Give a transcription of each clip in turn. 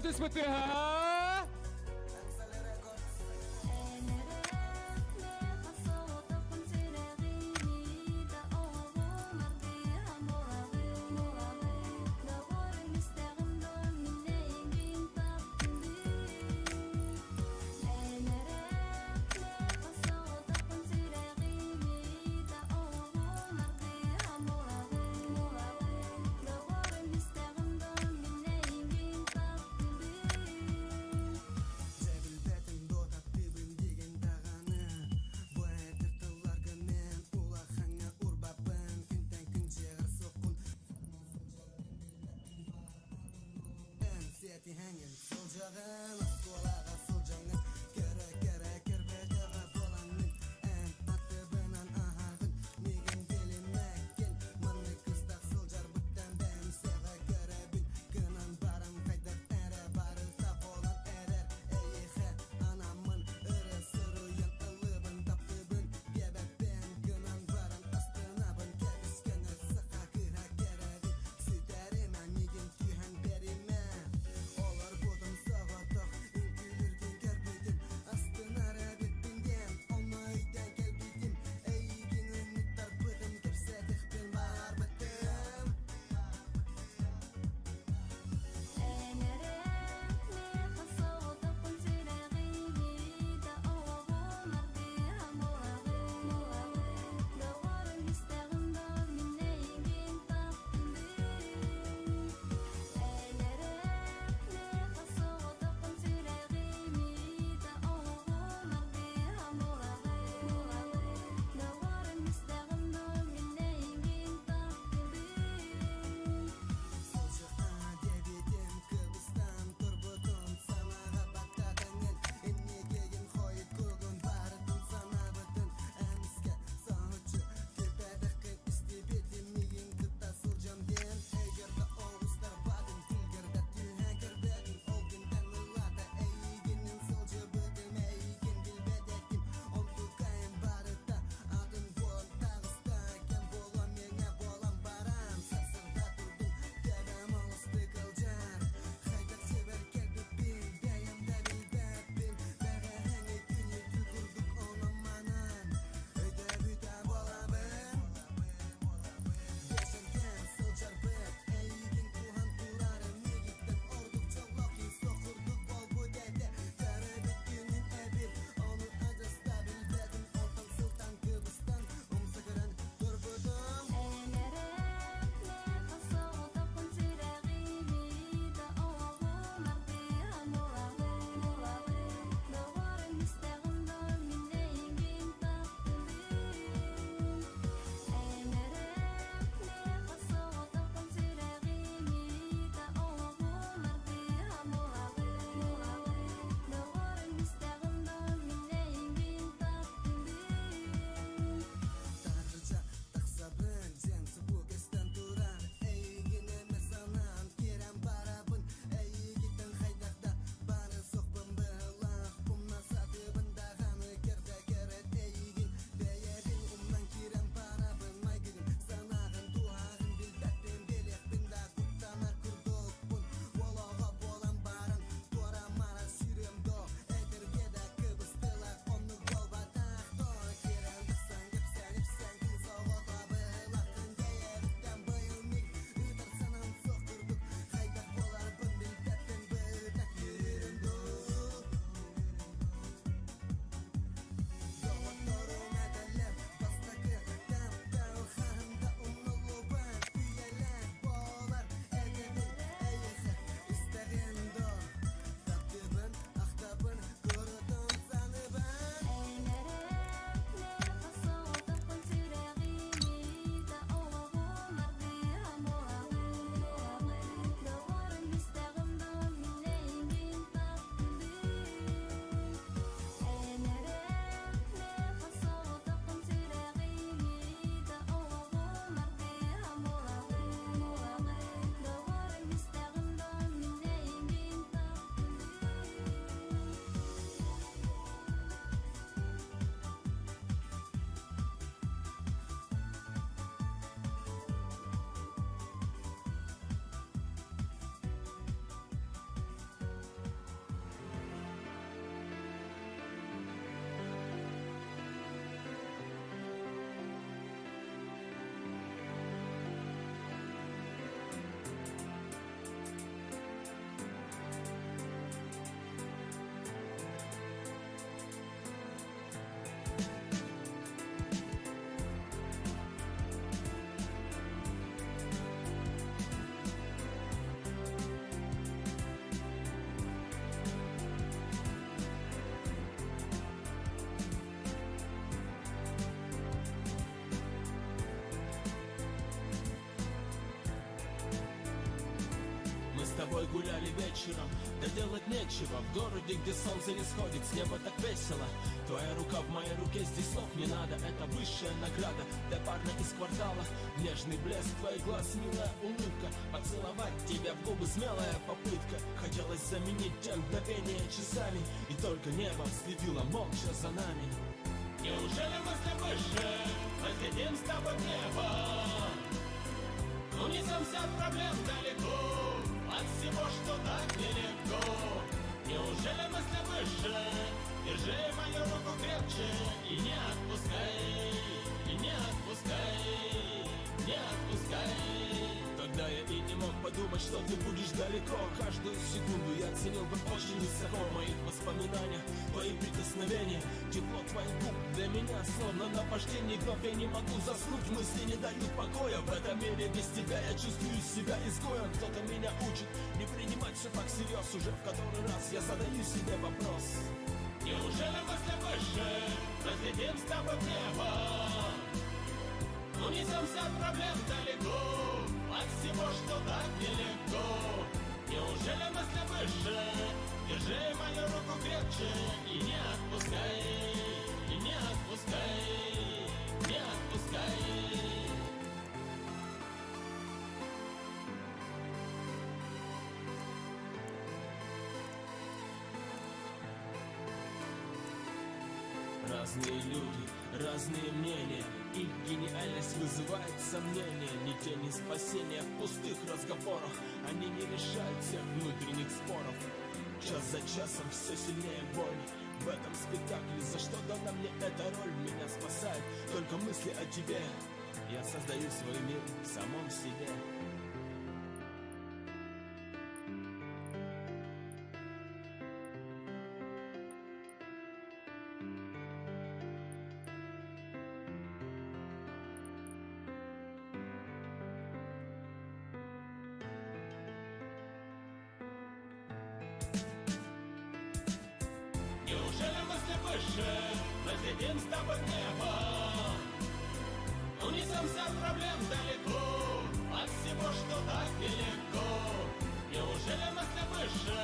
Ытыспыт тыаһа! Гуляли вечером, да делать нечего В городе, где солнце не сходит, с неба так весело Твоя рука в моей руке, здесь слов не надо Это высшая награда для парня из квартала Нежный блеск твоих глаз, милая улыбка Поцеловать тебя в губы смелая попытка Хотелось заменить те мгновения часами И только небо следило молча за нами Неужели мысли выше Возведем с тобой в небо Унесемся от проблем далеко От всего, что так нелегко Неужели мысли выше Держи мою руку крепче И не отпускай И не отпускай Не отпускай Тогда я и не мог подумать, что ты будешь далеко Каждую секунду я ценил бы очень высоко В моих воспоминаниях твои прикосновения Тепло твоих губ для меня словно наваждение Вновь я не могу заснуть, мысли не дают покоя В этом мире без тебя я чувствую себя изгоем Кто-то меня учит не принимать все так всерьез Уже в который раз я задаю себе вопрос Неужели мысли выше Взлетим с тобой в небо Унесемся от проблем далеко От всего, что так нелегко Неужели мысли выше Держи мою руку крепче И не отпускай И не отпускай Не отпускай Разные люди, разные мнения Их гениальность вызывает сомнения Ни тени спасения в пустых разговорах Они не решают всех внутренних споров Час за часом все сильнее боль В этом спектакле за что дана мне эта роль Меня спасает только мысли о тебе Я создаю свой мир в самом себе Неужели мысли выше Взлетим с тобой в небо Унесемся от проблем далеко От всего, что так нелегко Неужели мысли выше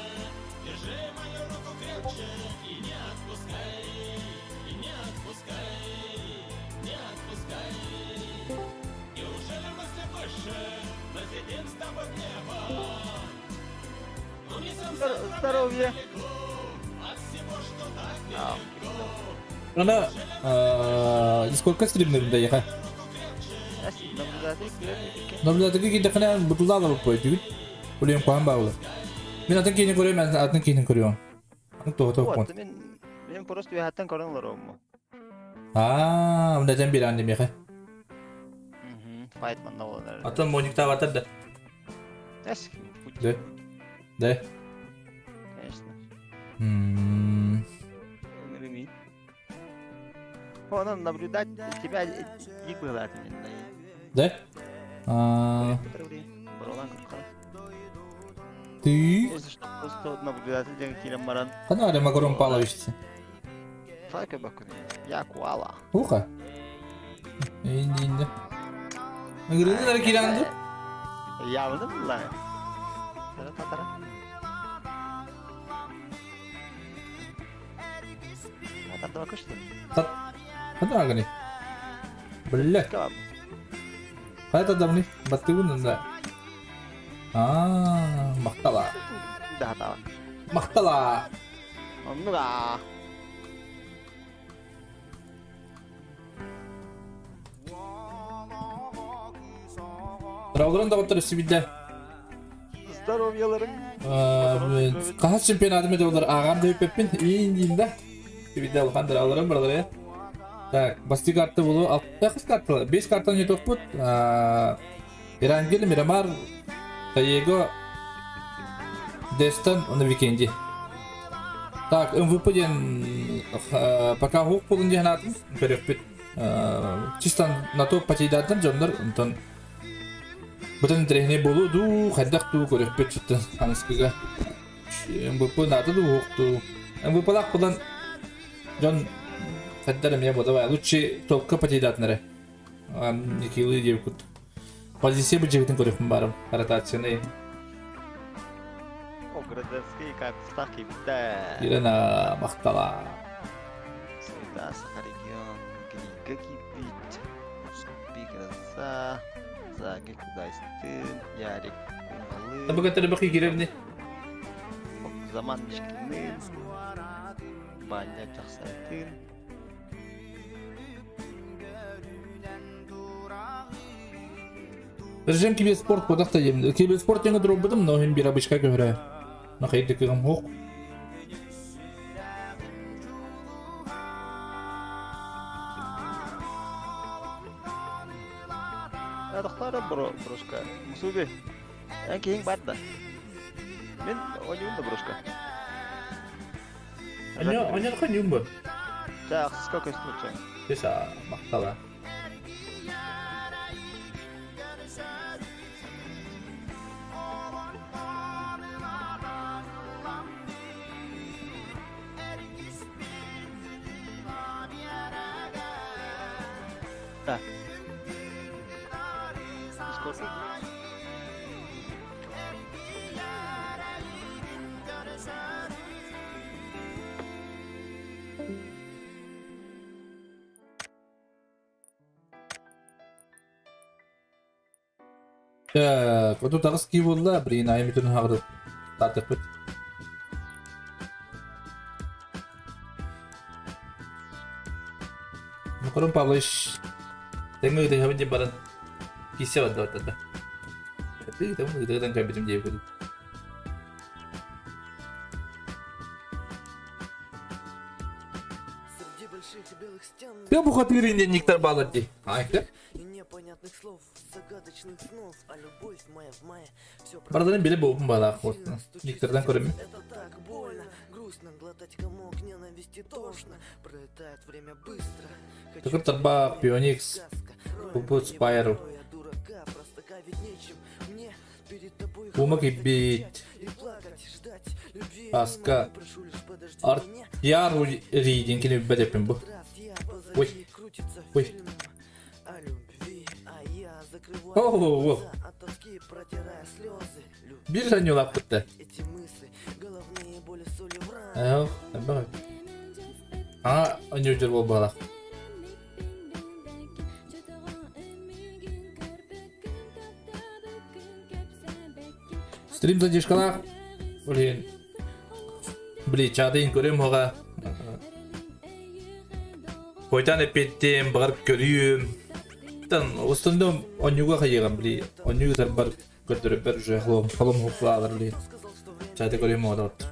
Держи мою руку крепче И не отпускай И не отпускай Не отпускай Неужели мысли выше Взлетим с тобой в небо Унесемся от проблем Здоровья. далеко От всего, что так нелегко Ана Дискордка стримнерин да яха. Наблюдатель кидэхинэ бутылдаалар буппой Улием куһан баабылар. Мин атын киһини көрүөм, атын киһини көрүөм. Аны тоҕо Вот, мен мен просто үһәттен көрөн олоромму. Аа, мындатан биир аан миэхэ. Файт манна болар. Атын мониктаабатар да. Эс. Да. Да. Конечно. М. Онон наблюдать тебя дик быһылаат Да? А, Ты? Если что, просто наблюдатель диэн киирэн баран. Хана Макарон Павлович. Файка бакуни. Я куала. Уха. Инде. Ыгырыны киранды. Явны булла. Тара татара. Татарда көстө. Хана агани. Бля. Хайта дамни. Баттыгун да. Аа, мактала. Да, Мактала. Оннуга. Здоровларын доҕоттор өссүбүдэ. Здоровьяларың. Хаһыс чемпионатым этэ олар ааҕан да бүппэппин. Иин диин да. Бидде улахан дыраларым баралар Так, басты карта болу алта қыз карталар. Бес картаны нетоппут. Ирангел, Мирамар, Таего, Дестон, на Викенди. Так, МВП диэн пока хук булун диэн атын көрөкпүт. Чисто на то патейдатын дьоннор онтон бутын интэриэһинэй буолуо дуу, хайдах дуу көрөкпүт чыттан аныскыга. МВП наада дуу, уһук дуу. МВП-лаах булан дьон хайдар эмиэ буолла лучше толка патейдатын эрэ. Никилы диэбит курдук. Позиция быдьыгытын көрүөхпүн баарым ротацияны. Градецкий капстах киирбитэ. Ирена махтала. Суйда Саха регион Грига киирбит. Спикерса, Заги Кудайстын, Ярик Кумалы. Табыгаттары бакы кирерни. Заман Мишкинын, Баня Чахсайтын. Режим киберспорт кодах та дем. Киберспорт диэн туруорбутум, но иһин биир обычка көһөрө. Нахайды кыгым хук. Тохтоор бро, брошка. Мусуби. Эн киһиҥ бар да. Мин ойуун да брошка. Оньо, оньо хоньюм бу. Чэ, ахсыска көстүбүт чэ. Теса, махтала. Да. Дискорд. Так, вот тут аҕыс буолла, блин, айым бүтүн хаҕыры таатыппыт. Мукорун Павлович тэҥҥэ ытыһабын диэн баран киисэ барда баттата. Ытыытым ытыытан көрбүтүм диэбит. Ты бухатырын диэн никтар баалар дии. Айка. Барыларын биле буолбун баалаах буолтун. Никтардан көрөмүн. Тыкыр тарбаах, Пионикс, Пупут Спайру. Ума кийбит. Аска. Артьяр диэн кини билбэт эппин бу. Ой. Ой. О, Биир санньылаахпыт да. Ээ, элбэх. Аа, онньуурдьар буолбалах. Стрим задержкалаах. Блин. Бли, чаатын көрүм хоға. Хойтан эппиттим, бағар көрүүм. Тан, остондом онньуга хайыгам, бли. Онньуга тарбар көрдөрөбөр уже холом, холом хуклаалар, бли. Чааты көрүүм оҕодот.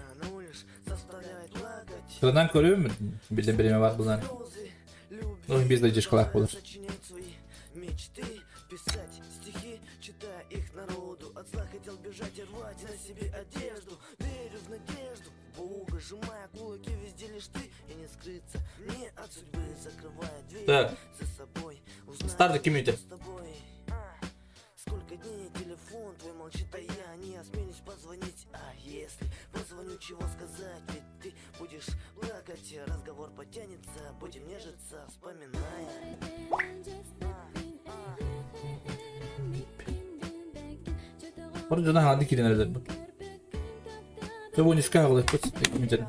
Сыранан көрүүм, билден биреме бар булан. Ну, без задержкалаах болар. Так. Старт ким үйде? Бары дьоно хаанды киирэн эрэллэр бу. Дьэ бу нискэ аҕалыахпыт кимитэн.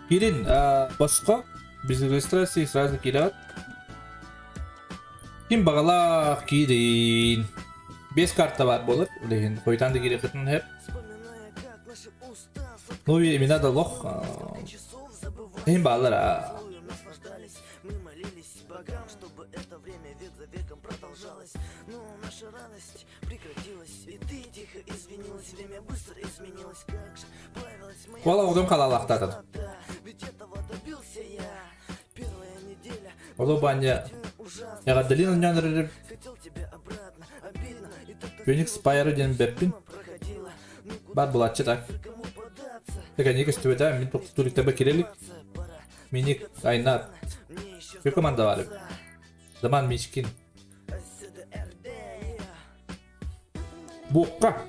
Кирин, босхо без регистрации сразу киират. Ким баҕалаах киирин. Без карта баар буолар. Билигин хойутаан да киириэххитин сөп. Ну имена да лох. Иһин баалар. Куола оҕотун халаалаахтаатар. Олу Баня эҕэрдэлиин оонньоон эрэрим. Феникс Спайру диэн бэппин. Бар булааччы так. Тэкэнии көстүбэтэ, мин тохтуур кирелик. Миник Айнат. Бір команда бар. Заман Мичкин. Буокка.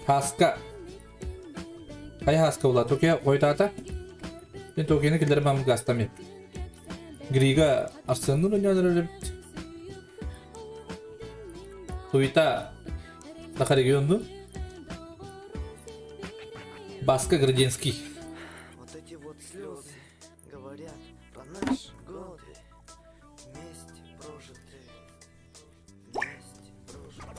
Хааска. Хайа хааска була? Токио хойутаата. Мен Токионы киллэрэн баран гаастам Грига Арсеннур ойнонор эбит. Туйта Саха региону. Баска Градинский. Вот эти вот слезы говорят про наши годы вместе прожитые, вместе прожитые.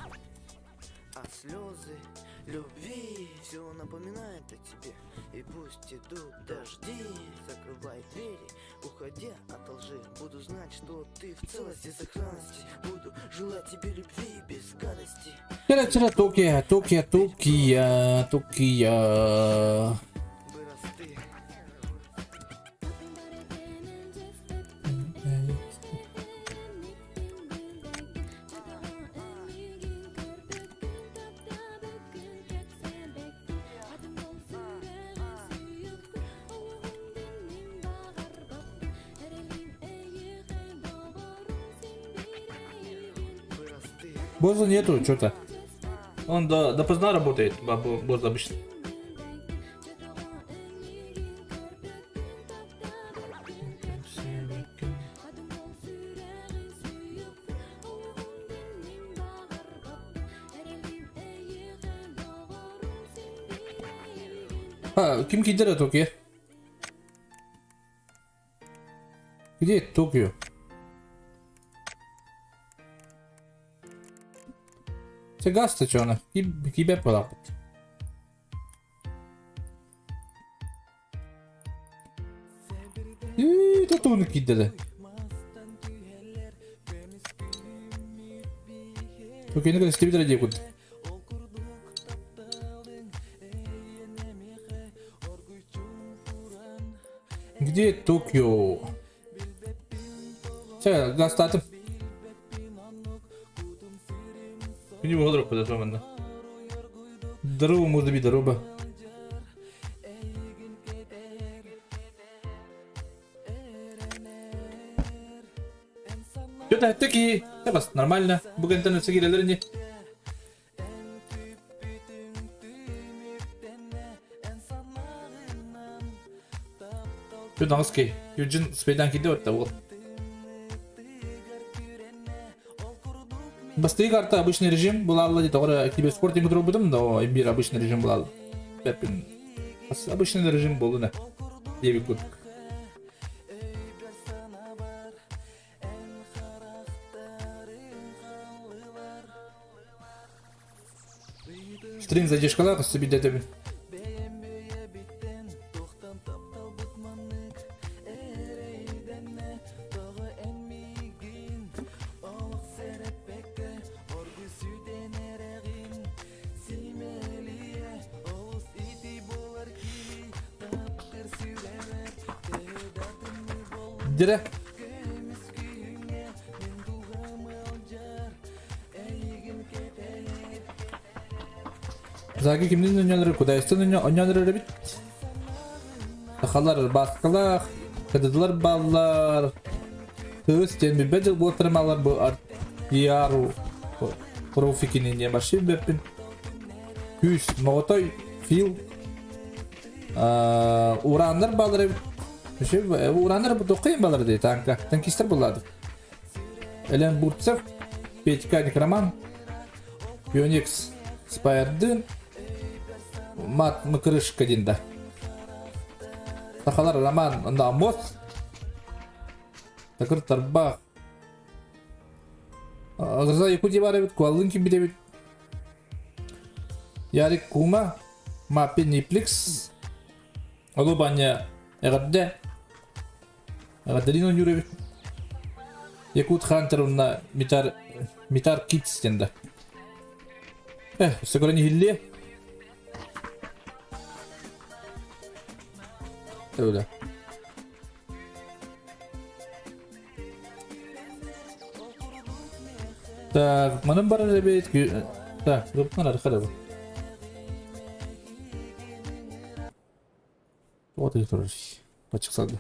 А слезы любви все напоминает о тебе. И пусть идут дожди, закрывай двери, уходя от лжи. Буду знать, что ты в целости, сохранности. Буду желать тебе любви без гадости. Чара чара Токио, Токио, Токио, Токио. Вырасты. Боза нету, что-то. Он до, допоздна работает, Боза обычно. А, ким киирдэ Токио? Где Токио? Це газ чона. Кибе полапать. Татуны киирдэ. Токионы кытта дии курдук. Где Токио? Чэ, гастаатым. Күнү буолар куда манна. Здорово, можно здорово. Что-то такие, бас нормально. Бүгін өсө кирелер не. Что ки? Юджин спейдан киде отта ол. Бастыгы карта обычный режим была алла дейді. Киберспорт деген будым, но мир обычный режим была. Обычный режим был, да. Девять год. Стрим задержкалар себе. Dire. Заги кимдин өньонөр кудайстан өньонөр бит. Сахалар баскалар, кадыдылар баллар. Тыз тен бит бедел болтырмалар бу яру профикини не машин беппин. Күс мотой фил. Ураннар баллар. Ураннар бу токыйм баллар дейт танка. Танкистер булады. Элен Бурцев, Петька Некроман, Пионикс Спайрдын, Мат Макрышка динда. Сахалар Роман Намос, Такыр Тарбах, Агырза Якутия бар бит, Куалын ким бит. Ярик Кума, Мапи Нипликс, Алубаня Эgadde, Эgadделин ойнуур эбит. Якут Хантер уна Митар Митар Китс денді. Өссө көрөн иһиллиэ. Öyle. Так, манын бар эбит. Так, рыбнар архада бу. Вот и тоже. Пачыксады.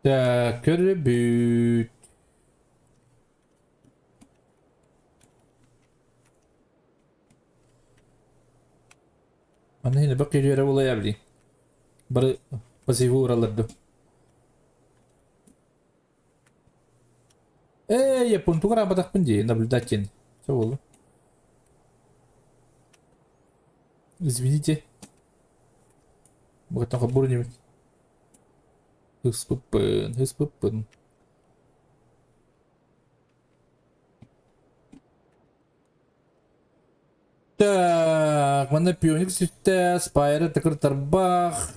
Так, көрөбүт. Аны хин бак кириэрэ булайа били. Бары пассивы уралларды. Ээ, япон тугар абатахпын дии, наблюдать диэн. Все болду. Извините. Букаттан хоббур небит. Ыспыппын, ыспыппын. Так, манна пионик сүттэ, спайры тыкыр тарбах.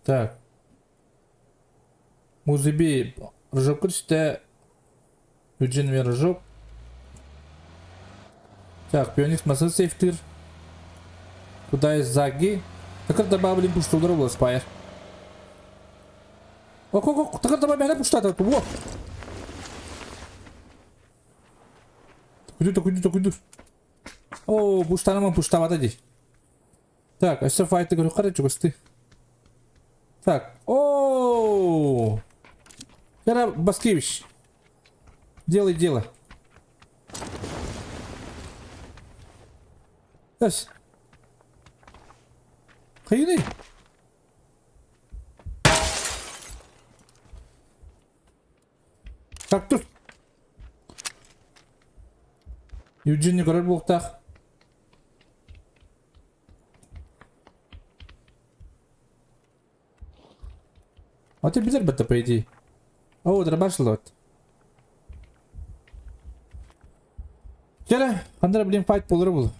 Так. Музыби рыжок түсті. Юджин мен рыжок. Так, пионик масын сейфтир. Куда из заги? Тыкыр добавили пуштулар була спайр. Ок, ок, ок, тыкыр добавили пуштата. Во! Куду, куду, куду. О, пуштанама пуштавата ди. Так, өссө файты көрүөххэ эрэ чугастыы. Так, о Вера Баскевич, делай дело. Эс. Хайыный. Так, тур. Евгений көрөр буолуохтаах. А ты билэр бата по идее. О, дробаш лот. Кere, хандара блин файт болар бұл.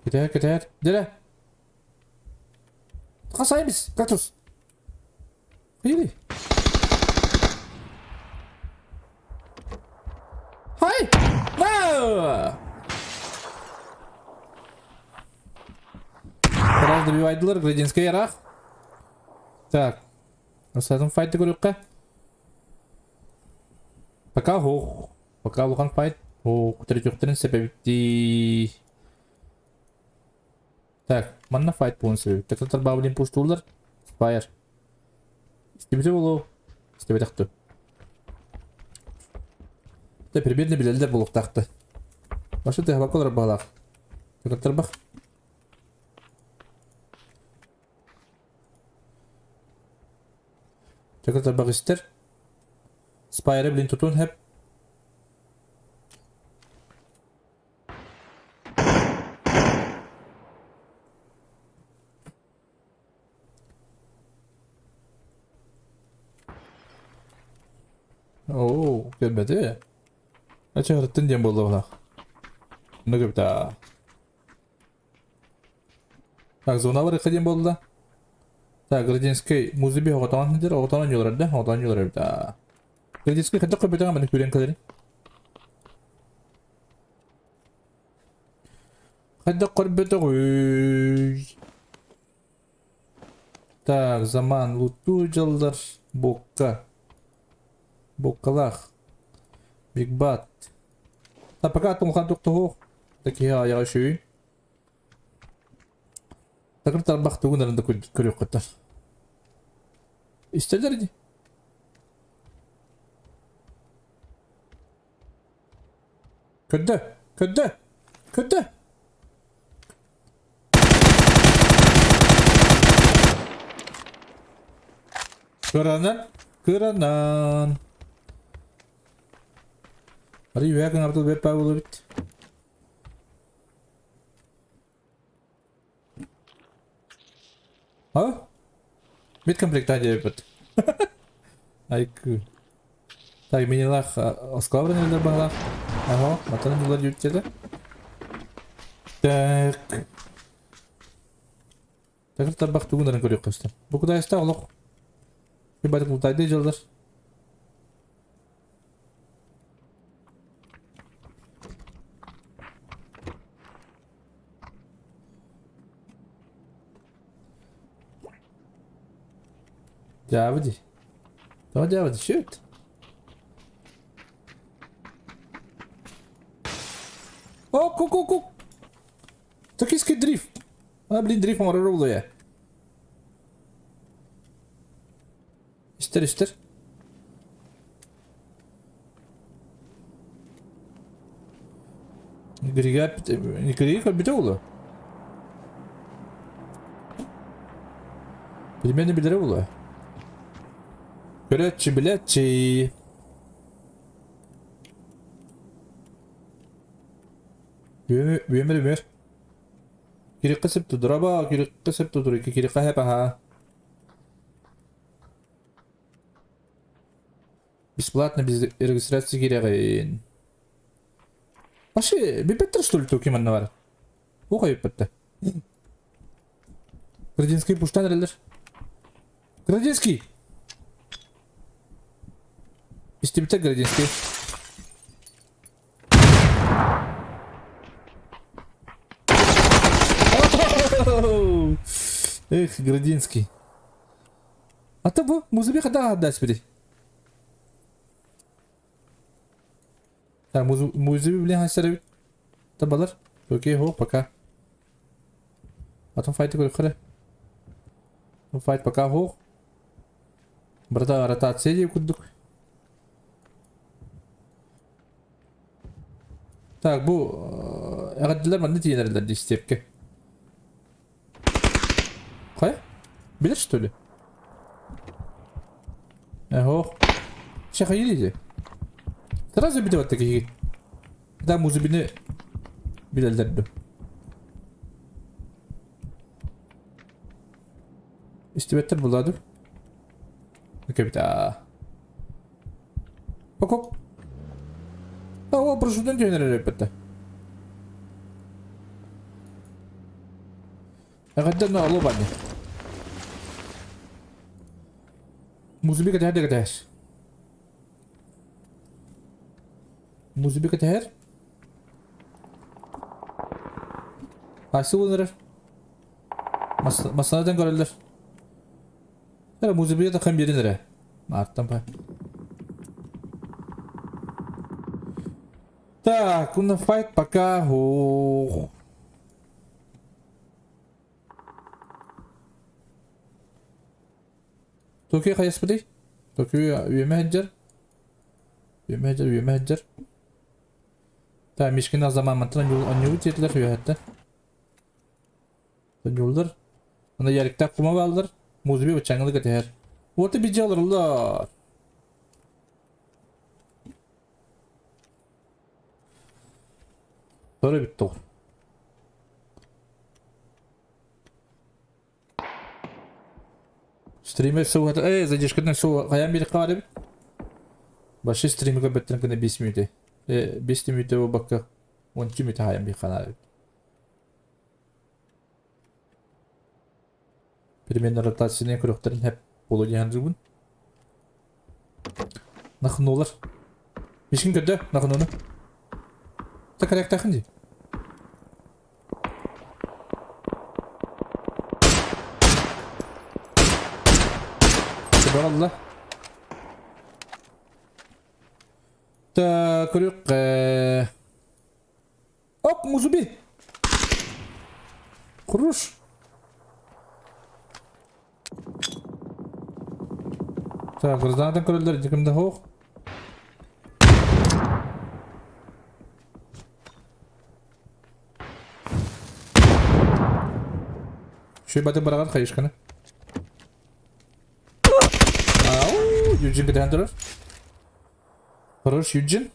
Кетер, кетер. Дере. Қасаймыз, кактус. Или? Хай! No! Раз добивайдылар, Градинская ярах. Так. Осатын файты көрүккә. Пока хух. Пока улахан файт. Хух, третьөхтөрүн сэбэбитти. Так, манна файт буолун сөбүт. Тактар баблин пуштуулар. Спайер. Истибитэ буолуо. Истибэтэхту. Тэ примерно билэллэр буолуохтаахта. Башы тыһабакка олорор баҕалаах. Тактарбах. Тактарбах истэр. Спайеры билин тутун хэп. Оо, көрбөтү. Ачаҕырыттын диэн буолла Ну көбүтэ. Так, зоналар диэн буолла. Так, Градинский музыби оҕотоон сылдьар, оҕотоон оонньуулар да, оҕотоон оонньуулар эбит. Градинский хайдах көрбөтөҕө маны күрэн кэлэрин. Хайдах көрбөтөҕүй? Так, заман луттуу дьаллар буокка. Буоккалаах. Бигбат. Та пока тумхан тохтоһуох. Такиһи айаҕа үчүгэй. Такыр тарбах тугун эрэ да көрүөххүттэр. Истэллэр дии. Көрдө! Көрдө! Көрдө! Кыранан, кыранан. Арый үһэ гынабытыл бэт баа буолабит. А? Бит комплектаа диэбит. Айкы. Так, минилах осколабрын өлөр баһылаах. Аһо, матан дулар дьүттеді. Так. Такыр тарбах тугунарын көрүөх көстө. Бу кудайста олох. Кибатык мутайды дьыллар. Дьаабы дии. Тоҕо дьаабы дии? Shoot. Ок, ок, ок, ок. Токийский дрифт. А, блин, дрифт оҥорор буолуо. Истер, истер. Грига, Грига көрбүтэ буолуо. Примерно билэрэ буолуо. Көрөөччү, билээччи. Бүөмэр үмэр. Кирикка сеп тудураба, кирикка сеп тудур, кирикка хэп аха. Бесплатно без регистрации кирэҕин. Вообще, бүппэттэр что ли туки манна бар? Уха бүппэттэр. Градинский пуштан эрэллэр. Градинский! Истибиттэр Градинский. Эх, Градинский. А то бу музыка хада хадас бiri. Так, музыка блин хасарабит. Табалар. Окей, хо, пока. Потом файты көрөхөрө. Файт пока хо. Брата ротация диye курдук. Так, бу эҕэрдэлэр манна тиийэн эрэллэр дии степке. Хайа? Билэр что ли? Эһо. Чэ хайыр иди. Сразу бите батта киһи. Да музыбины билэллэр ду. Истибэттэр буладу. Кэбитаа. Оп оп. О, парашютын түһэн эрэр эппэтэ. Эҕэрдэ на алло баня. Музыка кэтэһэр да кэтэһэр. Музыка кэтэһэр. Айсы буолан эрэр. Массыынадан көрөллөр. Эрэ музыка таххан биэрин эрэ. Маартан па. Так, уна файт пока. Ох. Токио хайаспытый? Токио үөмэ сылдьар. Үөмэ сылдьар, үөмэ сылдьар. Так, Мишкина заман мантан анньугу тиэтилэр үөһэттэн. Анньууллар. Аны Яриктаах кума бааллар. Музыби баччааҥҥылы кэтэһэр. Уота бидьэ олороллор. Sonra bitti o. Стример суға э задержкадан су хайан бир каар эбит. Башы стримига бэттэн гына 5 мүнөтэ. Э 5 мүнөтэ буолбакка 12 мүнөтэ хайан бир ханаар эбит. Примерно ротацияны көрөхтөрүн хэп буолуо диэн саныыбын. Нахнулар. Мишкин көрдө нахнуну. Та корректахын дии. Баралла. Та көрүк Оп, музуби. Куруш. Так, гражданатын көрөллөр дикимде хоох. Шүй баты бараган хайышканы. Ау, Юджин кытаан турар. Хорош, Юджин.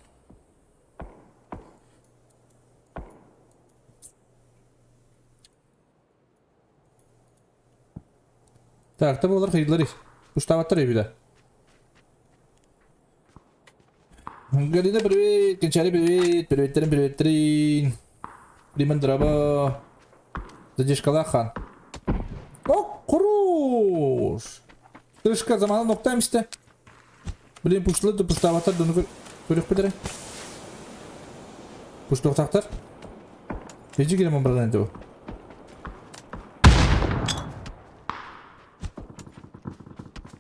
Так, табалар хайдылар Уштабаттар эбиле. Галина, привет! Кенчали, привет! Приветтерин, приветтерин! Лимон драба! Задержкалаах хан. О, хорош! Крышка замана ноктайм истэ. Блин, пуштылар да пуштабаттар да көрүөхпүт эрэ. Пуштуохтаахтар. Бэдьи кирэм бардан этэ бу.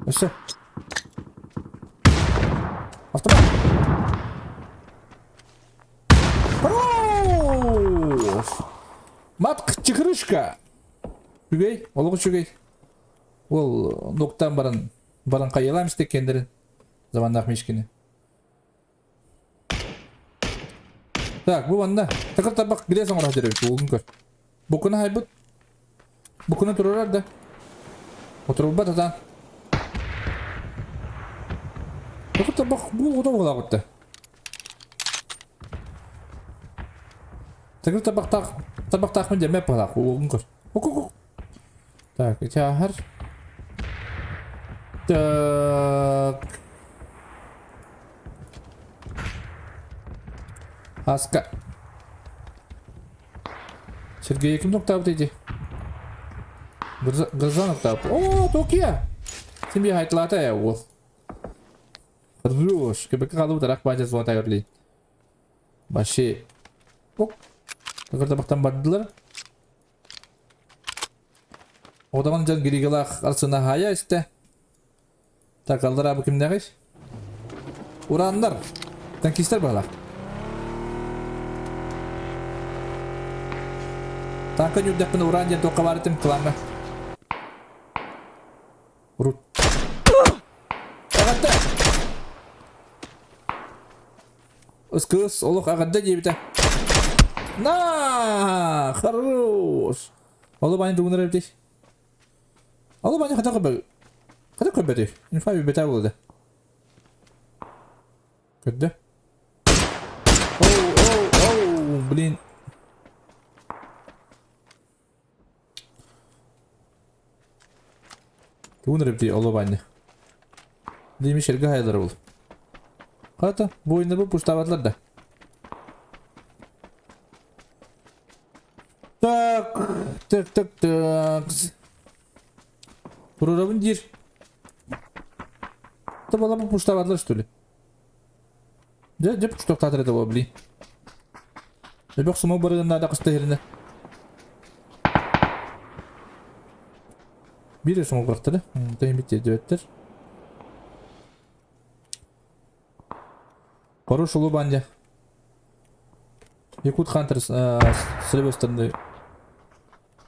Өссө. Автомат! Хорош! Мат чыкырышка! Үчүгэй, олох үчүгэй. Ол нуктан баран баран хайалаам истеккендерин заманнаах мишкини. Так, бу манна такыр тарбах грез оҥоро сылдьар эбит, уолун көр. Букуна хайбыт. Букуна турарар да. Отурбат атаан. Такыр тарбах бу оҕото буолаах да. Такыр тарбахтаах тарбахтаахпын дьэммэт быһалаах уолун көр. Ок-ок-ок. Так, ити ааһар. Так. Аска. Сергей ким токтаабыт ити? Грозан октаабыт. О, Токио! Син хайтлаата я уол. Хорош. Кебекке қалып тарақ бача золота көрли. Баши. Оп. Тагыр бардылар. Одаман дьон Григалаах арсына хаайа истэ. Так, аллараа бу кимнээҕий? Урааннар! Танкистар баалар. Танка ньүүрдэхпинэ ураан диэн туохха баар этим клаҥҥа. Урут. Аҕадда! Ыскыыс олох аҕадда диэбитэ. На! Хорош! Ол баайын тугунар эбитий? Ол баайын хата көрбө... Хата көрбөтүй? Инфа билбэтэ буолла. Көрдө. Оу, оу, оу, блин. Тугун эбитий ол баайны? Дими шерге хайалар ол. Хата, буойуннар бу пуштаабатылар да. Так, так, так, так. Турарабын диир. Табалабы пуштаабатылар что ли? Дьэ, дьэ пуштуохтаатар этэ блин. Эбэх сума барыгын наада кыста иһиринэ. Биир сума бырахтара. Тэймит тиэрдибэттэр. Хорош улубанья. Якут Хантерс с левой стороны.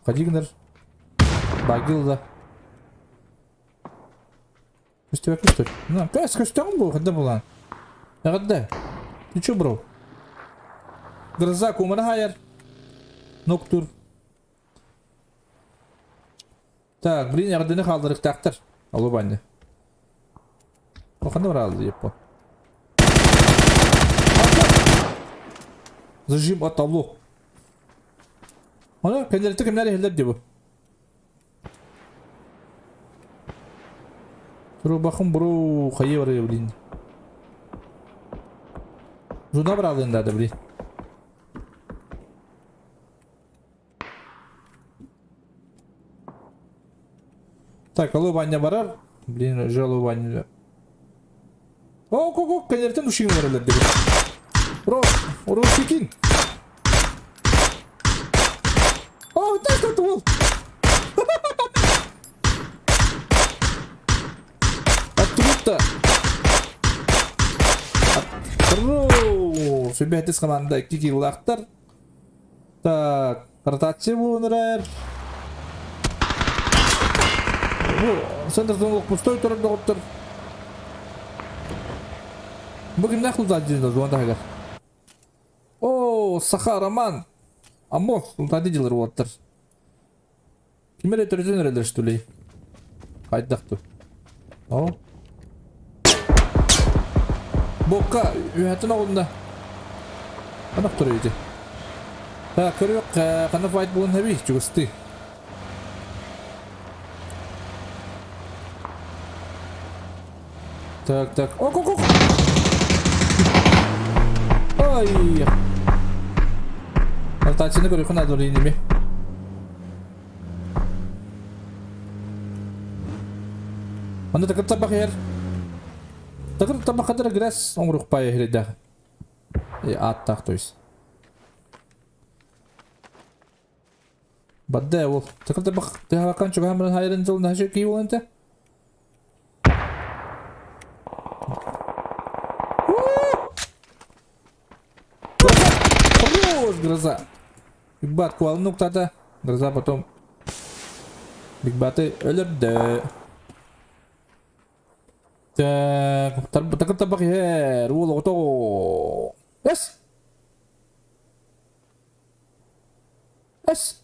Ходи Багил да. Көстүбэккэ көстөр. Ну, көс көстөҕүн бу, ханна булан. Эҕэрдэ. Ты чё, бро? Гроза кумара хайар. Ноктур. Так, блин, эҕэрдэни хаалларыктаахтар. Алло, Ваня. Ханна бараалды яппа. Зажим от алло. Ана, кэннэртэ кимнэр иһэллэр дии бу. Рубахым бро, хайы барыа блин. Жуна бараалыын да блин. Так, алло, Ваня барар. Блин, жалу Ваня. О, ко, ко, кэннэртэн ушигин баралар диби. Бро, Русикин. О, так это был. Откуда? Бро, сүбэһитис команда икки киллаахтар. Так, ротация буолан эрэр. Бу центрдан олох пустой турар доҕоттор. Бу кимнээх лутаат диэн зона таһыгар. О, Саха Роман. Аммо, лутаат дилер уоттар. Ким эрэ төрүтүн эрэлэр что ли? Хайдах ту? О. Бокка үһэтин оҕунна. Анах турар ити. Так, көрүөх, ханна файт буолан хэби, чугасты. Так, так. Ок, ок, ок. Ай. Ротацияны көрүөххэ наада иними. Манна такыр табах иһэр. Такыр табах хатара грязь оҥоруохпай иһирдээх. Ааттаах то есть. Бадда ол. Такыр табах тыһабаккан чугаһан баран хайырын жыл наһа кии буолан этэ. Гроза! Хорош, гроза! Бигбат куалын уктата, гроза потом Бигбаты өлөрдө. Так, такыр табах иһэр, уол оҕото. Эс! Эс!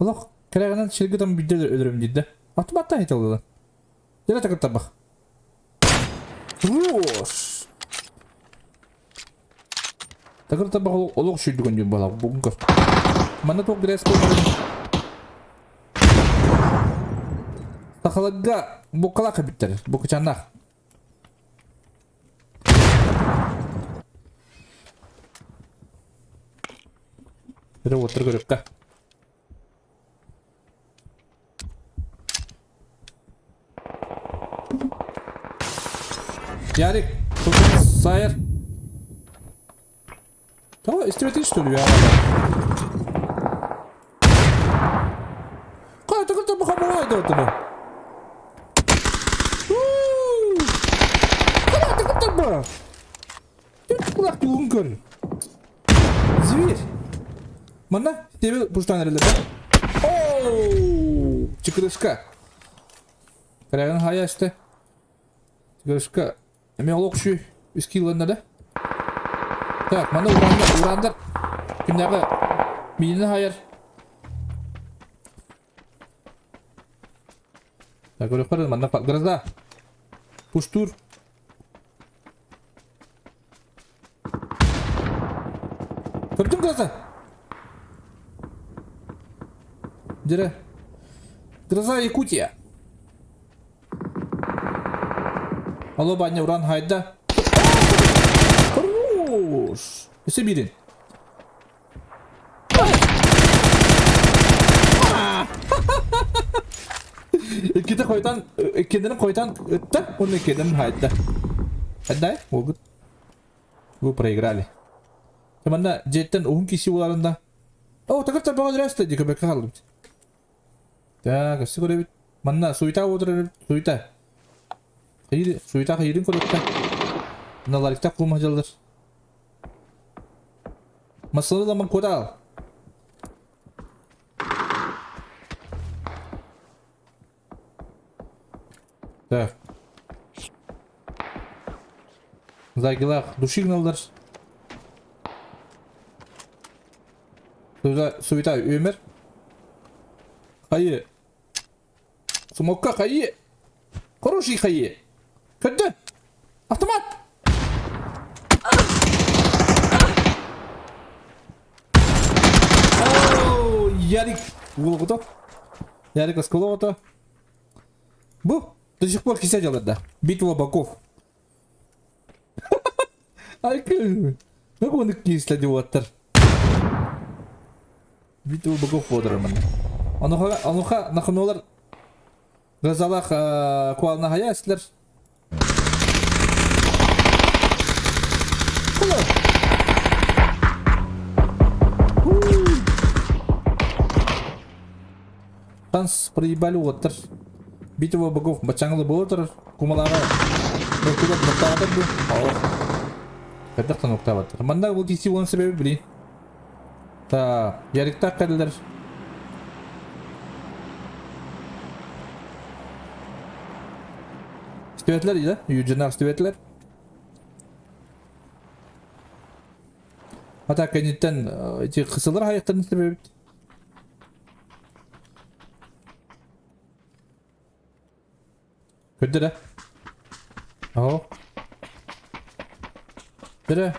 Олох кэрэҕинэн сиргэ там биирдэ өлөрөм диирдэ. Автоматтан хиталлылар. Дьэ такыр табах. Хорош! Такыр табах олох сүүрдүгэн диэн буолар бугун көр. Манна туох грязь буоларын Сахаларга буккалаах эбиттэр, букучаннаах. Өрө уоттар көрүккэ. Ярик, Сайер. Тоҕо истибэтин что ли? Кай тыкыр бу хамай да Кай тыкыр бу. Кулак тугун көр. Зверь. Манна тебе пуштан эрэллэр да? Оу! Чыкырышка. Кырагын хая истэ. Чыкырышка. Эме олох шүй үскиланна да? Так, манна урандар, урандар. Кимнээҕи миинин хайар. Так, көрөхпөр манна гроза. Пуштур. Көрдүм гроза. Дьэрэ. Гроза Якутия. Алло, баня, уран хайда. Хорош. Өсө бирин. Икките хойтан, иккендерин хойтан ытта, он иккендерин хайда. Отдай, могут. Вы проиграли. Манна дьиэттэн уһун киси буларында. О, такыр тарбаҕа өлөрөөстө дии көмөккө хаалбыт. Так, өссө көрөбүт. Манна суета отырар суета. Хайыр, суета хайырын көрөттө. Мына ларикта кума жаллар. Масылы ламан кодал. Так. Загилах души гыналлар. Суета өмір. Хайы. Смокка хайы. Хороший хайы. Көрдө. Автомат. О, Ярик уолгута. Ярик осколоҕото. Бу до сих пор кисе дьаларда. Битва богов. Айкы. Ну оны киисле диоттар. Битва богов бодорман. Онуха онуха нахынолар Газалах куална хая эслер. Танс проебали уоттар. Битва богов бачаңлы болотор кумалаға нөктүгөр нуктаабатар бу. Хайдах да нуктаабаттар. Манна бу киси уон себеби билин. Та Яриктаах кэллэр. Истибэтилэр да? Юджинаах истибэтилэр. Ата кэнниттэн ити кысылар хайыктарын истибэбит. Көрдөрө. Оһо. Дөрө.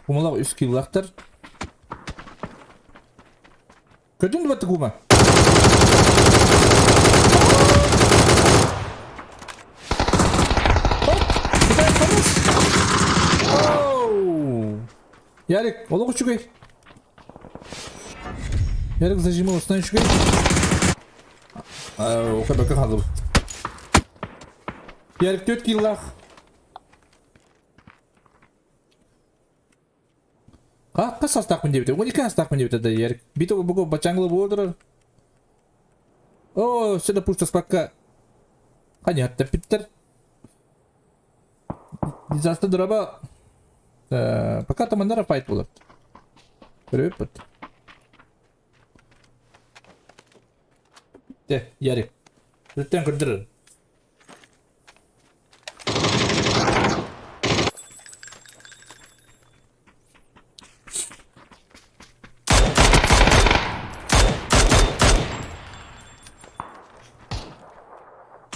Кумалах үс килылаахтар. Көрдүн дубатты кума? Ярик, олох үчүгэй. Ярик зажимы устан үчүгэй. Окей, хаалбыт. Ярик 4 киллах. Хас астаахпын диэбитэ? 12 астаахпын диэбитэ да Ярик. Бито бугу бачаңлы буолдурар. О, сюда пушта спакка. Понятно, Питер. Дизастер драба. Пока там манна файт буолар. Көрөбүт. Те, Ярик. Үттен көрдөрөр.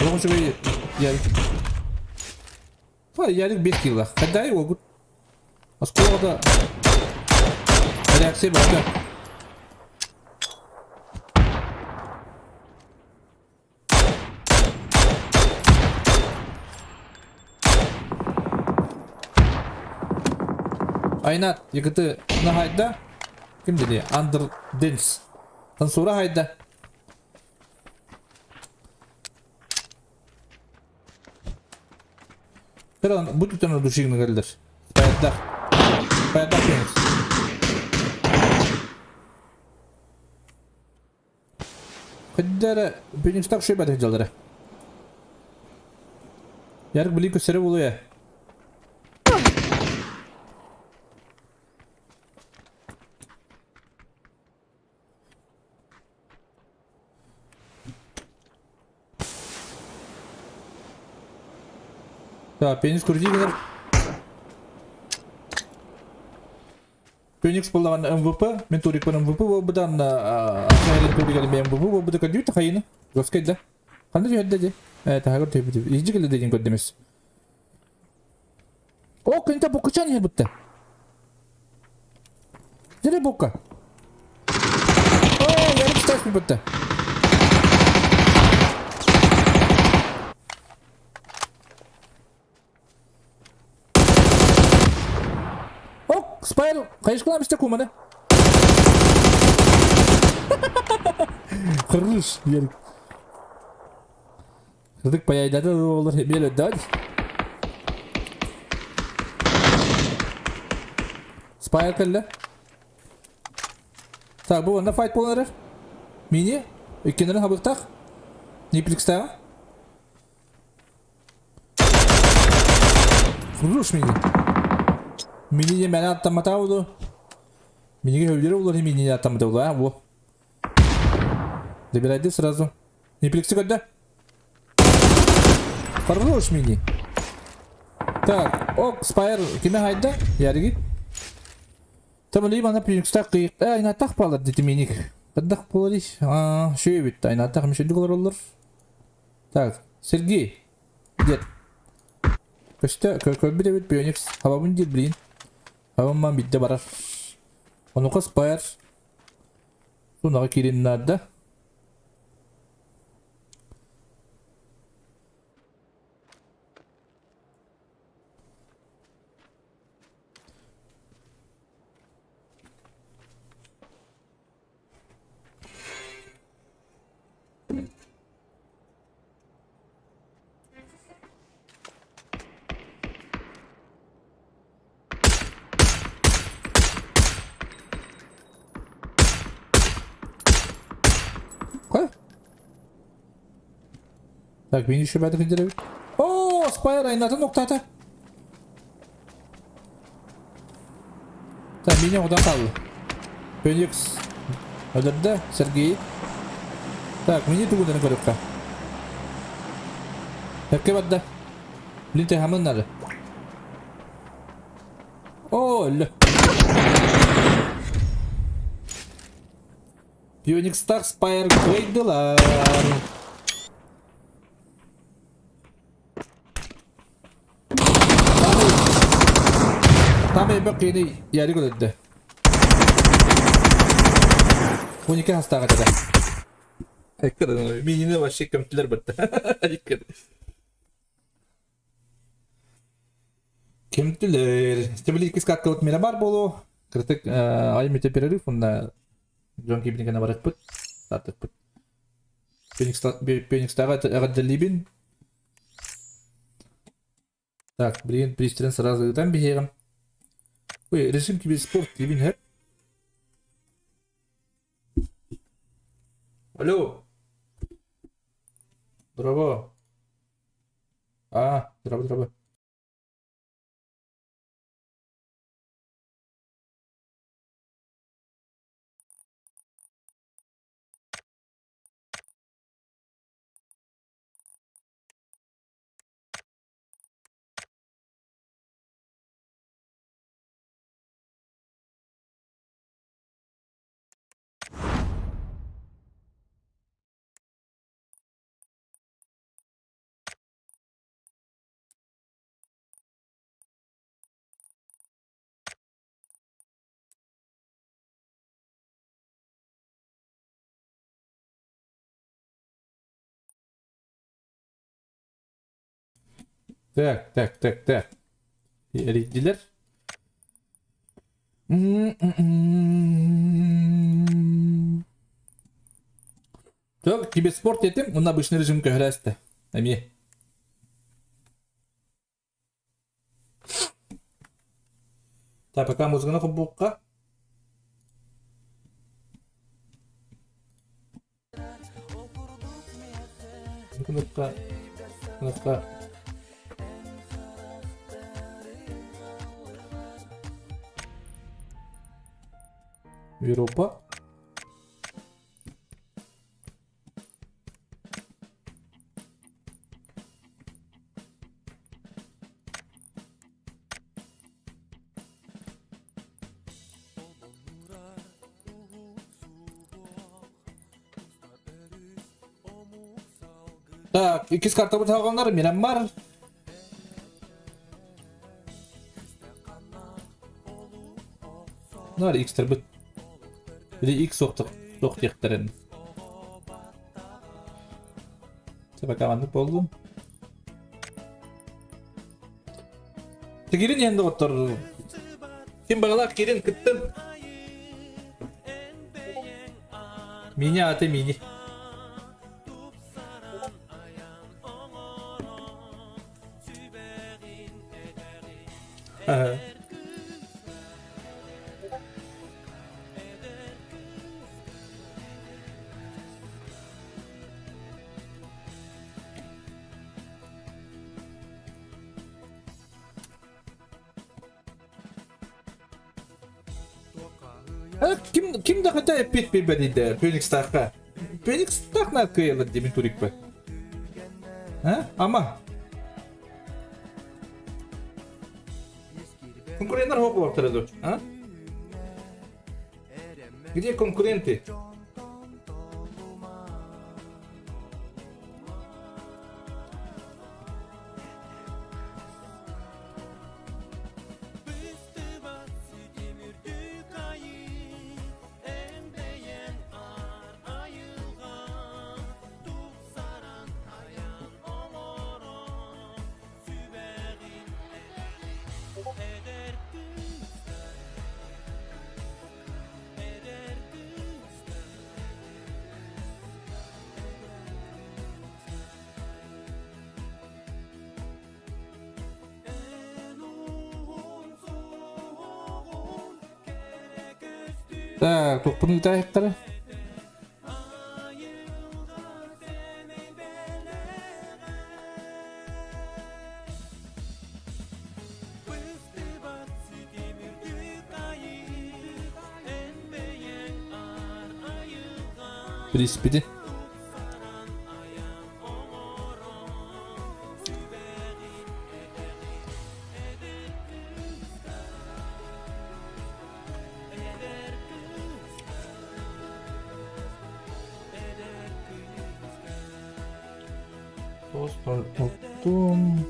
Олох үчүгэй Ярик. Ой, Ярик 5 кило. Когда его? Осколода реакция бөҕөтө. Айнат, ЕГТ нахайда. Ким dedi? Андер Денс. Тансура хайда. Pero бу түтэн душигны кэллэр. Паядах. Паядах Феникс. Хайдара Феникстах шөй бат дьаллара. Ярык били көсөрө булуя. Так, Феникс крути гынар. Феникс буоллаҕына МВП, мин турикпын МВП буолбутан Ахайрын туригар эмиэ МВП буолбута көрдүүт тахайыны. Госкай да. Ханна түһэрдэ дии? Э, таһыгар түһэрбит. Иһдьи кэллэ диэн көрдөмүс. О, кинитэ буккачан иһэр бутта. Дьэ букка. О, ярым стас бутта. Ок, спайл, хайышкалам исте куманы. Хорош, Ярик. Кырдык паяйдады олар бел өддөд. Спайл кэллэ. Так, бу онно файт буолан эрэр. Мини, иккиннэрин хабыктах. Нипликстааҕа. Хорош мини. Мини не мээнэ аттамматаа буолуо. Минигэ өлөрө булар мини аттаммата буолуо, а, во. Забирайте сразу. Нипликси көрдө. Хорош мини. Так, ок, спайр киме хайда? Яриги. Там либо на пиникстах кыйык. Э, айнаттах балар дети миник. Каддах болар иш. А, шөй бит. Айнаттах мешелдик олар олар. Так, Сергей. Дед. Көстө, көрбүт эбит Пионикс. Хабабын диир, блин. Хабамман бидде барар. Онука спайр. Сунаға киирин наада. Кой? Так, мин еще бәдік индеребит. О, Спайр айнатын октата. Так, мини одан қалды. Феникс өлөрдө, Сергей. Так, мини тугунан көрүөххэ. Өккө барда. Блин, хамын надо. О, өллө. Феникстах Спайр кыайдылар. Там элбэх киһини Ярик өлөрдө. 12 хастаах этэ. Минини вообще көмтүлэр бытта. Кемтүлэр. Стабилитик скаткалык мира бар болу. Кыртык ай мете перерыв онна дьон кибиникene барыкпыт. Тартыкпыт. Феникстаға эҕэрдэлиибин. Так, билигин пристрен сразу ыытан биһиэҕим. Ой, режим киберспорт диибин һэп. Алло. Здорово. А, здорово, здорово. Так, так, так, так. Эрийдилэр. Так, киберспорт этим, уонна обычный режим көһөрөөстө. Эмиэ. Так, пока музыканы холбуохха. Кнопка, кнопка. Европа. Так, иккис картабыт хаалганнар Мираммар. Нар X-тербит. Или X суохтук суох диэхтэрин. Пока маннык буоллум. Кирин иһэн доҕоттор. Ким баҕалаах кирин кыттын. Мини аты мини. Ага. Ким ким да хотя эппиэт биэрбэтийдэ Феникстаахха. Феникстаах на кыайалар диэбин турикпа. А? Ама. Конкуренттар хоп болуптар ду. А? Где конкуренты? Так, туохпун ыытаайыктара? Приспити. Потом...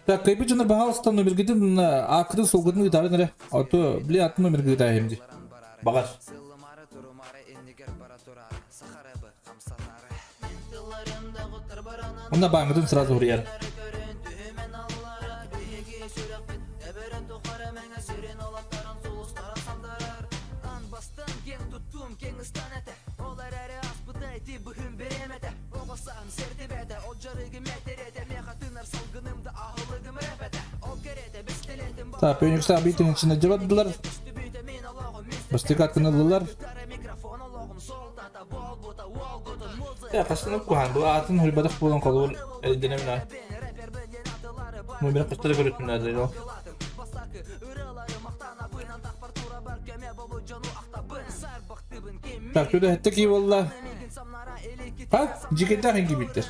Так, кайбы дьонор баһаалыста номергытын ааккытын суолгутун ыытарын эрэ. А то, били атын номерга ыытаайым дии. Баҕар. Онно бааҥҥытын сразу уруйар. Так, Феникс биитин içine дьыбардылар. Бастык ыллылар. Я хастан куһаан бу аатын хойбатах буолан холобур эрдэнэбин аа. Номера костара көрүтүн наада ол. Так, туда хэтте ки буолла. Ха? Дьикинтээх иҥкибиттэр.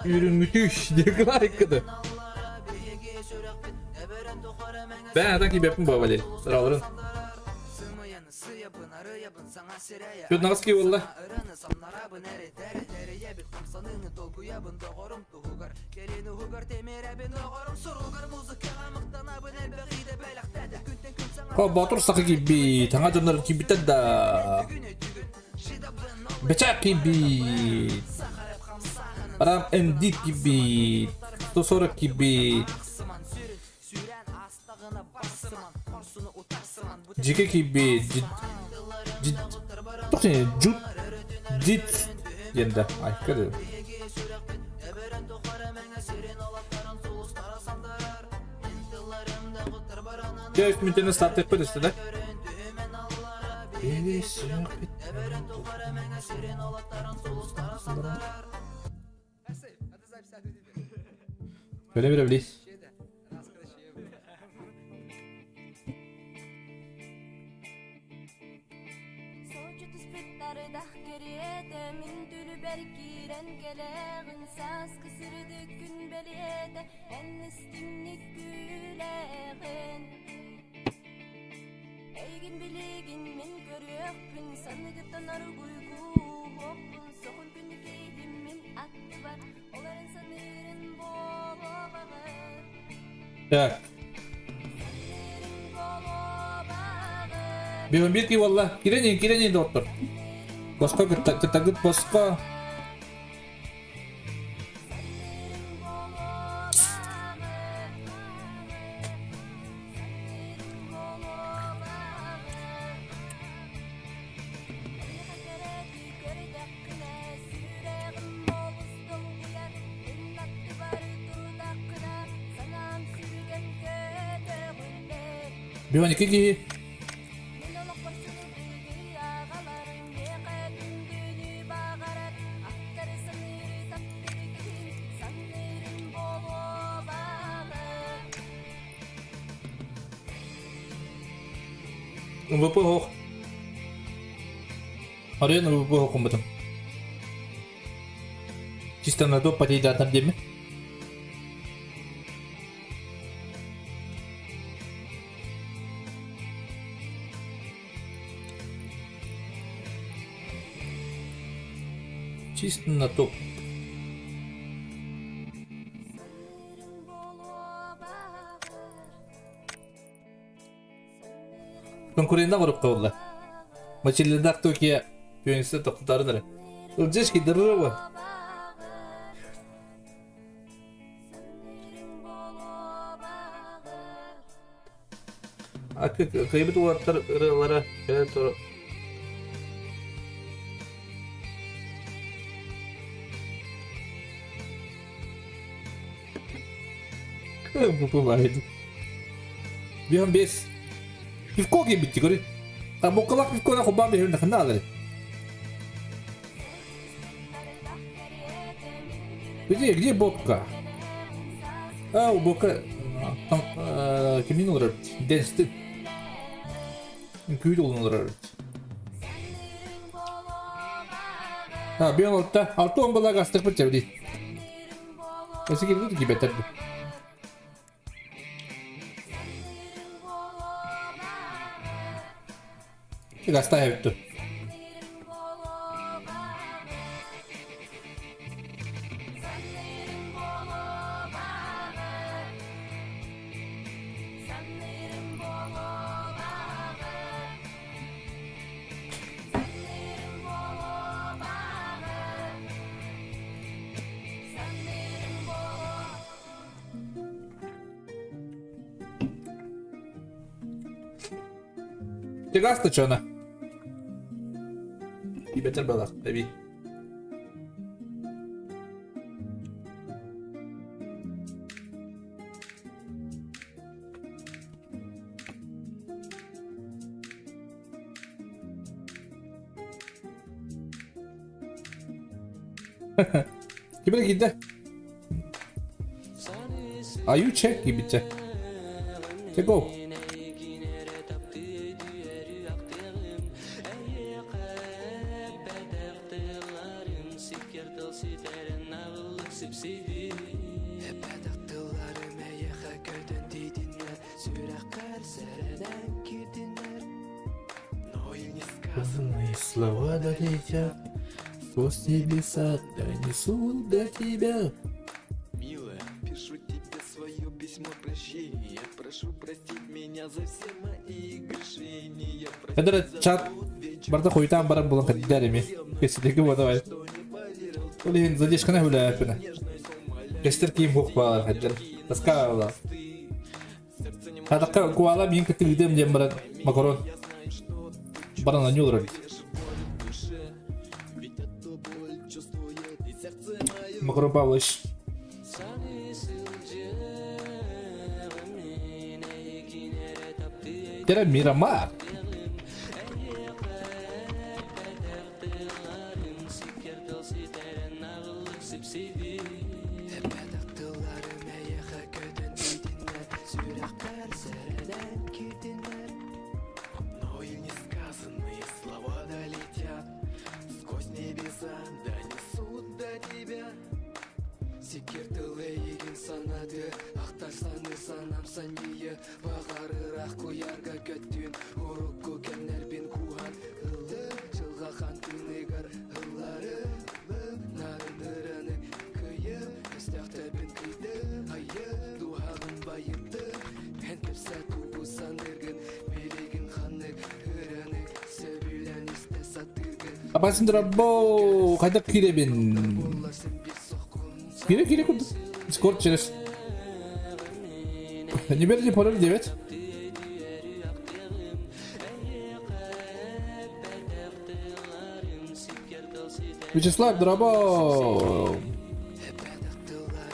Үрүҥүтүй диэки Бээ, ата киибэппин буолба дии. Сараларын. Наҕыс буолла. Боотур саха киирбит, таҥа дьоннор киирбиттэр да. Бэчээк киирбит. Арам МД киирбит. 140 киирбит. Дьике киирбит. Туох Джут Дит диэн да. Ай, көрү. Дьэ, мүнтэн стартыахпыт өстө да. Böyle bir biliriz. Эйигин билигин мин көрүөхпүн санныгыттан аргуйгууһуохпун соҕун күнү киһим мин аттыбар оларын саныырын буолуобаҕын. Так. Биомбит буолла. Кирен кирен доктор. Боско кыттагыт боско. Бион iki киһи. МВП ох. Арен МВП окумбатым. Чисто на то потейдатам деме. Чисто на топ. Конкурентна группа буолла. Мачиллидаах Токия пиониста тоқтотарын эрэ. Ылдьыш кидырыры Кыйбыт уолаттар ырыалара кэлэ тура Бывает. Биһан бес. Пивко кийбитти көрү. Табуккалах пивкона хубаан биһин ханна алары. Где, где Бобка? А, у Бобка там кимин олорор? Дэнсти. Күйд олорор. А, бион алта. Алты он была гастых бит жабди. Өсі келді кибетер. Гаста хэвту. Тыгас чона. Кибетер балах, эби. Кибер киирдэ? Аю чек киирбитчэ. Чэ go. Сказанные слова долетят сквозь небеса, донесут до тебя. Милая, пишу тебе свое письмо прощения. Прошу простить меня за все мои грешения. Это чат барда хуйтан баран булан каддар эми. Кесидеги давай. Ол иһин задержканы хүлээппинэ. Кестер киим хух баалар хаддер. Таска була. Хатакка куала мин кытыгыдым диэн баран макарон баран анньуу олорор. Макарон Павлович. Тера Мирамар. Но и несказанные слова долетят Сквозь небеса донесут до тебя Сикер тылы санады Ахтар саны санам санье Бағарырақ куярга көттүн Урукку кемнербин кухан Ылы жылгахан тыныгар ыллары Нарыныраны кыйып Көстөктөбүн кыйды Айы духагын байытты Эн кепсе тубу саныргын Билигин ханнык ыраны Сөбүлэн исте сатыргын Апасын дұрабо қайда киребин? Кире кире курдук. Дискорд через. Не берите пароль 9. Вячеслав дорабо.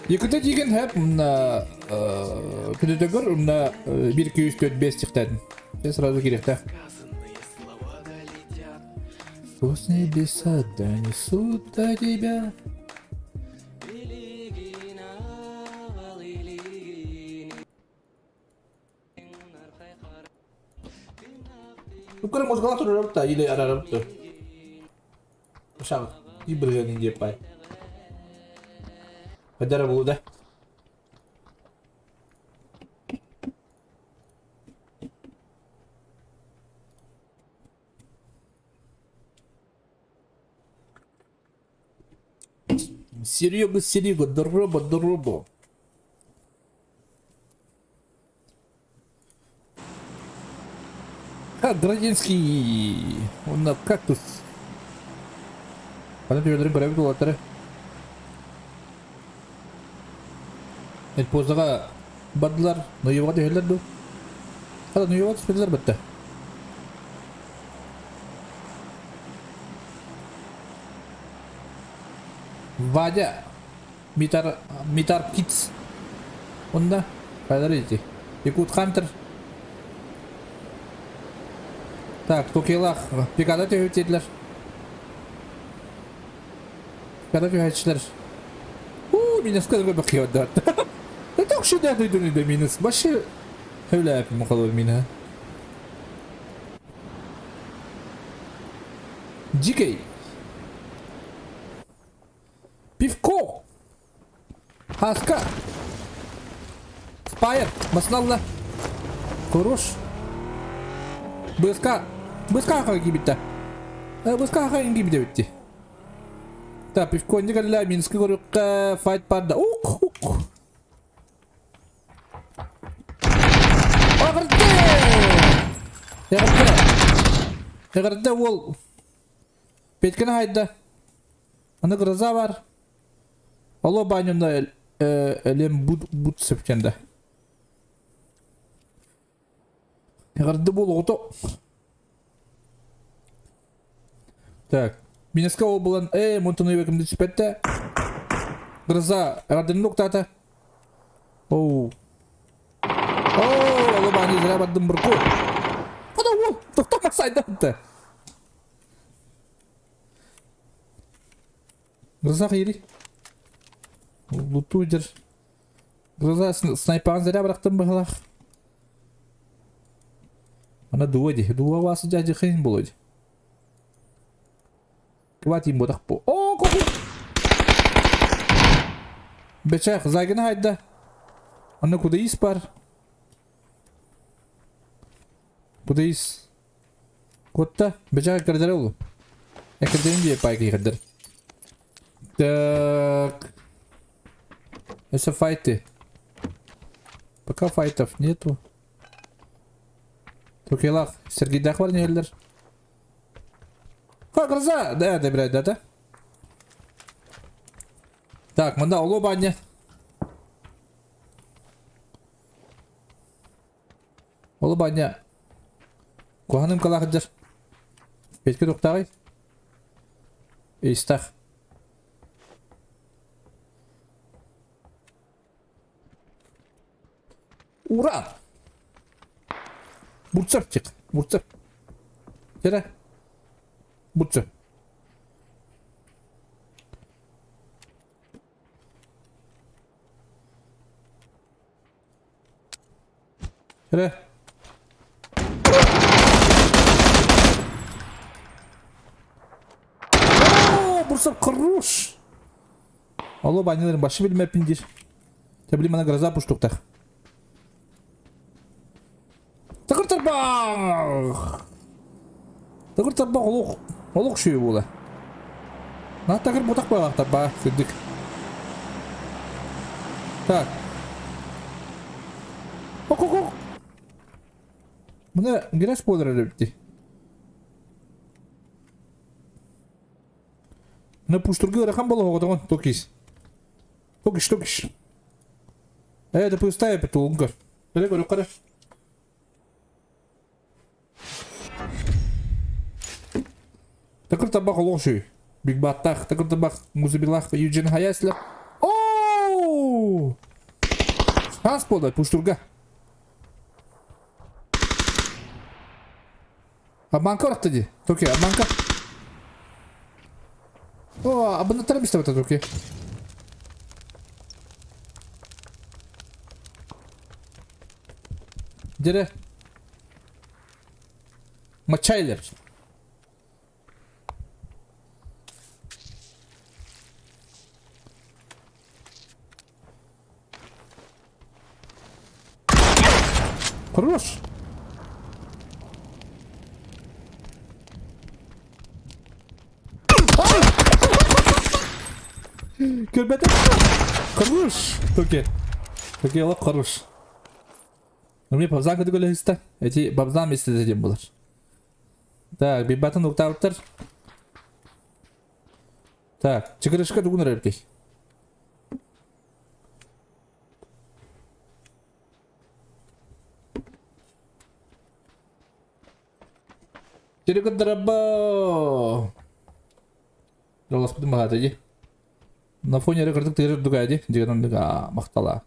Якута деген хэп мына күнөтөгөр мына 1 2 3 4 5 тихтәдин. Сен сразу керек та. Сквозь небеса донесут до тебя. Укры музыкалар турарабыт или арарабыт. Ушаг и биргенин деп бай. Кадара булуда. Серега, Серега, дороба, дороба. Ха, Градинский. Он на кактус. Аны төбөлөрүн көрөбүт уолаттары. Эльпозаға бардылар, Ноеваға түһэллэр дуу? Хата Ноеваға түспэтилэр бытта. Вадя Митар Митар Китс. Онда хайдары ити. Якут Хантер. Так, Токилах Пикада түһүтилэр. Пикада түһээччилэр. У, минуска бакыйоддар. Это охшуда дойдуну да минус. Вообще Хөйләп мукалар мина. Дикий. Пивко. Хаска. Спайер. Масналла. Хорош. БСК. БСК хаға кибитті. БСК хаға кибитті бітті. Так, пивко не калля Минский көрүккэ файт барда. Ук, ук. Эҕэрдэ! Эҕэрдэ! Эҕэрдэ уол Петканы хайда. Аны гроза бар. Алло банюнда элем бут бут сөпкенде. Эҕэрдэ буол оҕото. Так. Минеска ол булан, э, мунтуну бекимди түспэттэ. Гроза, эҕэрдэни нуктаата. Оу. Оо, алыбааны зря бардым бурку. Куда уол? Тоқтама сайданты. Гроза кыйри. Луту дер. Гроза снайпаҕын зря бырахтым быһылах. Ана дуа ди. Дуа васы дядя хейн болой. Кватим бодах бу. О, коку! Бечах, загина хайда. Аны куда ис бар? Куда ис? Кутта, бэчэҕэ кэрдэрэ улу. Эккирдэрин диye пайка кэрдэр. Так. Это файты. Пока файтов нету. Тукелах, Сергейдах бар нелер. Ха, гроза! Да, да, блядь, да, да. Так, мында олу баня. Ол баня. Куһаным калахдыр. Петке туктагай. Истах. Ура! Бурцевчик, Бурцев. Кere. Бурцев. Кere. О, Бурцев хорош! Алло, баниларын башы билмеппин диир. Тэ били мана гроза пуштуктах. Тыгыр тарбах! Тыгыр тарбах олох олох шүйе буола. На тагыр бутах буолах тарбаа сырдык. Так. Ок ок ок. Мына грязь буолар эбитти. Мына пуштурга ыарахан буола оҕотоҕун токис. Токиш токиш. Э, да пустая петулун көр. Көрө көрө көрө. Такыр табах олох шүй. Биг Баттах, такыр табах Музабилах, Юджин Хаяслер. Оу! Шанс болды, пуштурга. Обманка барахта ди. Токи, обманка. О, абонаттара бистебата токи. Дere. Мачайлер. Хорош! Көрбөтө. Хорош! Токе. Токе олох хорош. Мне бабзан көтө көлөһүстэ. Эти бабзан местеде диэн булар. Так, бибатын уктаабыттар. Так, чыгырышка тугун эрэркей. Чирикыдырабо! Роласпытым баһаата дии. На фоне эрэ кырдык тыгыр үрдүк дии. Дигэн оннук махтала.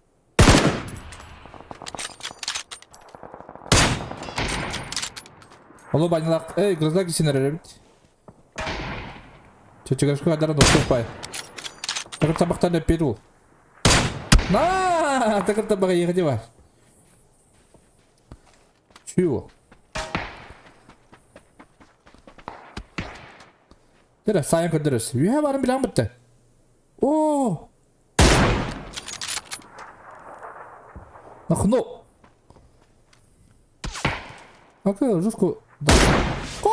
Олу банялах, эй, гроза кисин эрэр эбит. Чөчөгөшкө кадара доступ бай. Тагыр табактан эппет ул. На, тагыр табага ехати бар. Чего? Дere сайын көрдөрөс. Үйе барын билен бітті. О! Нахно. Ака, жестко. О!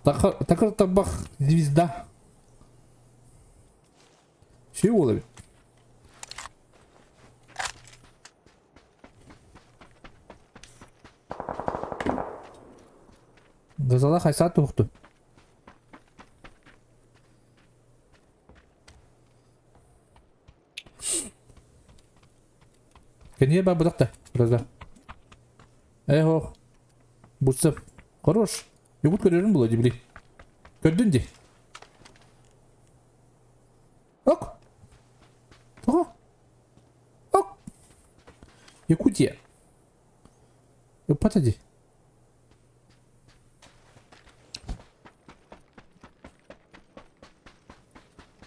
Такыр табах звезда. Чего ловит? Газала хайса тухту. Кэние ба быдахта, гроза. Эх, Бурцев. Хорош. Югут көрөрүн була дибли. Көрдүн ди. Ок. Тоҕо? Ок. Якутия. Ыппата ди.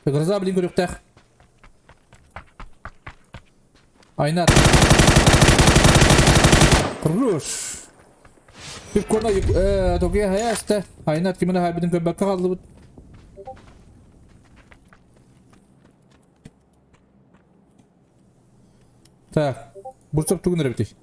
Гроза блин көрүөхтээх. Айнат. Хорош. Пивкона э, Токия хайаста. Айнат кимine хайбытын көрбөккө хааллыбыт. Так. Бурцов тугун эрэбитий.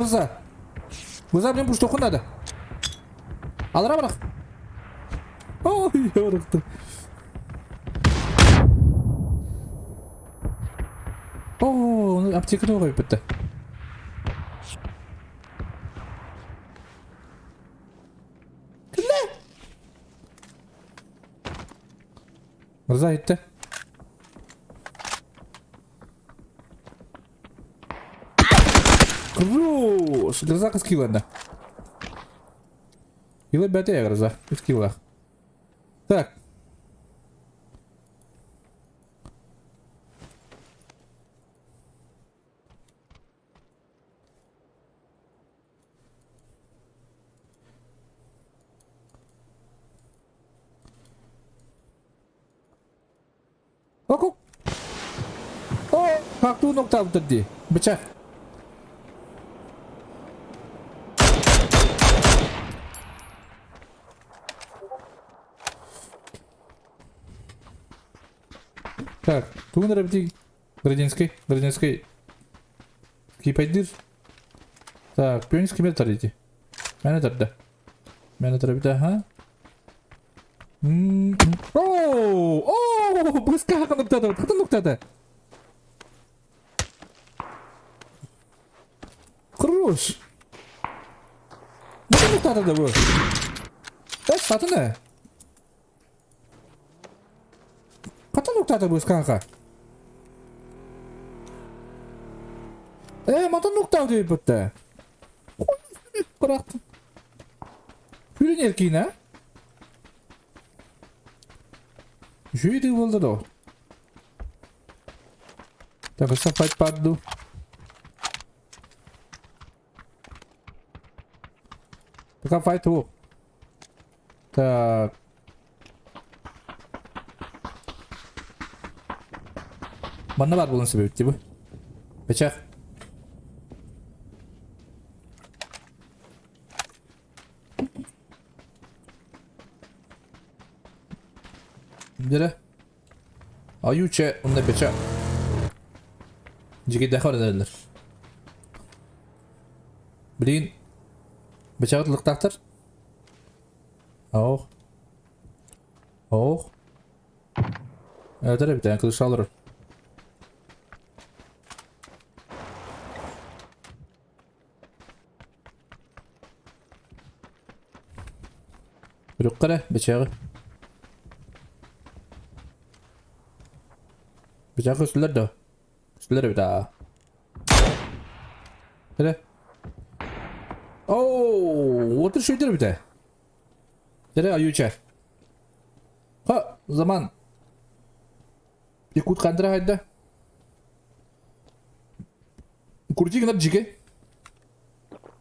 Гроза! Гроза, мне пуштуху надо. Алара барах. Ой, барахты. О, аптеканы қойып бітті. Кімде? Мырза айтты. Хорош! Гроза қыз киланды. Килы бәте гроза. Үс килах. Так. Окук. О, как ноктаабыттар дии. Бычах. Так, тугун эрэ бити Градинский, Градинский. Кипайдыр. Так, пионис кимер тарити. Мэне тарда. Мэне тарабита, ха? Оо, оо, быска нуктата, хата нуктата. Хорош. Бу нуктата да бу. Эс сатына. Хата нуктата бу скаха. Ээ, мантан нуктаа диэбиттэ. Бырахтым. Хүрүн эркиин а? Үчүгэй тыы буолла доо. Так, өссө файт баар дуу? Пока файт суох. Так. Манна баар буолан сөп эбит дии бу. Бэчээх. Дere. Ayuçe онна бече. Дьигидэхэ эрэллэр. Билигин бечэҕит ылыктаахтар. Оох. Оох. Эдэр эбит эн кыыс олорор. Үрүххэ эрэ бэчээҕи. Бэчээҕи көстүлэр дуо? Көстүлэр эбит аа. Эрэ. Оо, отыр шүйдер эбит ээ. Эрэ айууча. Ха, заман. Якут хантара хайда. Курти гынар дьигэ.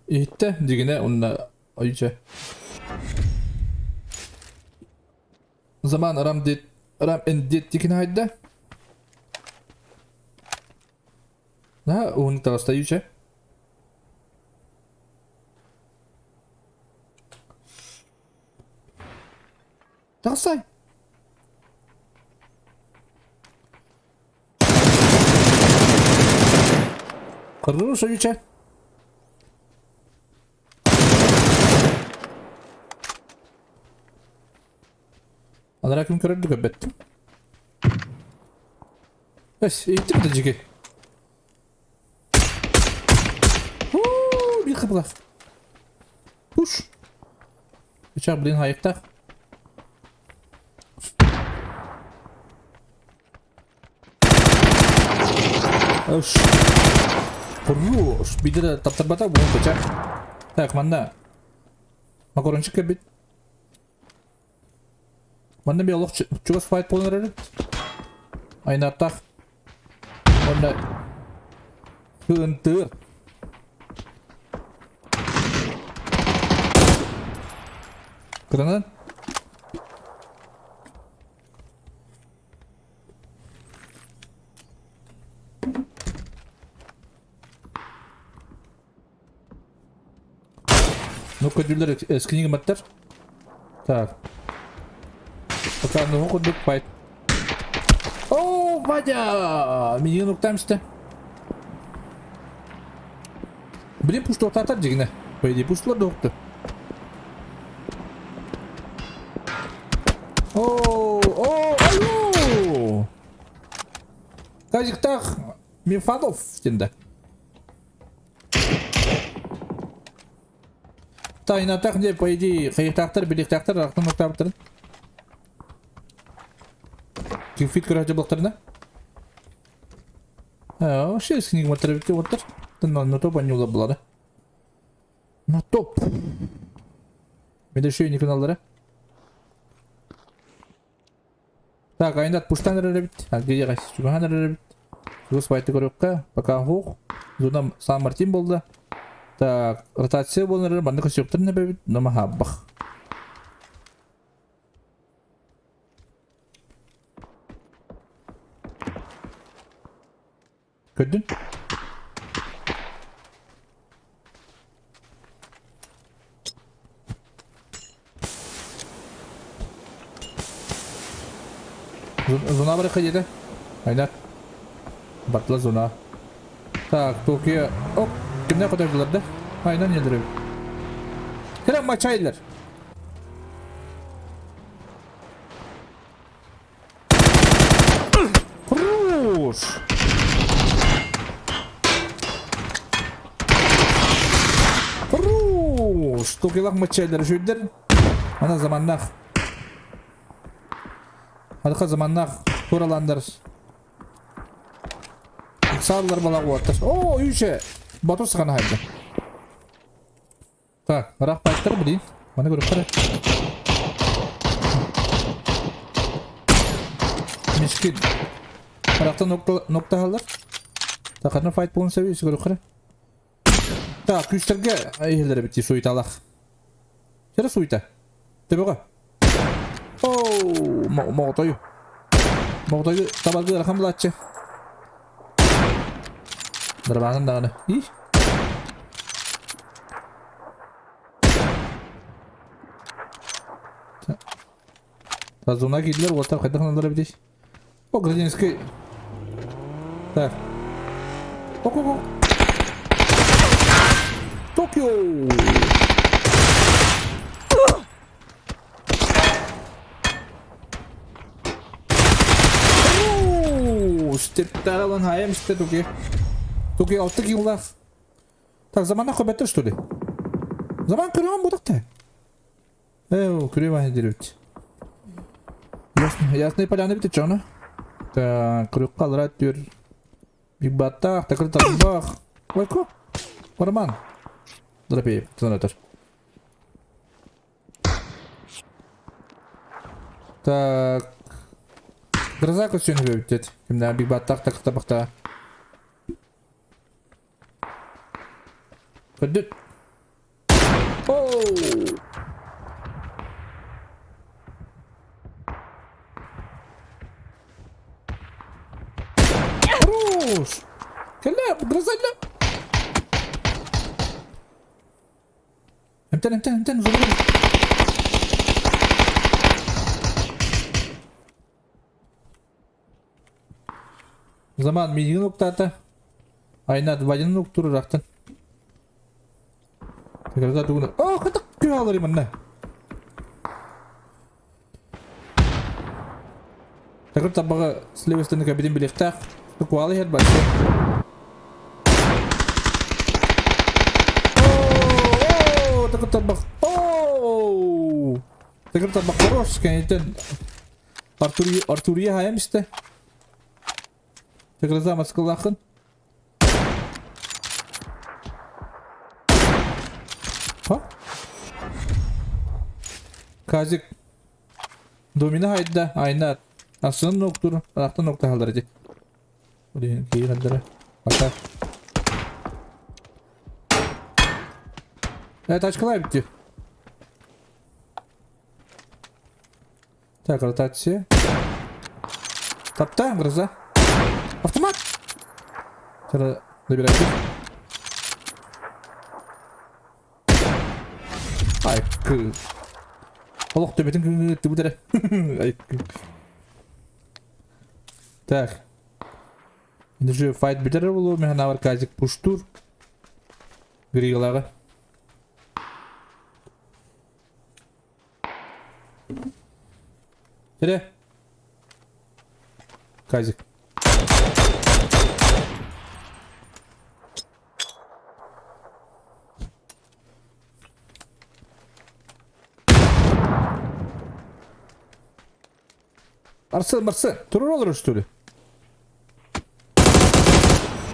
Иһиттэ дьигинэ уонна ойуча. Заман рам дит рам эндит дикин хайда. На уһун таҕыста ойуча. Таҕыстай. Хорош, ойуча. Анараа ким көрөрдү көрбөттүм. Эс, иттим да жиги. Уу, биир хапылах. Пуш. Бычак, блин, хайыктах. Ыш. Хорош. Биир да таптарбата буун бычак. Так, манна. Макарончик кэлбит. Манна би олох чугас файт буолан эрэр. Айнаттах. Уонна кыынтыыр. Кыранан. Ну көдүллэр эскини гымматтар. Так. Пока ну курдук файт. О, Вадя! Миигин уктаам истэ. Блин, пуштуохтаатар дьигинэ. По идее, пуштулар да уһукту. О, о, алло! Казиктах Мифанов денде. Тайнатах не, по идее, хайықтақтар, билиқтақтар, ақтан оқтабыттарын. Кимфит көрәді бұлықтарына? Вообще, книга матар бітті оттар. На топ они была, да? На топ. Менде еще не каналдары. Так, айнат пуштан эрэ бит. Аргия чугахан эрэ бит. Чугас байты көрөккө. Пока хух. Зона Сан Мартин болды. Так, ротация болан эрэр маннык өсөктөр небебит, но хаббах. Көрдүн? Зона барыха диэтэ. Айнар. Бартыла зона. Так, Токио. Оп, кимнээх көтөрдүлэр да? Айнан нелер эбит. Кэлэн мачайлар. Хорош! Хорош! Токилах мачайлар үчүгдэр. Ана заманнах. Арка заманнах тураландар. Сааллар балак уоттар. О, үйше! Батыр сыгана хайда. Так, ыраах баайттар билин. Маны көрүөхтэрэ. Мискин. Ыраахтан ноктаһаллар. Тахарна файт буолун сөбүй көрүөхтэрэ. Так, күүстэргэ иһэллэрэ бити суйталах. Сэрэ суйта. Төбөҕө. Оу, моҕотою. Моҕотою табаргы ыарахан булааччы. Дарбаанын даҕаны. Ih. Зона киирдилэр, уолаттар хайдах гыналлар эбитий? О, гражданский. Так. Ок, ок, ок. Токио! Стептар алан хайам сте Токио. Токио алты килах. Так, замана көбөттөр, что ли? Заман көрөм будакта. Э, күрүм аһын Ясно, Ясный поляны бит чоно. Так, крюк алра түр. Биг баттах, такыр тарбах. Ойко. Роман. Дропей, тонатор. Так. Гроза көсөнү бөбүттет. Кимдә биг баттах такыр табахта. Көрдүт. Оу! Хорош! Кэллэ, гроза Эмтэн, эмтэн, эмтэн, зубы. Заман миигин уктаата. Айнат Вадин уктуур ыраахтан. Гроза тугуна. О, хатык күһалар манна. Такыр табаҕа с левой стороны кабинин билиэхтээх. Куала иһэр барсы. О, такыр табах. О! Такыр табах хорош, кэнниттэн Артур Артурия хайам истэ. Гроза маскалаахын. Ха? Казик Домина хайда, айна Асын ноктур, арахтан нокта халдар ити. Блин, киин халдара. Пока. Э, тачкалай битти. Так, ротация. Тапта, гроза. Автомат! Забирайте. Ай, кы. Олох төбөтүн күҥҥү Ай, Так. Инде файт бүтэр буолуо, мен ханабар казик пуштур. Григалааҕы. Эрэ. Казик. Арсен, Марсен, турар олорор что ли?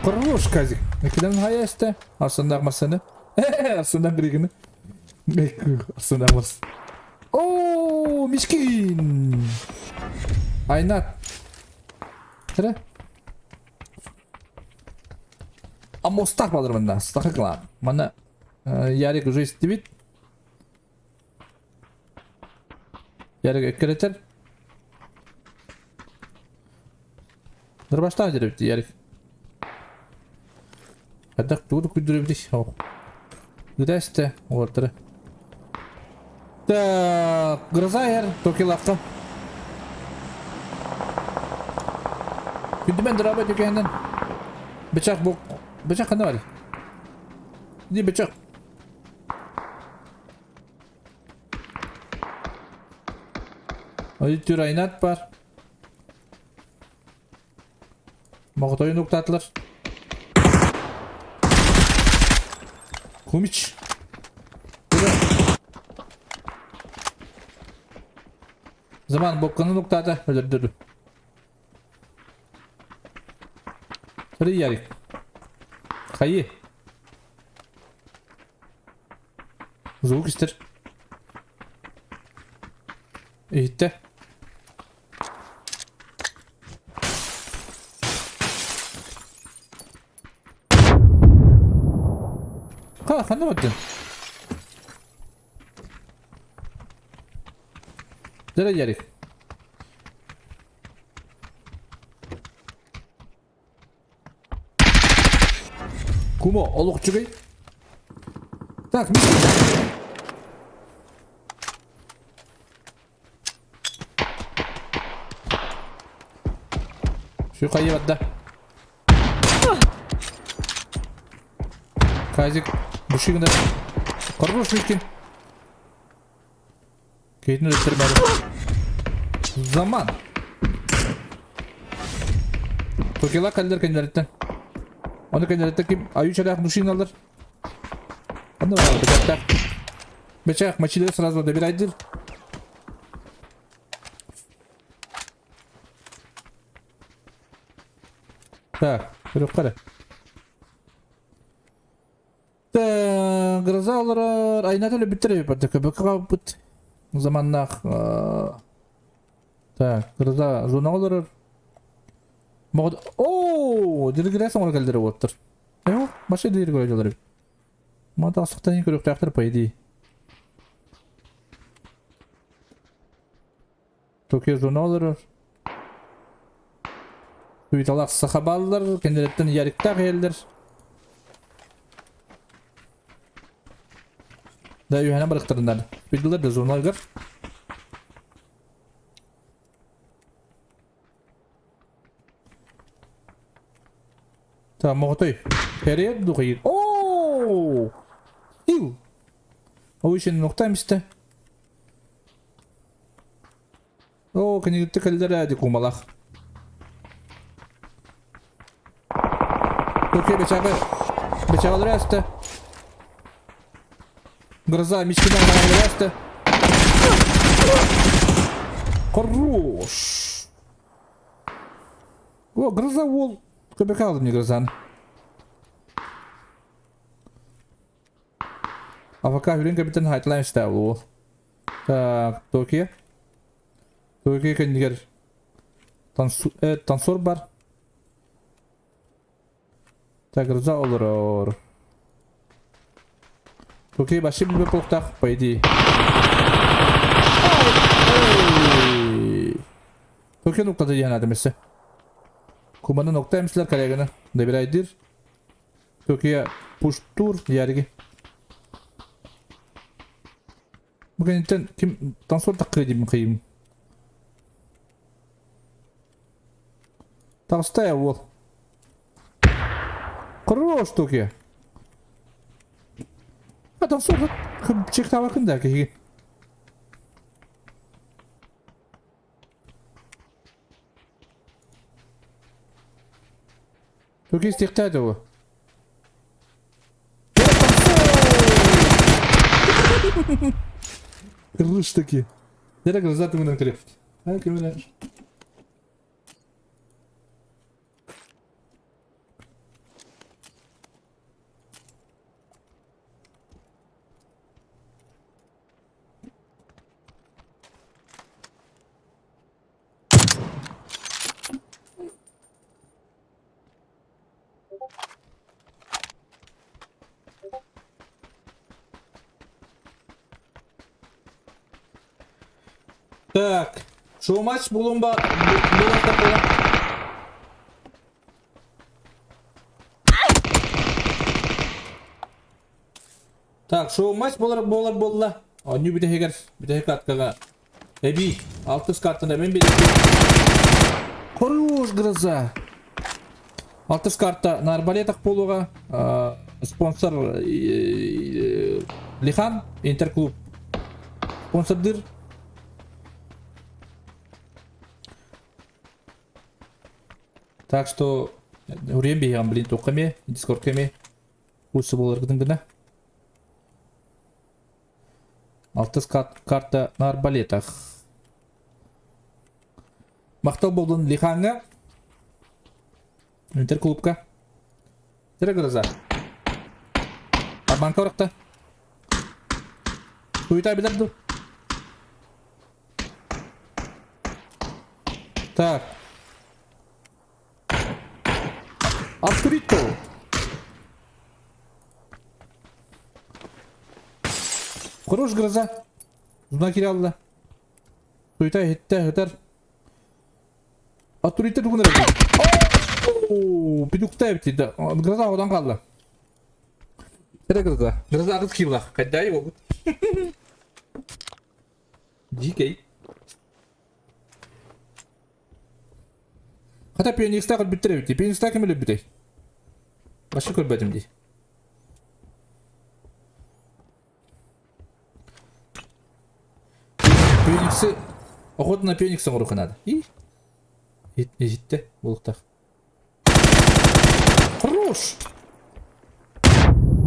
Хорош, Казик. Экиден хая эсте. Арсендаах Марсены. Арсендаах Григины. Арсендаах Марс. О, мискин! Айнат. Эрэ. Амостах балыр мында. Стаха клан. Мана Ярик уже истибит. Ярик эккирэтэр. Нырбаштаах дьэрэбит Ярик. Хайдах тугу күйдүрэбитий? Ох. Үрэстэ уолаттары. Так, гроза иһэр Токилахха. Күндүмэн дорообо түкэһинэн. Бычах бу бычах ханна барый? Ди бычах. Ой, айнат бар. Моҕотойун уктаатылар. Кумич. Заман бокканын уктаата өлөрдөрү. Ярик. Хайы. Звук истэр. Иһиттэ. Ха, ханна бардын? Дere Ярик. Кумо, олох үчүгэй. Так, Şu хайы барда. Казик, бушигында. Хорош мискин. Кейтин өлтүрмәде. Заман. Токила кэллэр кэннилэриттэн. Ону кэннилэриттэн ким аю чалаах душин алар. Аны бар бечактаах. Бечак мочили сразу добирайдыр. Так, көрүөххэ эрэ. Гроза олорор айната өлбүттэр эбит көбөккө хаалбыт заманнаах так гроза зона олорор оо диригирээс оҥоро кэллэр уоттар э машина диригирэ дьолор эбит мата асыктан көрүөхтээхтэр по идее Токио зона олорор Суеталаах саха бааллар, кинилэртэн яриктаах иһэллэр. Да үһэнэ барыктарынар. Билдилэр да зоналаргар. Так, моҕотой. Кэрийэр духайыр. Оо! Ил! Ол үшін нуқта эмисте. Оо, кинигитте кэллэр ээ ди кумалах. Окей, бечаҕы бечаҕалары аста. Гроза мичкина аста. Хорош. О, гроза уол. Көбөкө алдым не грозаны. АФК үрүн кэбитэн хайтылаан истэ уол. Так, Токио. Токио кэннигэр танцор бар. Так, Рза олорор. Токио вообще билбэт буолуохтаах, по идее. Токио нуктата диэн аатым өссө. Куманы нукта эмсилэр коллеганы добирайдыр. Токио пуштур яриги. Бу кэнниттэн ким танцор таххыа диибин хайыыбын. Таҕыста ээ уол. Хорош Токио. Танцор чехтаабакын да киһи. Тугу истиэхтээх дуо? Кырыш таки. Дere глаза тугунан көрөппүт. Ха киминэ. Так, шоу-матч буолуон ба буолуохтаах Так, шоу-матч буолар буолар буолла. Оонньуу бүтэһигэр бүтэһик каткаҕа эбии алтыс картаны эбэн биэриэхпит. Хорош, гроза! Алтыс карта на арбалетах буолуоҕа. Спонсор Лихан Интерклуб спонсордыыр. Так что уруйан биһиэҕин блин туохха эмиэ дискордка эмиэ курса буоларгытын гына. Алтыс карта на арбалетах. Махтал буоллун Лихаҥҥа. Интерклубка. Тире гроза. Арбанка орохта. Суйта билэр ду. Так. Открыто. Хорош гроза. Зуна киралла. Суйта иһиттэ, өтөр. Аттурита тугун эрэ. Оо, пидукта эбит да. Гроза одан қалды. Это гроза. Гроза ағыз килах. Қайдай ол. Дикей. Хата пионерста көрбүттэр эбит. Пионерста ким өлөрбүтэй? Башы көрбөтүм дии. Фениксы охота на феникса оҥоруохха наада. И иһиттэ буолуохтаах. Хорош!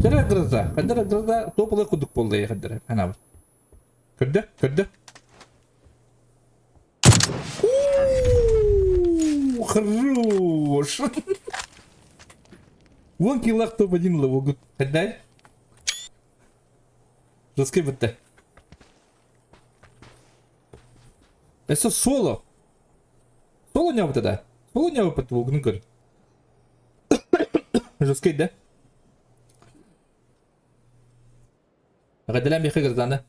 Дара гроза. Хадара гроза тополой курдук буолла хадара. Анаабыт. Көрдө, көрдө. Хорош! Вон килах топ-1 ловогут. Хаддай? Жесткий бітті. Это соло. Соло не тогда. Соло не выпад көр. Жесткий, да? Гадалям бихи гражданы.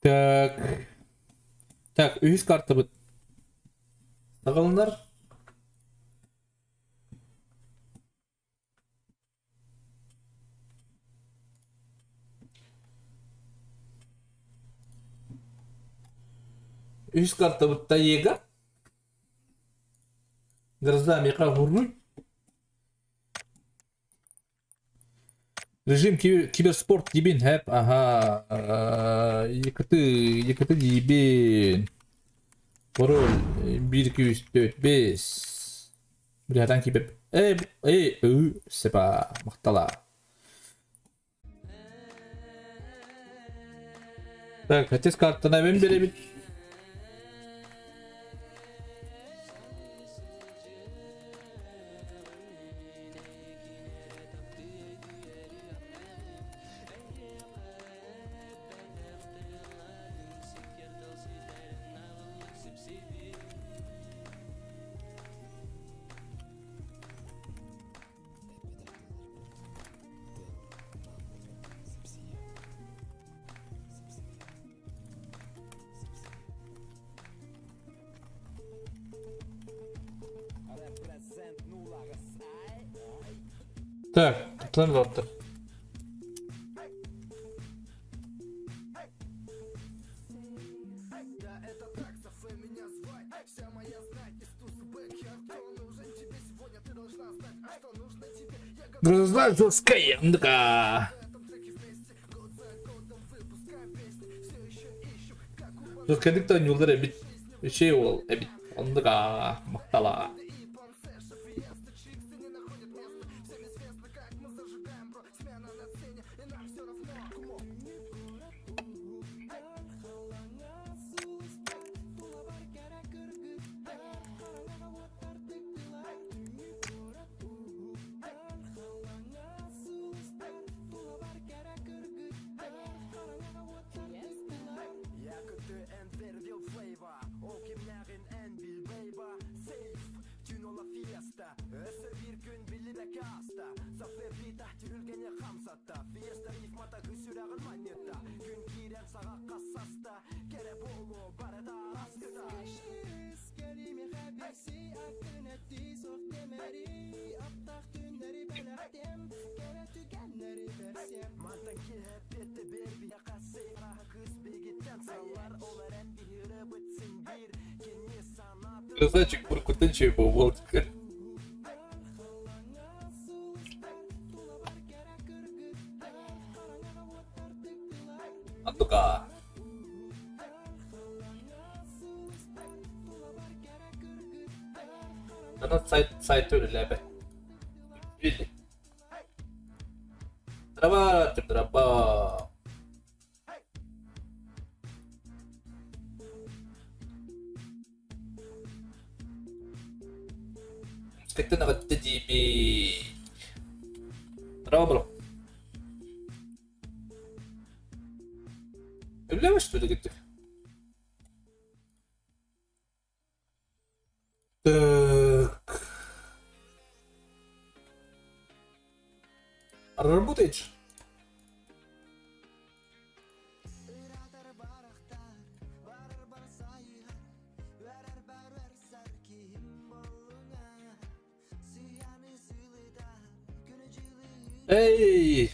Так. Так, үһүс картабыт. Саҕаланар. Үһүс картабыт Таега. Гроза миэхэ уһурнуй. Режим киберспорт дибин хэп аха якыты якыты диибин пароль биир күүс төрт бес Блядан кибер э э ы сепа махтала Так, отец картаны мен беребит. Так, туттан доҕоттор. Грозовская, ндка. Кэдик да ньулдар эбит. Үчей ол эбит. Ондуга мактала. Красавчик буркутын чей был теперь. Антука. Ана сайт сайт үлэлээбэт. Били. Драба, драба. Кыттын аҕытты диибит. Драба бро. Үлэлээбэт что ли кыттык? Так. Работает же. Эй!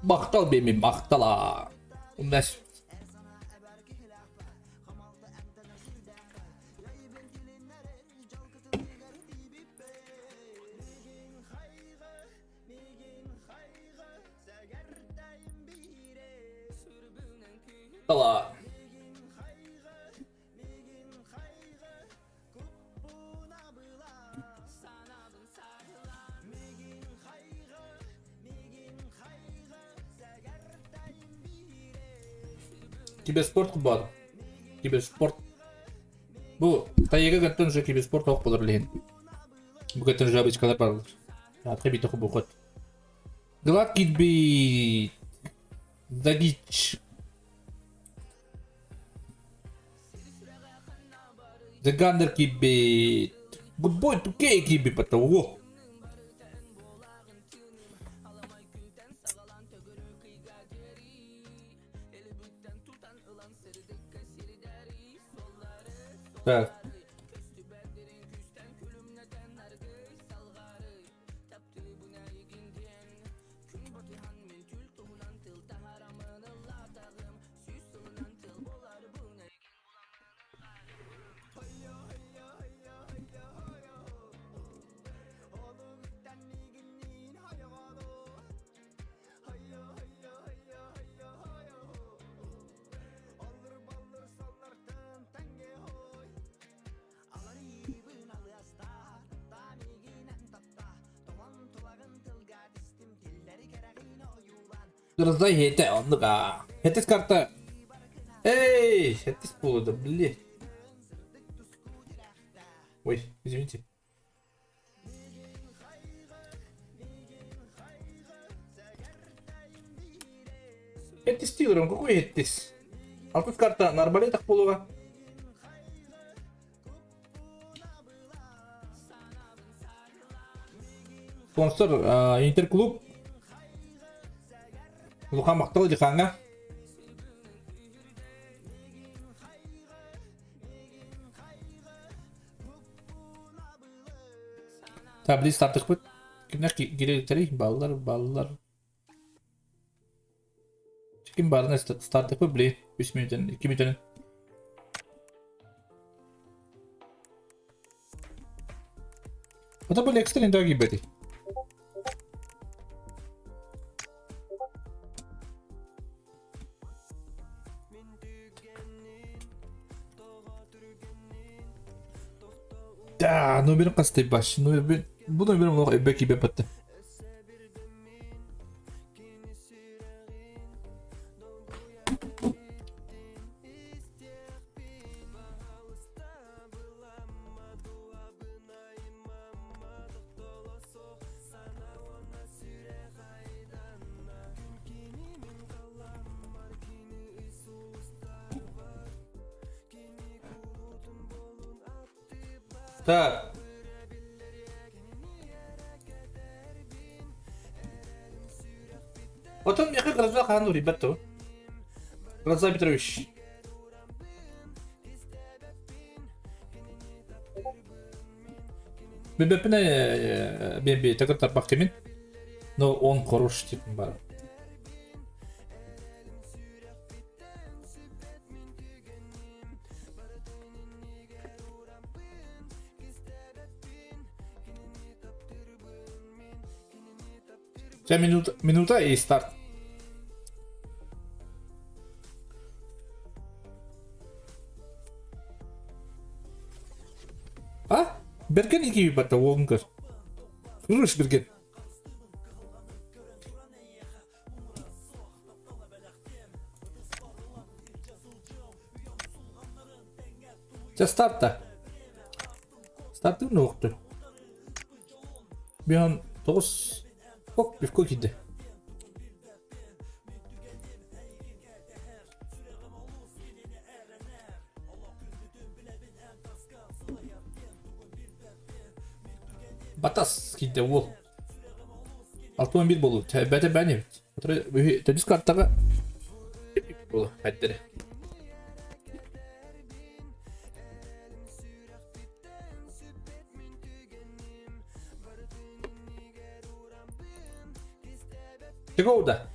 Махтал бэймин махтала. Умнас. Тала. Киберспорт кубаат. Киберспорт. Бу тайга кыттан уже киберспорт ох болор билигин. Бу кыттан уже обычкалар баралар. Атка бит бухот. Гладкий бит. Загич. The Gunner киирбит. Good boy 2K киирбит батта. О! Так. Гроза хете оннук аа. Хетис карта. Эй, хетис буолла блин. Ой, извините. Хетис диирим, какой хетис? Алтыс карта нормалетах буолуоҕа. Спонсор Интерклуб Луха махтал Дихаҥҥа. Таблиц тартыкпыт. Кимнэр киирэликтэрий? Баллар, баллар. Ким баарына стартыкпыт били. Үс мүнүүтэн, икки мүнүүтэн. Ото бу Лекстер интоо киирбэтий. Да, номерин хастай баш. Номерин бу номерим олох эбэ киирбэт батта. Так. Отон миэхэ гроза хаан уруйбат дуо? Гроза Петрович. Билбэппин биэн такыр тарбах кимин, но он хорош типа бар. Чэ, минута, минута и старт. А? Берген ики батта уолун көр. Кырыш Берген. Чэ, старта. Стартын уохту. Биһан тоҕус ок пивко киирдэ. Батас киирдэ уол. 61 болуу. Бэтэ бэни эбит. Төрдүс картаҕа болу хайдары. Чего да?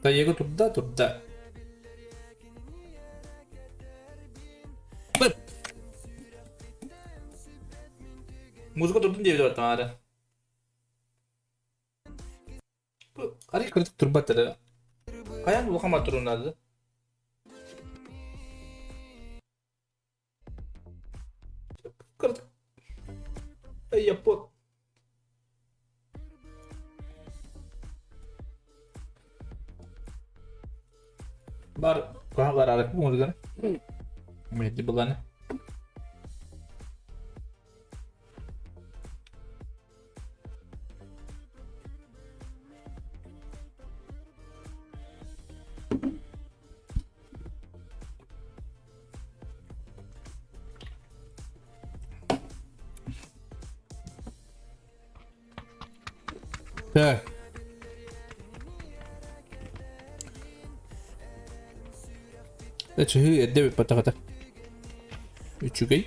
Таего турда, турда. Музыка турдун диэбит баттамаары. Бу арый кырдык турбат эрэ. Хайаан улахан матурунаады? Кырдык. Япон. Бар куһаҕар арык музыканы. Меди буланы. Так. Чыһыы эрдэ бүппэтэҕэ. Үчүгэй.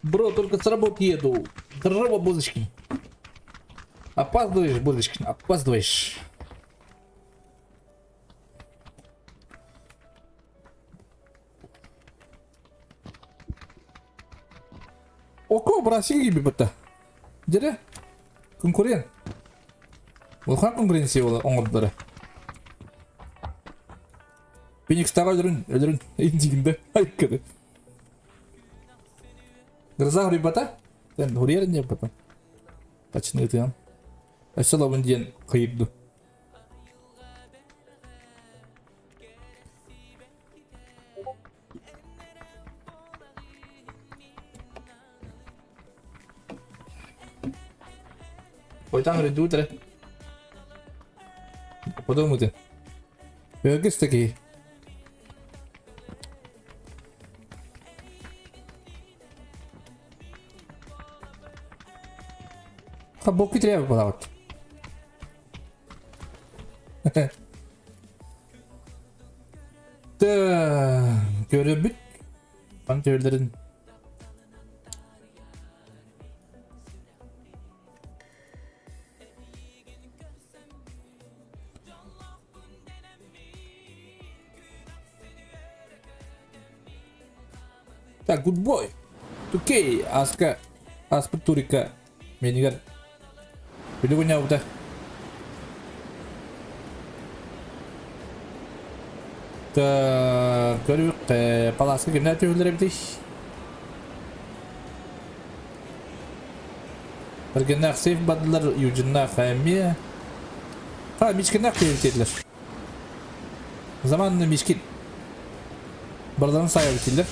Бро, только с работы еду. Здорово, Бузочкин. Опаздываешь, Бузочкин, опаздываешь. Око Бразилия биппата. Дьэ, конкурент. Улахан конкуренция оҥордулара. Феникстаҕа өлөрүн, өлөрүн индигинде айкады. Гроза хуруйбата. Тэн хуруйар не потом. Тачны ытыан. Өссө лабын диэн кыйырды. Хойутаан өрөйдүүт эрэ. Подумайте. Өргүс да киһи. Хабокки треба балабыт. Көрөбүт. Ан төбөлөрүн Так, good boy. Окей, аска аспыт турика менигер билигин ньаабыта. Так, көрүөххэ, палааска кимнээх түһүллэр эбитий? Бэргэннээх сейф бардылар, Юджиннаах эмиэ. Ха, Мичкиннээх түһүлтиэтилэр. Заманный Мичкин. Барыларын саайа битиллэр.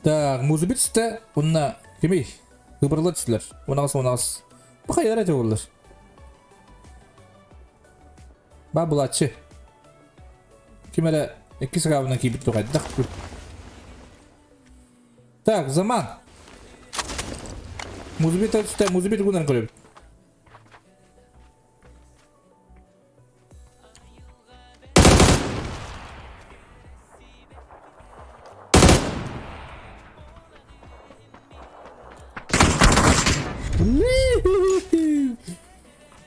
Так, музыка түстэ, уонна кимий? Выбрала түстүлэр. Унаҕас унаҕас. Бу хайалар этэ буоллар? Ба булааччы. Ким эрэ икки саҕабынан киирбит тугайдах. Так, заман. Музыка түстэ, музыка тугунан көрөбүт.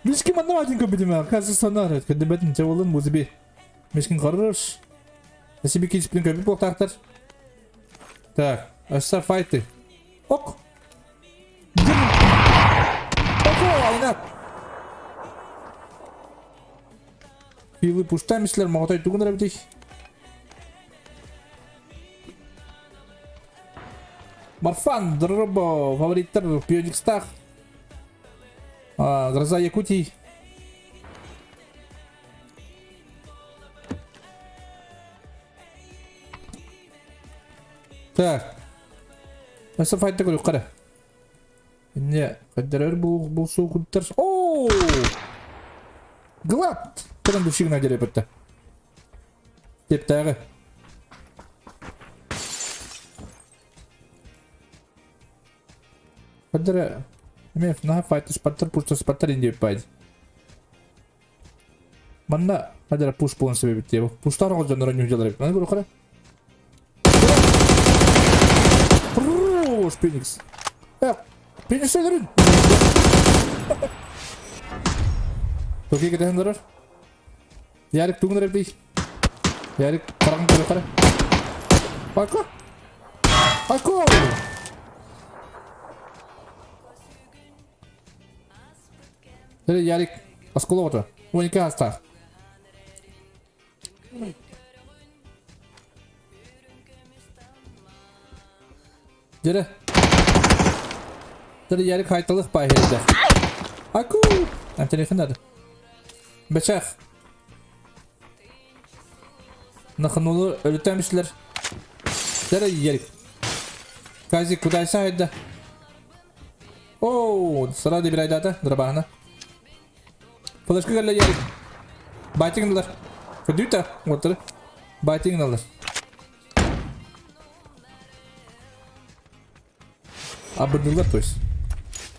Мишки манна один көбүтүмэ, кажется, сонар, көдүбэтин чабылын музыби. Мишкин хорош. Спасибо, киспин көбүт буолтаахтар. Так, өссө файты. Ок. Oko, айнат. Филы пуштамислер моҕотой тугун эрэ Марфан, Дробо, фавориттар, Пионикстах, Гроза Якутии. Так. Өссө файта көрүөххэ эрэ. Инне хайдарар бу бу суукуттар. Оо! Глад! Туран душигна дерепетте. Тептээҕи. Хайдара эмиэ наһаа файта спаттар пушта спаттар индиэп баайд. Манна хадара пуш буолан сөбөбүт диэб. Пуштар оҕо дьонноро ньүдьэлэр эбит. Маны көрөхөрө. Хорош, Феникс. Э, Феникс өлөрүн. Токи кэтэһэн олорор. Ярик тугун эрэ Ярик хараҕын көрөхөрө. Айко! Айко! Эй, Ярик, осколок ото. 12 астаах. Дere. Дere Ярик хайталых баһирде. Аку! Антелефон Бечах. Наханулы өлүтәмишлер. Дere Ярик. Казик кудайса хайда. Оо, сара да бирайдата, дырабаһына. Флешка кэллэ Ярик. Байтиҥ ылар. Көрдүүтэ, уоттары. Байтиҥ ылар. Абырдылар, то есть.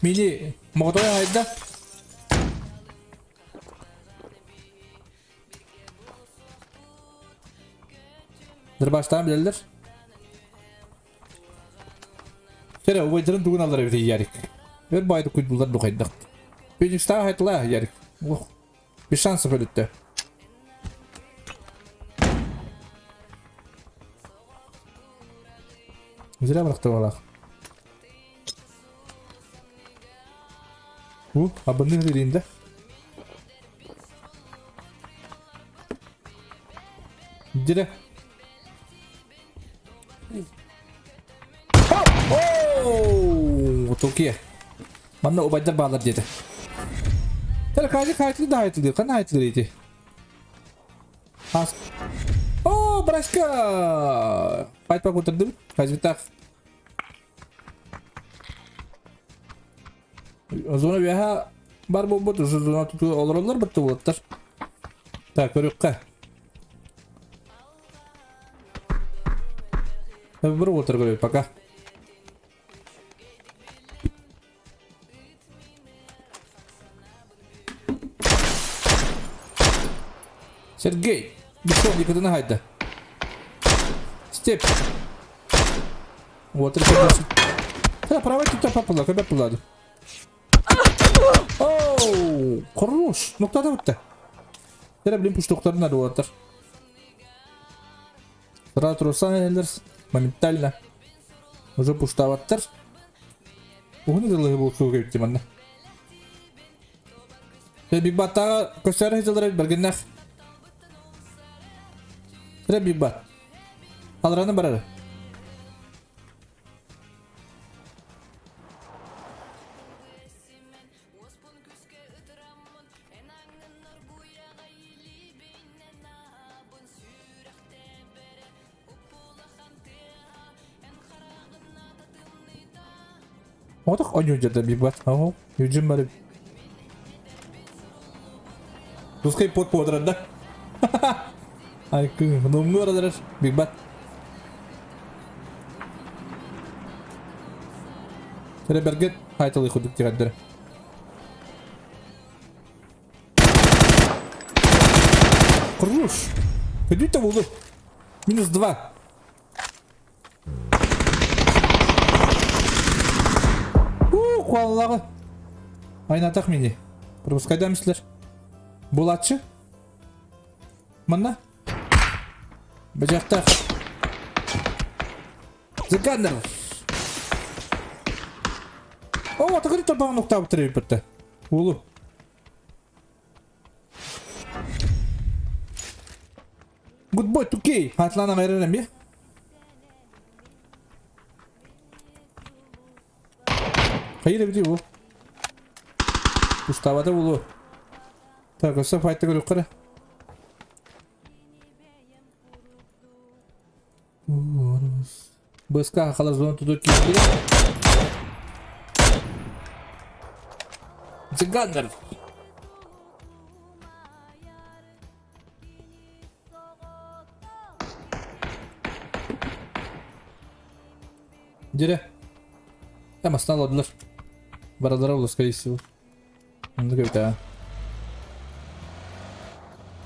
Мини моҕотой хайда. Дырбаштаан билэллэр. Кэрэ, убайдарын тугун аллар эбит Ярик. Өр баайды куйдулар духайдах. Феникстаах айтла Ярик. Ох, без шансов өлүттэ. Зря бырахты балах. У, абынны үрейінде. Дире. Оо, Туркия. Манна убайдар баалар диэтэ. Тара кажи хайтылы да хайтылы, ханна хайтылы ити? Хас. О, браска! Файтпа кутырдым. Хазбитах. Зона үөһэ бар буолбут, уже зона тутуу олороллор бытты уолаттар. Так, көрүөххэ. Бір уолаттар көрөбүт пока. Сергей, бишон никуда хайда. Степь. Вот, это Да, правый тут попала, когда пулады. Оу, хорош. Ноктада бутта. Тера блин пуштоктарын надо уолаттар. Сразу Русан моментально уже пуштаваттар. Уһун ытылыһы булсуу кэбиттим манна. Биг Баттаҕа көстөөрө сылдьар бэргэннээх. Эрэ Биг Бат. Алраны барар. Отох оонньуу Биг Бат. Оһо, Юджин бар. Пускай пот подрар да. Ай, номнур арар Биг Бат. Реберген хайталы худук тигәддер. Хорош! Иди там улы. Минус два. У, куаллаҕы. Айнатах мини. Пропускайда мислер. Булатчы. Манна. Бажахтах. Зыкандар. О, тагыр торбаҕын уктаабыттар эбиппитте. Улу. Good boy, 2K. Хатлана гайрар эмиэ. Хайыр эбити бу. Уставата булу. Так, өссө файта көрүөххэ эрэ. БСК халар зона туту киирдэ. Цыгандар. Дьэрэ. Там астан Баралара ол, скорее всего. Оннук эбит аа.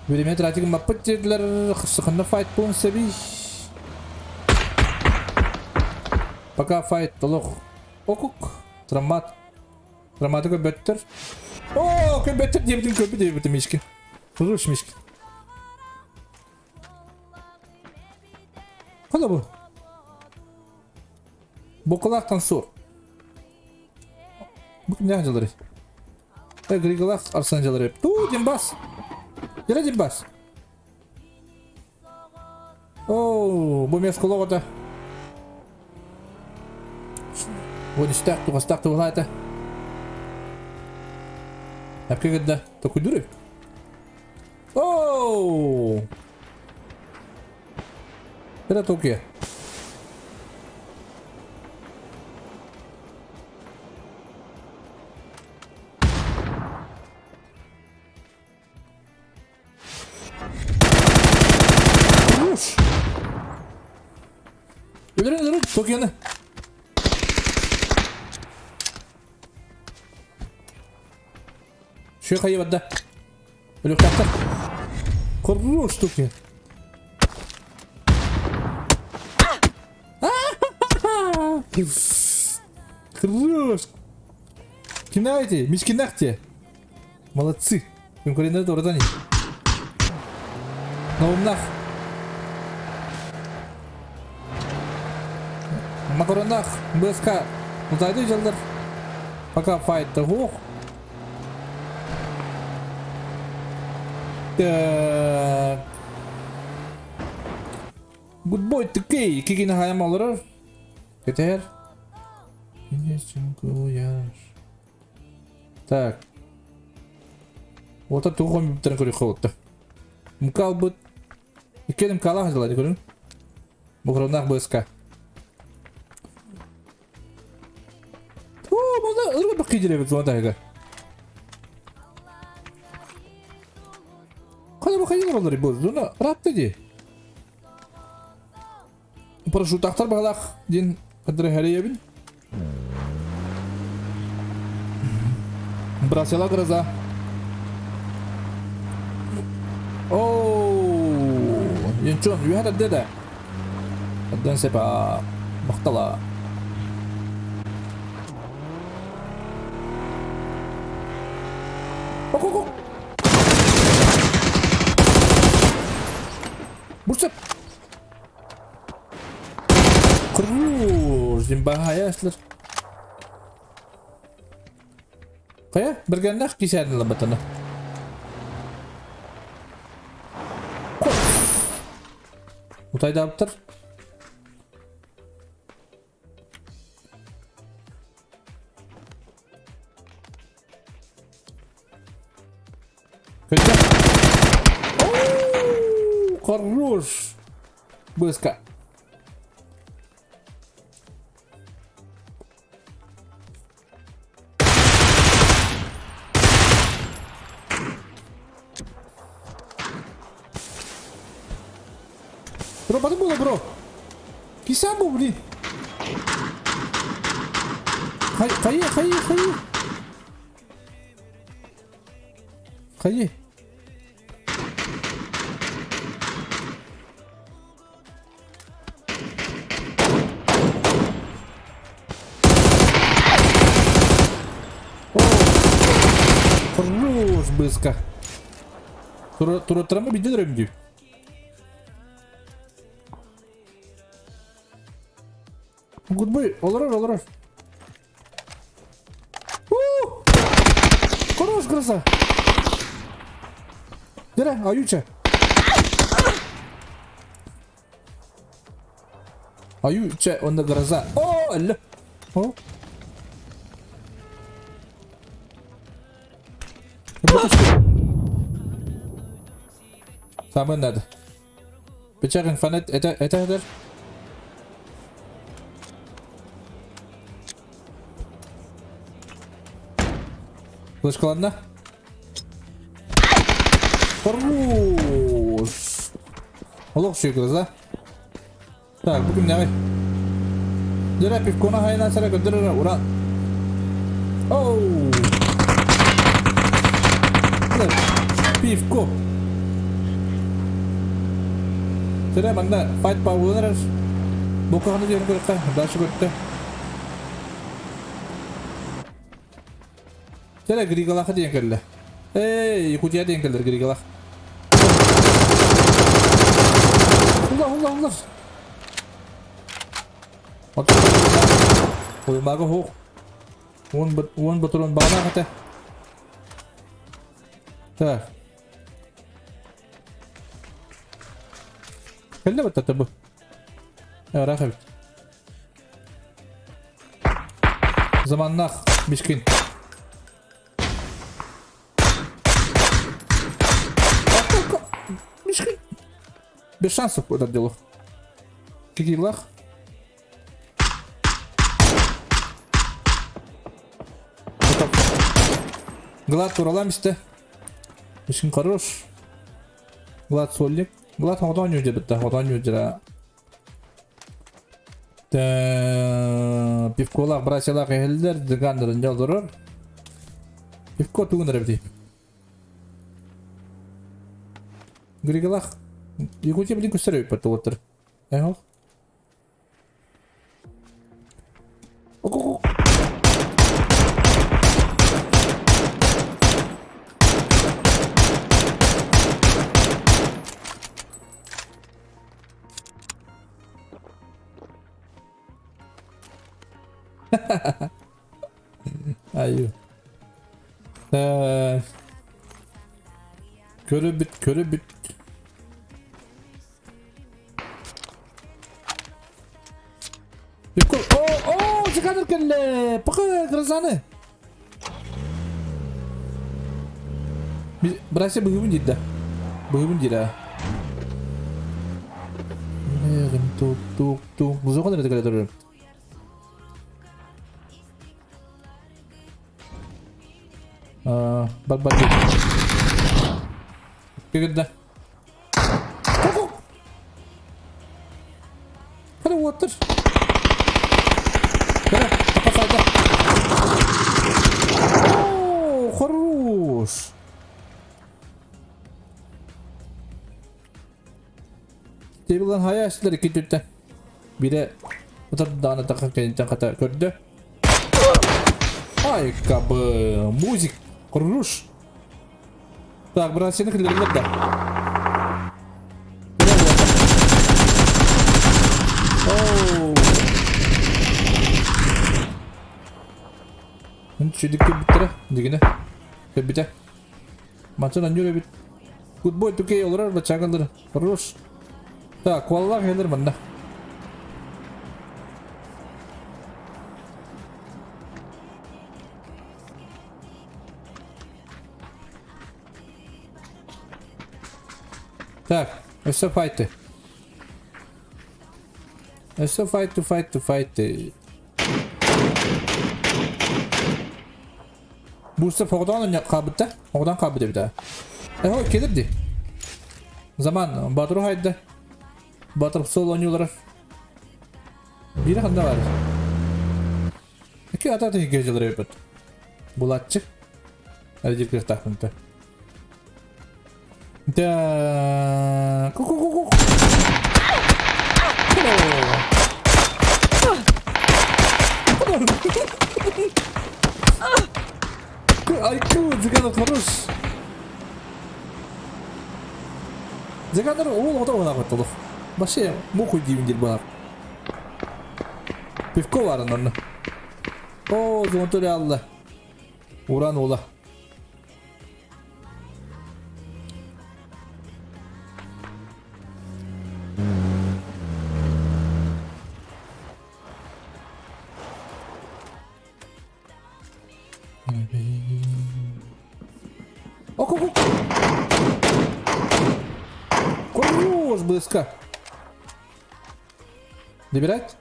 Время тратик маппыт диэтилэр, ханна файт буолуон сөбүй? Пока файт толох. Окук. Травмат. Травматы көрбөттөр. О, көрбөттөр диэбитин көрбүт диэбитим мишки. Хорош мишки. Хала бу. Букалаах танцор. Бу кимнээх дьалары? Э, Григалаах Арсен дьалары. Туу, Димбас! Дьэ, Димбас! Оо, бу мес кулоҕото. Уонистаах тугастаах туһалаата. Әпке кырда токуйдур Оу! Это Токио. Хорош! Өлөрөн өлөрөн Токионы. Шү хайы барда. Өлүөхтаахтар. Хорош Токио. Хорош! Кимнээти? Мискиннэхти. Молодцы. Конкуренттар туоратан Наумнах. Макаронах БСК. Утайды дьаллар. Пока файт суох. Так. Good boy 2K. Кикини хаям олорор. Кэтэһэр. Так. Уота тугу компьютерин көрүөххэ буолта. Мка албыт. Иккиэн МК-лаах дьыла көрүҥ. Бухраннаах БСК. Оо, манна ырга бакы. киирэр эбит зона таһыгар. Хайа бу хайа олорор бу зона ыраатта дии. Парашютахтар баҕалаах диэн кадырыһарыйабын. Бросила гроза. Оу, Янчон, үөһэ тардыа да. Тардан сеп махтала. Ок-ок-ок. Бурсеп. Круж, зимбахая эслер. Хайа, бэргэннээх кисээн ылабатана. Утайдаабыттар. Көтө. Хорош. Быска. Бро, батын була, бро. Киса бу, блин. Хай, хайы, хайы, хайы. Хайы. Хорош, быска. Туруттарама биден өрөмдүү. Гудбой, олорор, олорор. Хорош, гроза! Дere, аюча. Аюча, онно гроза. О, әллә. О. Самый надо. Печак инфанет, это, это, это. Флешкаланна. Хорош. Олох үчүгэй глаза. Так, бу күннэҕи. Дьэ, пивкона хайынан сара көрдөрөр уран. Оу! Пивко. Сэрэ манна файт пауылын эрэр. Бу коханы диэн көрөххө, дальше көртө. Сэрэ Григалаха диэн кэллэ. Эй, Якутия диэн кэллэр Григалах. Улар, улар, улар. Уймага хух. Уон батурун баҕалаах этэ. Так. Кэллэ баттата бу. Ыраах эбит. Заманнах мишкин. Мишкин. Без шансов это дело. Кикилах. Глад туралам исте. Мишкин хорош. Глад сольник. Глад хотон юдебетте, хотон юдера. Пивколаах братьялаах иһэллэр, дыгааннарын дьэ олорор. Пивко тугун эрэ эбитий? Григалаах Якутия билин көстөр эбиппэт уолаттар. Эһох. Айыы. Э, Көрөбүт, көрөбүт. О, о, зыканыр кэллэ! Пока грозаны. Братья быһыыбын диир да. Быһыыбын диир аа. Тук тук тук. Бузоҕон эрэ кэлэ турар. Бар бар Кигирдэ. Хара уоттар. Хара, тапасайда. О, хорош. Тебилан хайа астылар икки түртэ. Бире утардааны таха кэнниттэн хата көрдө. Ай, кабы, музик, хорош. Так, брат, сені киллэрилэр да. Оу. Үчүдүк кэлбиттэрэ, дигинэ. Кэлбитэ. Мантан анньыр эбит. Гудбой тукей олорор бачаагалар. Хорош. Так, куалалаах иһэлэр манна. Так, өссө файты. Өссө файты, файты, файты. Бурса фоҕдоон хаалбыта. Оҕдон хаалбыт эбит аа. Эһо келир ди. Заман Батыр хайда. Батыр сол оонньуулара. Биирэ ханна баар? Ики ата тиһигэ дьылар эбит. Булатчы. Әлдир кыахтаахпын Да. Ку-ку-ку-ку. Айку, Зиганов хорош. Зигандар ол оҕото оҕунаах Баше муку диибин диир баар. Пивко баарын онно. Оо, зонтори алла. Уран уола. Ок-ок-ок! Хорош, близко. Добирать?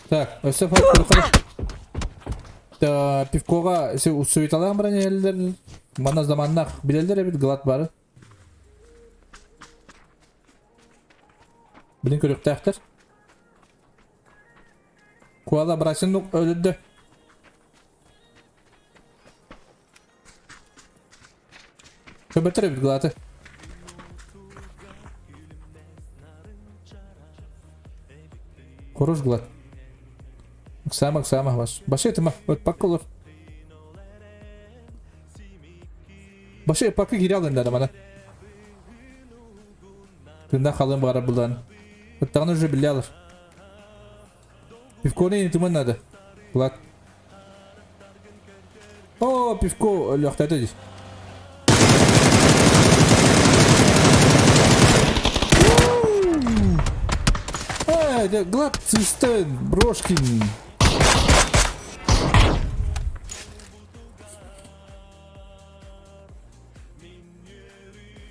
Так, өссө Пивкоҕа суеталаан баран иһэллэр. Манна заманнах билэллэр эбит глад бары. Билин көрүөхтээхтэр. Куала Брасин өлөрдө. Көбөтөр эбит глаты. Хорош глад. Ыксаама, ыксаама бас. Башы этима, өт olur. Башы пакы кире алын деді мана. Тында халын бара булан. Ыттағын уже биле алыр. Пивко не туман надо. Влад. О, пивко өлүөхтэтэ дии. Э, Глад Цистен, Брошкин.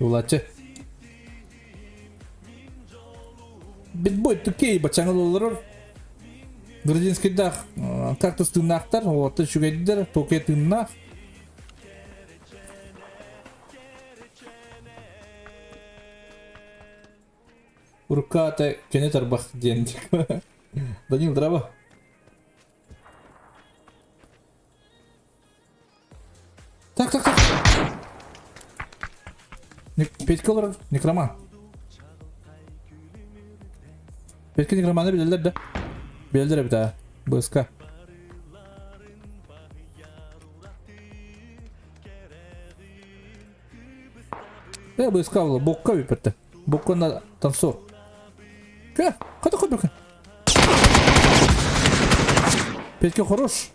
Улачы. Битбой тукей бачаңыл олорор. Грузинскийдаах кактус тыыннаахтар, уолаттар үчүгэйдэр, токуйа тыыннаах. Урукка кене тарбах диэн Данил, здраво. Так, так, так. Петька олорор, некроман. Петька некроманы билэллэр да? Билэллэр эбит аа. БСК. Э, БСК була, бокка бүппэтэ. Бокка на танцор. Кэ, хата көрбөкүн. Петька хорош.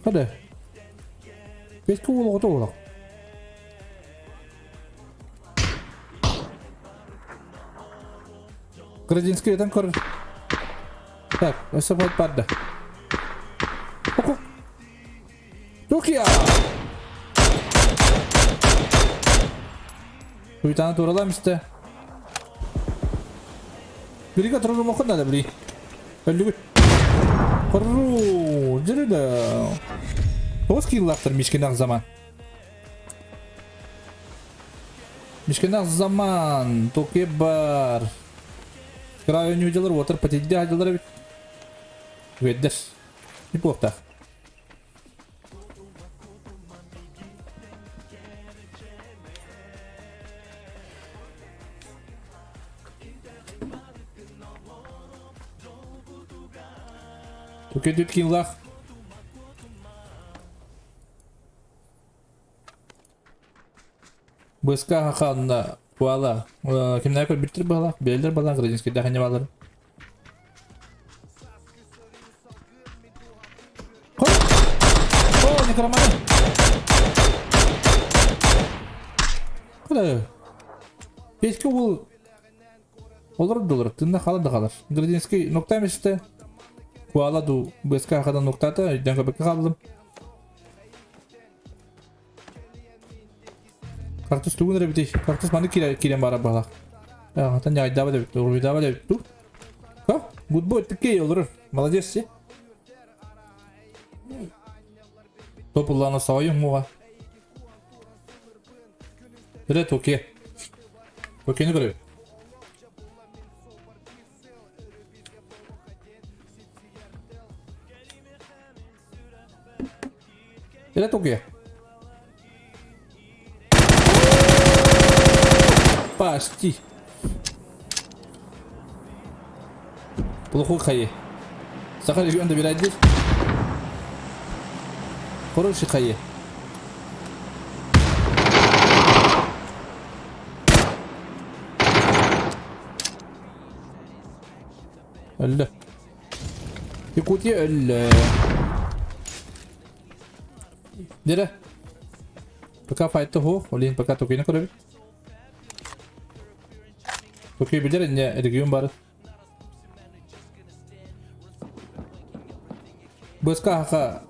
Hadi. Петька уол оҕото буолар. Градинский этэн көр. Так, өссө файт барды. Око. Токио! Туйтаны туралам истэ. Биригэ турурумоххун надо, били. Өллүгүт. Хорруу, дьөрү да. Тоҕус кииллаахтар мишкинах заман. Мишкинах заман, токе бар. Кыра өнүүдэлэр уотар патидде хадылар эбит. Үгэддер. Не буолтаах. Көтүт киллах. Быска ханна куала кимнәр көрбүттэр баалаах, бээлэр балаах, гражданскайдаах инне баалар. О, некроманы! Куда? Петька ол олорор да олорор, тынна халар да халар. Гражданский нокта эместе. Куала ду БСК хадан ноктата, өйдөн көбөккө хааллым. Кактус тугун эрэ битий? Кактус маны киирэн баара баалаах. Атын дьаайдаабат эбит, уруйдаабат эбит дуу? Ха? Гудбой тиккей олорор. Молодец си. Топуллаана саҕайым муға. Эрэ токе. Токени көрөбүт. Эрэ токуя. Почти. Плохой хайы. Саха регион добирает Хороший хайы. Өллө. Якутия өллө. Дere. Пока файта хо, олин пока токины көрөбүт. Токио билер инне регион бары. БСК хака.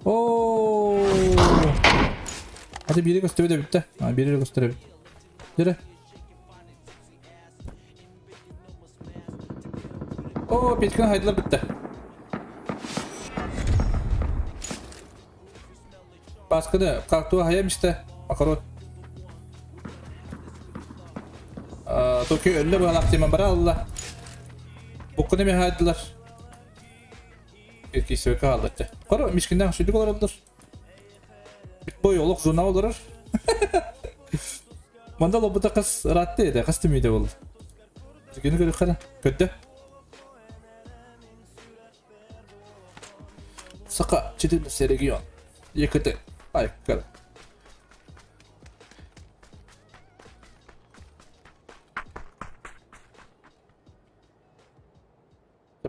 О! Hadi biri gösteriyor da bitti. Ha, biri gösteriyor. Dere. О, Петьканы хайдылар бітті. Басқыны қақтуа хаям ішті. Макарон. Токио өллө быһалаах тиэмэн бара алла. Буккуну эмиэ хаайдылар. Кисөкө хааллар. Хоро мишкиннээх сүдүк олороллор. Бой олох зона олорор. Манда олорбута хас ыраатта этэ, хас түмүйдэ буолла. Түгэни көрүөххэ Көрдө. Саха 14 регион. ЕКТ. Ай, көр.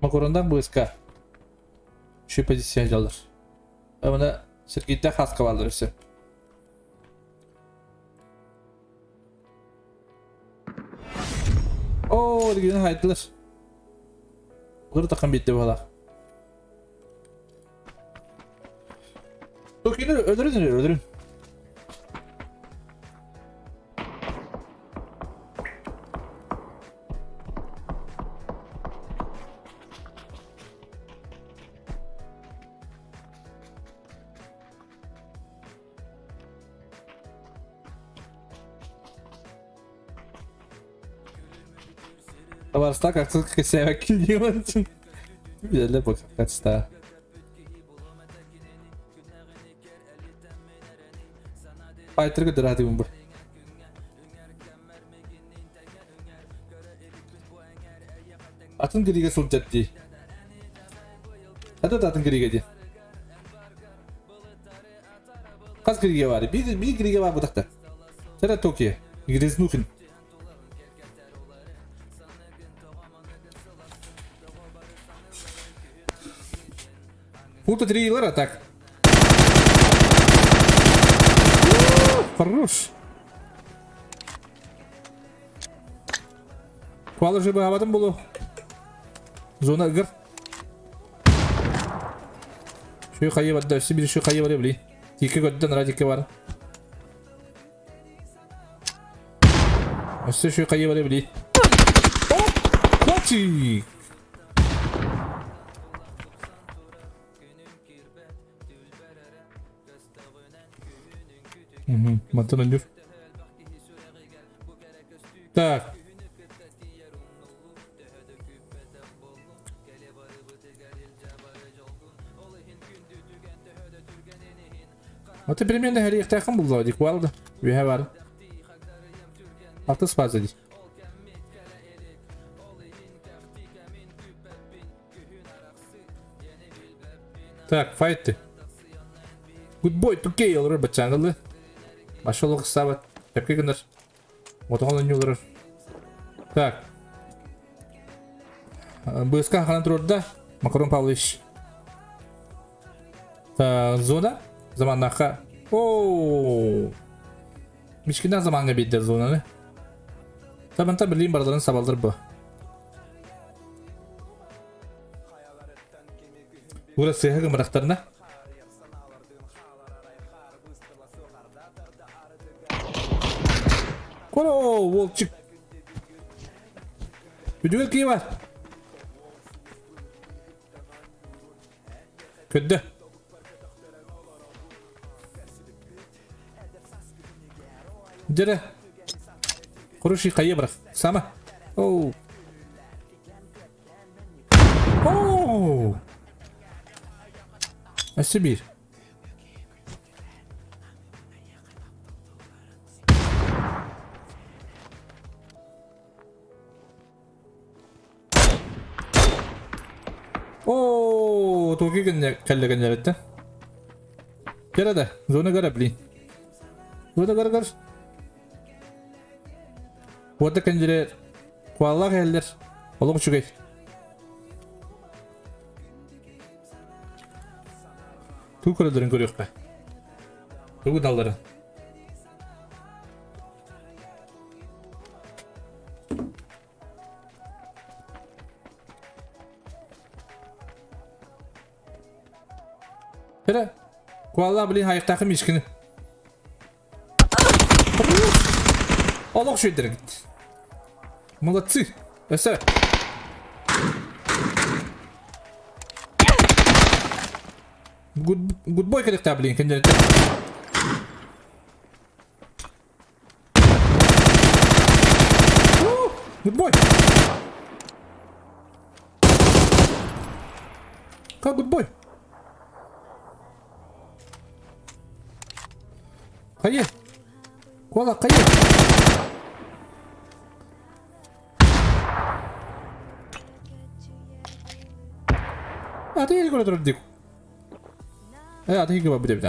Макорондан БСК. Şu позиция жалыр. Мына Сергейде хаска бардыр өссө. Оо, регион хайдылар. Олар таққан бетте балақ. Токины өлөрүн өлөрүн. Табарыстаах аксыл кэсээбэккин диэн Билэллэр бу катста. Файтерга дыраатыгын бу. Атын киригэ сылдьар дии. Ата да атын киригэ дии. Хас киригэ баар? Биир биир киригэ баар бутахта. Тара Токио. Грязнухин. Пута трилера так. Хорош. Куала же баабатын болу. Зона ыгыр. Şu хайы барда, өссө bir şu хайы бар били. Тикке көрдөн радикке бар. Өссө şu хайы бар били. О! Клатч! Красавчик! Угу, мантан өлүр. Так. Аты примерно хәриэхтээххин булла дик да. Үһэ бар. Алтыс фаза дии. Так, файты. Good boy, тукей олорор баччаангылы. Машолох сабат. Тепке гынар. Отоҕон онньуулар. Так. Быска ханан турда Макарон Павлович. Зона заманнаха. О! Мишкина заманга биэрдэр зонаны. Табанта билин барыларын сабалдар бу. Ура сыһа гымырахтарына. Коро, волчик. Үдүгэр кии бар. Көрдө. Дьэрэ. Хороший хайа бырах. Сама. Оу. Оу. Өссө биир. Оо, туги гэннэ кэллэ гэннэрэттэн. Кэрэ да, зона гара блин. Зона гара гар. Уота кэндире куаллаах иһэллэр. Олох үчүгэй. Туу көрөллөрүн көрүөххэ. Тугу далларын. Эрэ, куалла блин хайыктаахы мишкини. Олох шүйдіргит. Молодцы. Өсө. Гудбой кэлэхтээ блин кэннэритэ. Good boy. Как good boy? Хайа? Куала, хайа? Аты көрө турар дик. Э, аты киба бит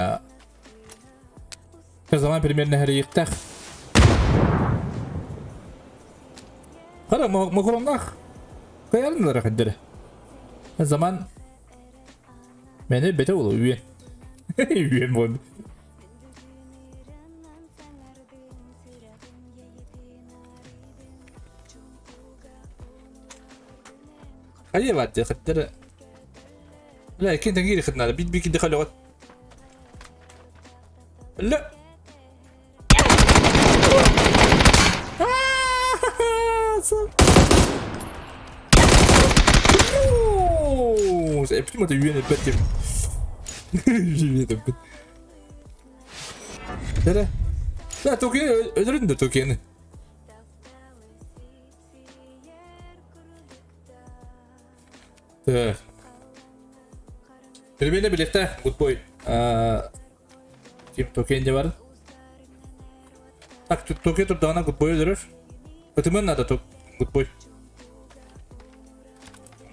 Zaman примерно хэрийиэхтээх. Хара мохороннаах кыайарыннара хэддэрэ. Заман Мени бете болу үйен. Үйен бол. Хайа бат хэддэрэ. Ла кин тэнгири хытнада бит бикинде халыгат. Ла. Эппитим ата үйен эппет деп. Үйен эппет. Дәрі. Да, токені өлірдің де токені. Так. Примерно билетте, good boy. Ким токен де бар. Так, токен турдаҕына good boy өлөрөр. Ытымын надо good boy.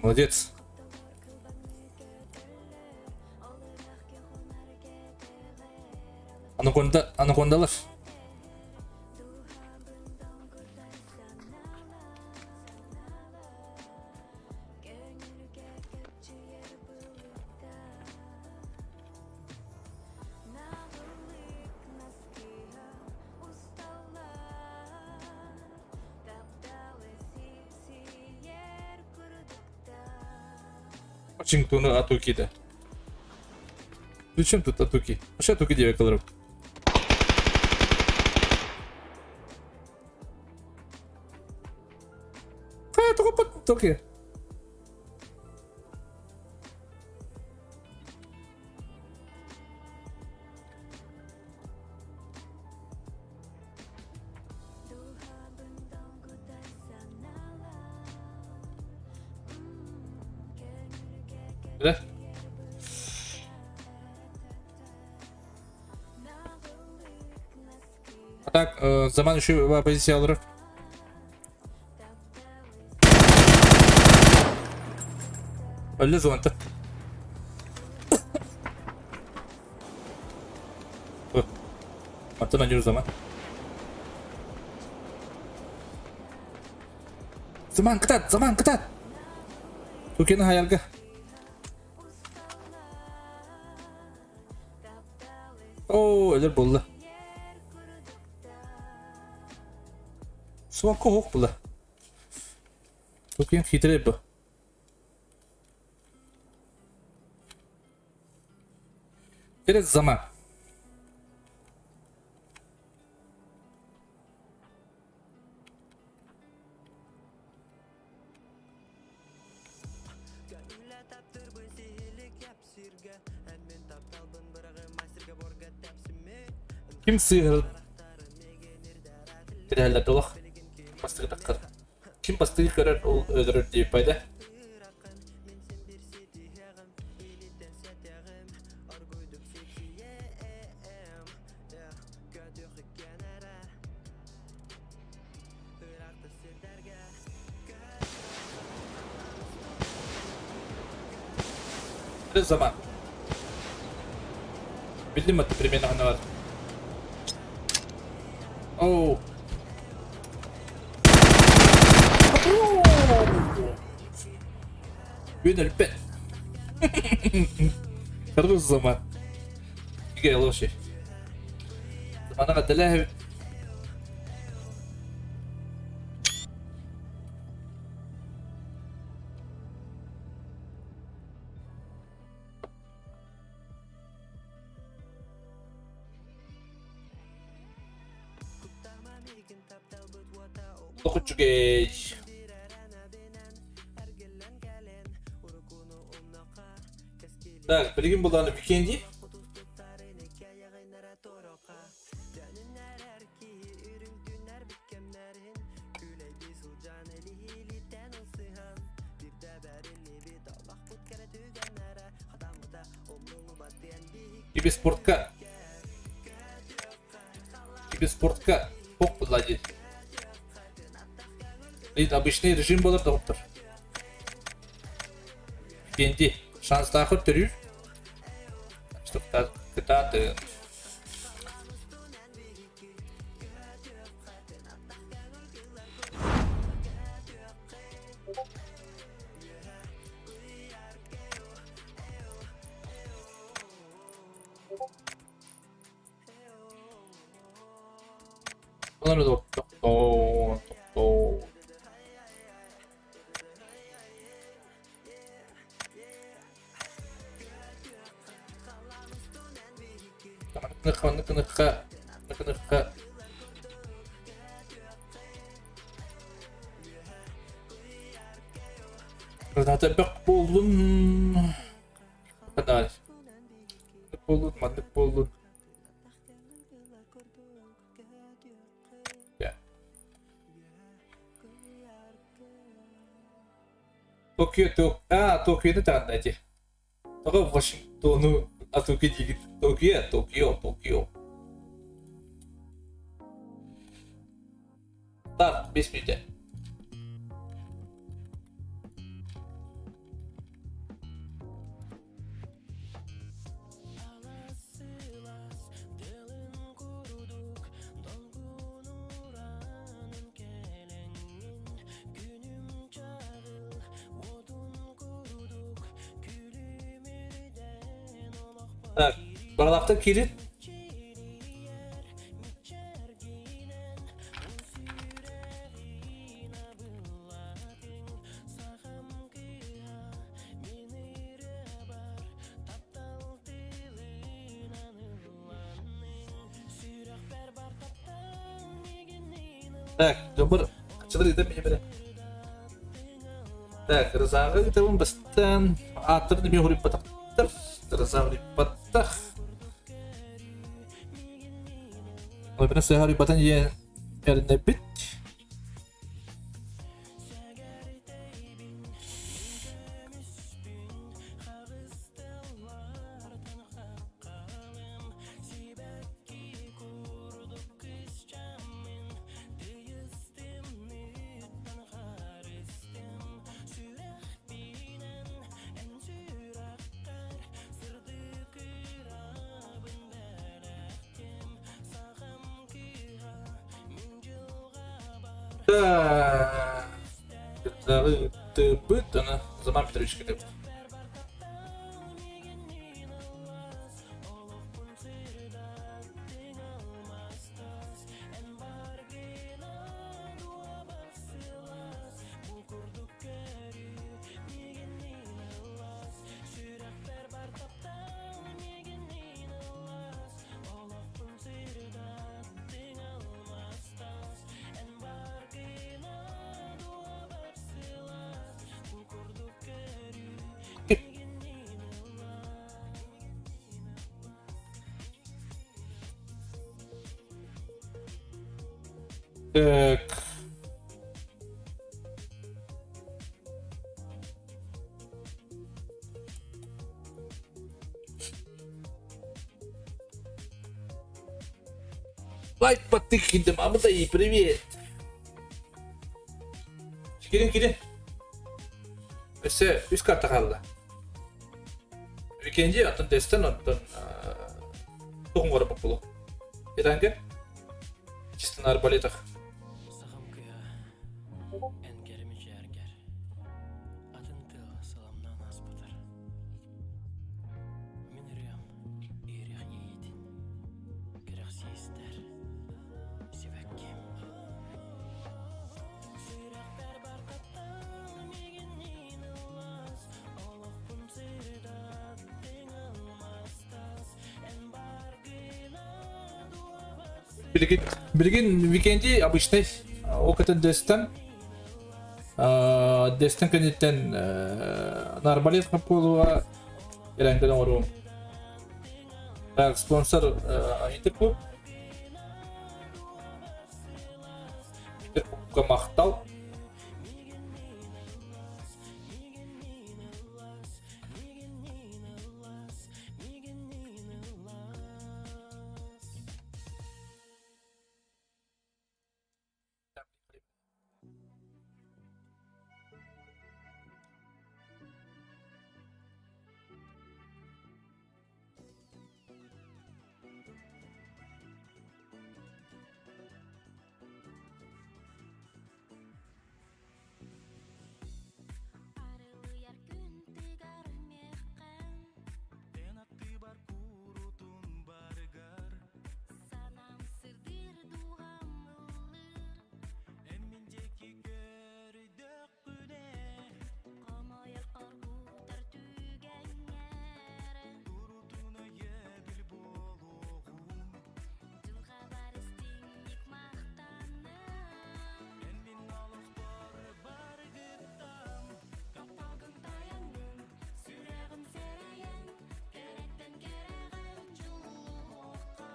Молодец. Анаконда, анакондалар. Вашингтону Атукида. Зачем тут Атуки? Вообще Атуки диэбэккэ олоробут. Хайа тоҕо. Токио. Да? А так, заман еще позиция алырыр. Өллө зонта. Мантан аньыр заман. Заман кытат, заман кытат! Тукені хаярга. Оо, өлөр буолла. Суокка оһох була. Тукин хитрый бу. Перед зама. Ким сыыһырын тирэһэллэр олох бастакы таххар. Ким бастакы көрөр ол өлөрөр диэппай да. Zaman. Bildim hatta примерно ханна бар. Оу. Күн өлбөт. Кыргыз zaman. Үгүй лоши. Манаға дэлээ Тохучугэй. Так, билигин булааны викенди. Киберспортка Киберспортка ох була дии. Обычный режим буолар доҕоттор. Викенди шанстаахыр төрүүр. Кытааты. Олору тохтоо, тохтоо. Маннык гыныхха, маннык гыныхха. Граната бөх буоллун. Хадаар. Буоллун, маннык буоллун. Токио, Токио, а, Токионы таҕынна ити. Тоҕо Вашингтону а Токио диигит? Токио, Токио, Токио. Так, 5 мүнүүтэ. Так, баралаахтан киирин. Так, дьоммор чылыр ыытан биһи бэрэ. Так, Розаҕа ыытабын бастаан ааттарын эмиэ уһуруйбатахтар. Роза уһуруйбатах. Ой, сыһа уһуруйбатан диэн эрэнэбит. Ыыттыбыт, аны Заман Петрович кытыбыт. Так. Лайк потыкай, мама, привет. Кирин, кирин. Өссө үс карта хаалла. Викенди, оттон тестен, оттон тугун көрө боппулу. Итанге? Чисто на арбалетах. Сахам кыа, эн кэрэ атын тыл сыламнаан ааспытар. Мин ырыам иэриэх иэйиитин, кэрэхсии истэр, сибэкким. Сүрэхпэр бар таптал миигинниин ыллас, олохпун сырдаттыҥ алмастас, эн баргына дуобат Билигин, билигин Викенди обычный ол кытын дэстэн дэстэн кэнниттэн на арбалет хаппуолуга эрэҥкэн оҥоруом. Так, спонсор Интерклуб. Интерклубка махтал. Арылыйар күн тыгар миэххэ Санаам сырдыыр дууһам ыллыыр Хомойор оргутар түгэҥҥэр Дьылҕабар истиҥник махтаныам Тапталгын тайаҥҥын, сүрэҕим сэрэйэн, кэрэттэн кэрэҕэ дьулуһуохха.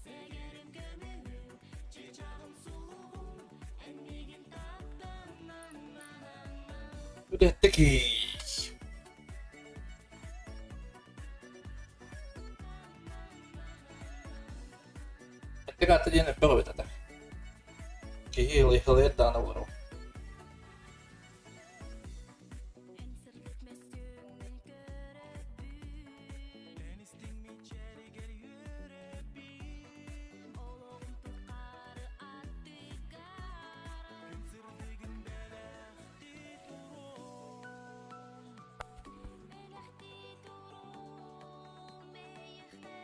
Сэгэрим көмүһүм, чыычааҕым сулуһум, эн миигин таптанан Бүтэттики. Эттик аты диэн элбэх эбит ата. Киһи ылыйхалыйар даҕаны олорор. Эн сырдык мөссүөҥҥүн көрөбүн Олоҕум тухары аттыгар Бэлэхтии туруом эйиэхэ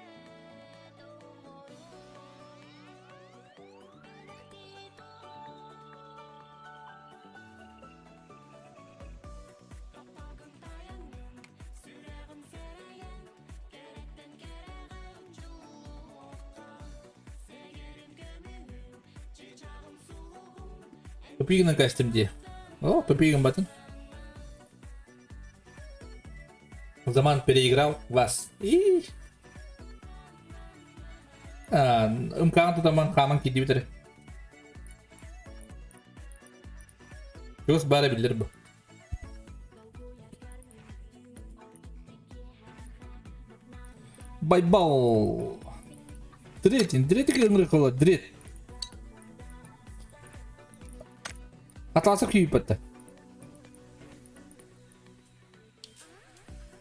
доҕорум Бэлэхтии туруом Тапталгын тайаҥҥын, сүрэҕим сэрэйэн, кэрэттэн кэрэҕэ дьулуһуохха. Сэгэрим көмүһүм, чыычааҕым сулуһум, эн Тупигынан кэстим дии. О, тупигын батын. Заман переиграл вас. И Ымкаан тутаман хааман киирдибит эрэ. Чугас баара биллэр бу. Байбал. Третий, третий ыҥырыкылы, дрет. Атласа күйіппетті.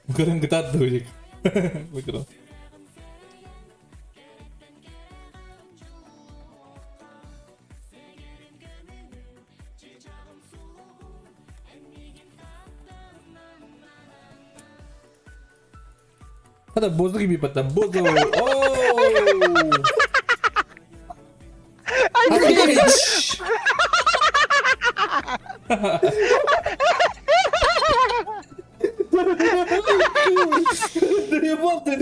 Көрөн кытаат дойдик. Микро. Хата бозу gibi пата бозу. Оу! Акелич! Доебал ты!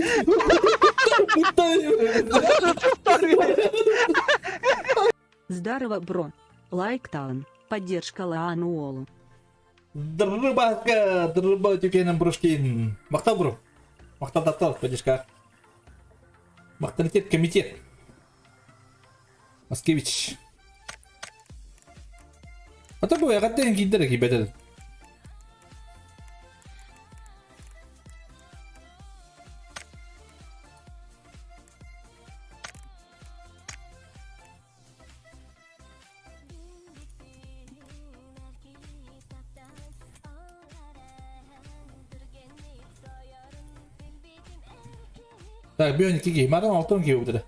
Здорово, бро. Лайк таун. Поддержка Лаануолу. Дрыбака, дрыба тюкенен брошкин. Махтал, бро. Махтал, таптал, поддержка. Махталитет, комитет. Маскевич. А то бу эҕэрдэ киирдэр киирбэтэ. Так, бионики киһи. Марын алтын киһи убутара.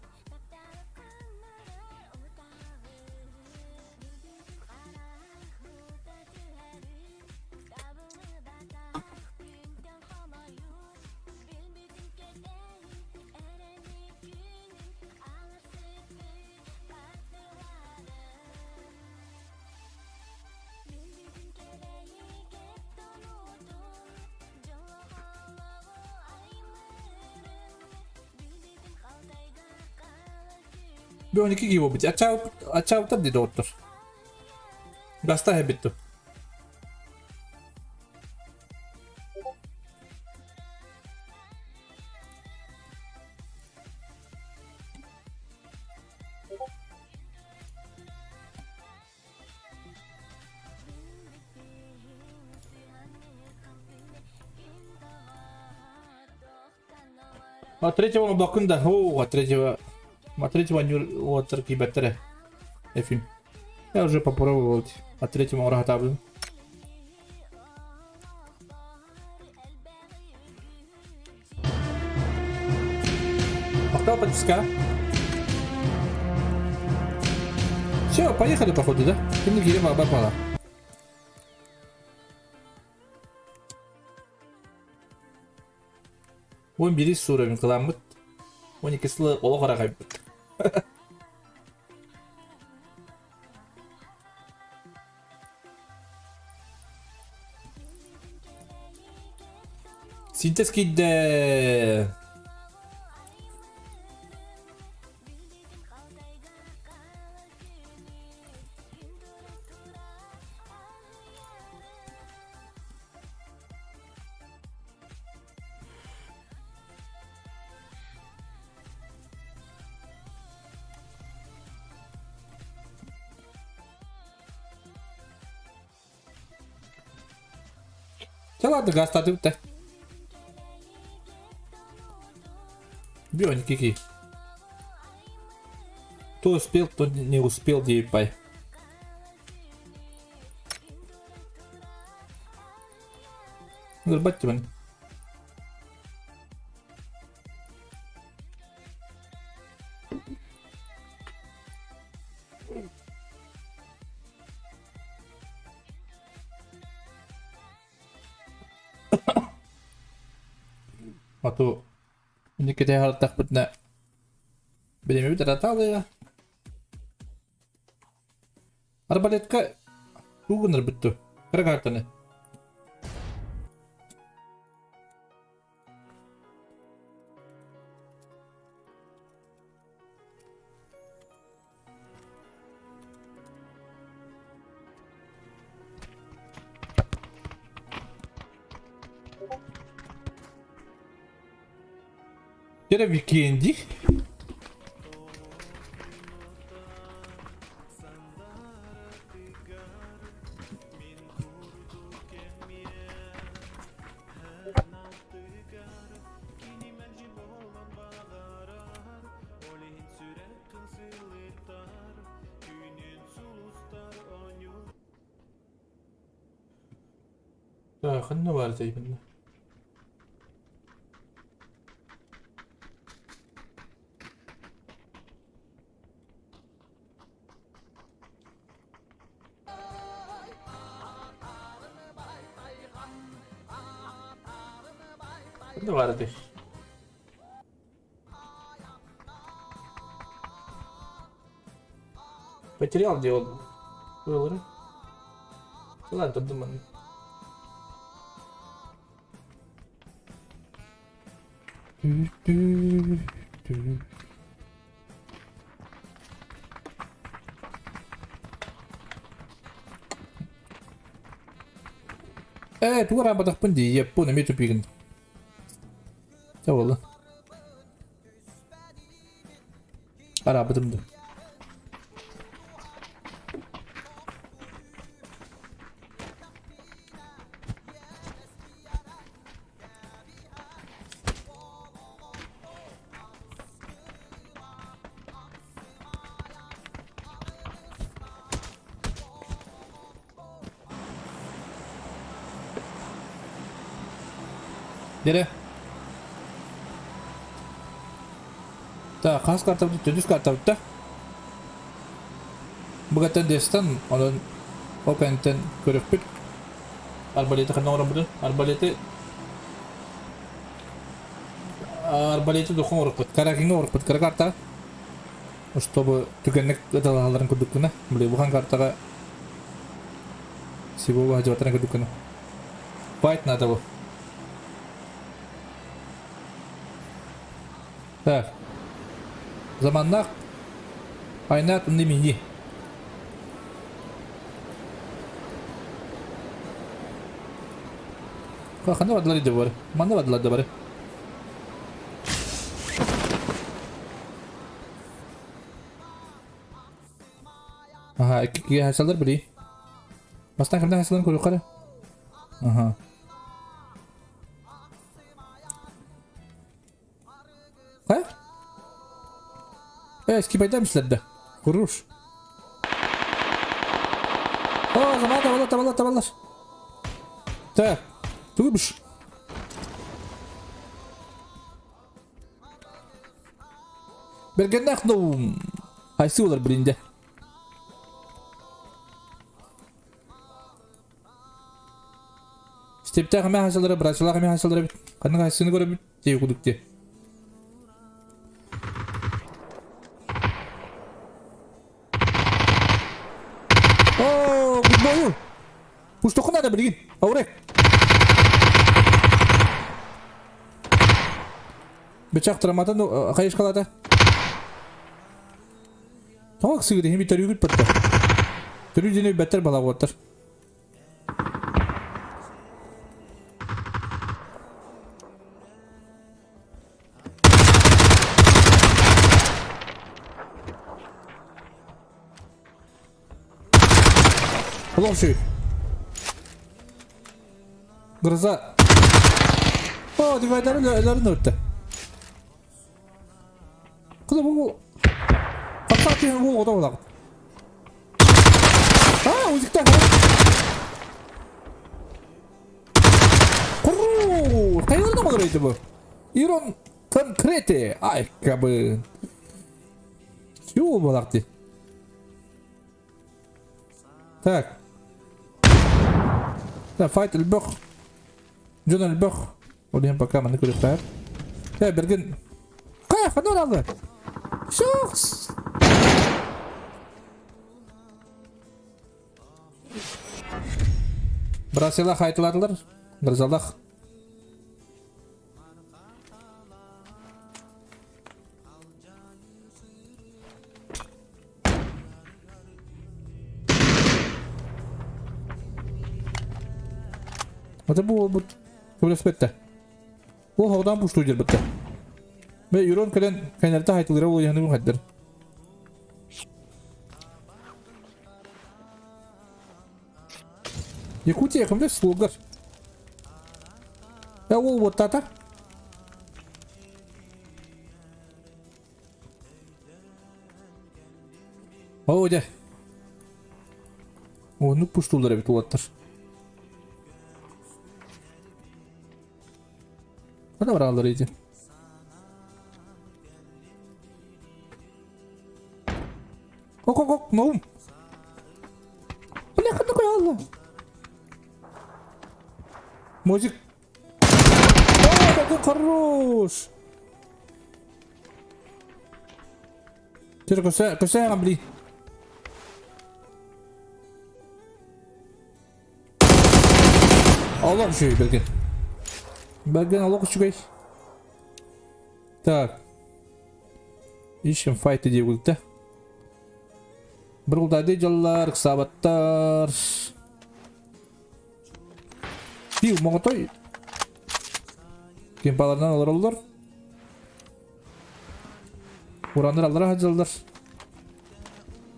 Bir 12 gibi oldu. Açağı dedi doktor. Gazda hebittu. А третьего бакында, о, а третьего, а третьего не отыр кибеттере. Ефим. Я уже попробовал, а третьего урагатабын. Махтал подписка. Все, поехали, походу, да? Кимни кире баба Уон биирис уровень кыламмыт. 12 сылы олох арахайбыт. Синтез киирдэ. Чэ ладно, гаастаатыбыт да. Бионик ики. Кто успел, кто не успел, диэппай. Ырбат дибин. Ату инникитэ харатахпытына билимибит ыратаалыа. Арбалетка тугу гынарбыт дуу? Кыра картаны. Дьэ викенди. Ханна баар этэй Ханна баар этэй? Потерял где он был? Ладно, думаю. Ээ, тугу араабатахпын дии, еппун эмиэ тупигын. Чэ буолла. Араабытым дуу. Дere. Так, хас картабыт төрдүс картабыт да. Бугаттан дестан, онон ол кэнниттэн көрүөхпүт. Арбалеты ханна оҥоробутун? Арбалеты Арбалеты духун оҥорбут. Каракиҥҥа оҥорбут кыра картаҕа. Чтобы түгэнник ыталаһалларын курдук гына. Били бухан картаҕа Сибова хадьыбаттарын курдук гына. Файт надо был. Так. Заманнах Айнат мини. Ханна бардылар иде бар. Манна бардылар да бары. Аха, иккиге хасалар били. Бастан кимден хасаларын көрүк Аха. Э? Э, скипайдам да. Куруш. О, заман табалар, табалар, табалар. Так, тугубуш. Бергеннах ну хайсы олар билинде. Стептээх эмэ хасалара, братчалаах эмэ хасалара эбит. Ханнык хайсыны көрөбүт дии кудук дии. Оо, бою! Пуштоху надо билигин. Аурек. Бычак траматын хайышкалата. Тоҕо ыксыгыр иһин төрүүгүт баттар. Төрүү дьиэни бэттэр балаҕуоттар. Олох үчүгэй. Гроза. О, дивайдары өлөрүн өттө. Куда бу Хатта түһэн бу оҕото буолаҕыт. Аа, узикта. Куру! Кайгырда болор бу. Ирон конкрете. Ай, кабы. Все буолар Так. Так, файт элбэх. Дьон элбэх. Ол иһин пока маннык көрүөхтээх. Э, Берген. Кай, ханна алды? Шокс! Брасилах айтылардылар. Грозалах. Это бу уолбут көмөлөспөттө. Ол хоҕдоон пуштуу дьэрбэттэ. Бе Юрон кэлэн кэнэртэ хайтылыра буолуйаһыныгын хайдар. Якутия кымда слугар. Э ол вот тата. Оо дьэ. Оннук пуштуулар эбит уолаттар. Хана бараллар ити. Ок ок ок ноум. Бля, ханна куйалла. Музик. О, какой хорош! Теперь кусай, кусай, блин. Олох үчүгэй бэргэн. Бэргэн олох үчүгэй. Так. Ищем файты диэбилтэ. Бырылдады дьаллар, ыксаабаттар. Пил моҕотой. Кемпаларынан олороллор. Ураннар аллара сылдьаллар.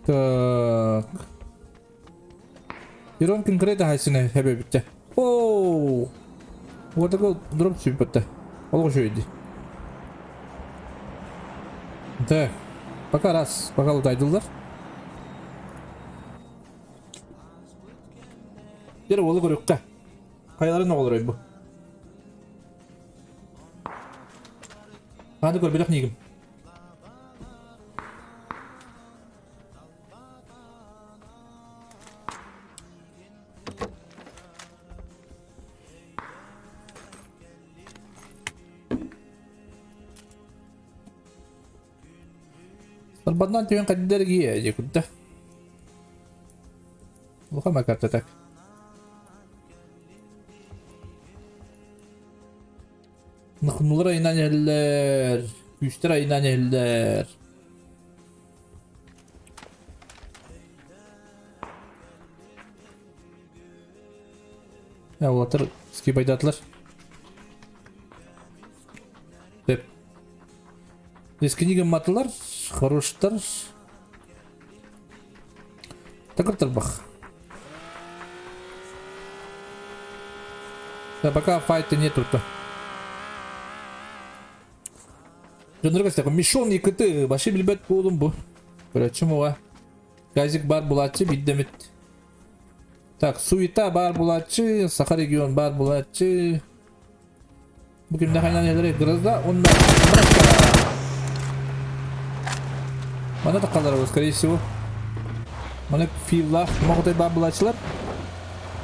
Так. Ирон конкретно хайсыны хэбэбиттэ. Оу! Вот такой дроп сүппэтте. Ол үчүгэй Так. Пока раз, пока лутайдылар. Дер олы көрөккө. Хайаларын оҕолорой бу? Ханды көрбөтөх нигим. Сарбаннан түһэн хайдар гиэ дии курда. Улахан макарта так. Нахнулар айынан иһэллэр. Күүстэр айынан иһэллэр. Уолаттар скибайдаатылар. Деп. Эскини гымматылар, хороштар. Такыр тарбах. Да, пока файта нету-то. Дьоннор көстөкө мишон икыты башы билбэт буолум бу. Көрөччүм уга. Газик бар булааччы биддемит. Так, суета бар булааччы, Саха регион бар булааччы. Бу кимде хайнан элери грозда, онна Мана такалар, скорее всего. Мана филлах, могутай бар булаачылар.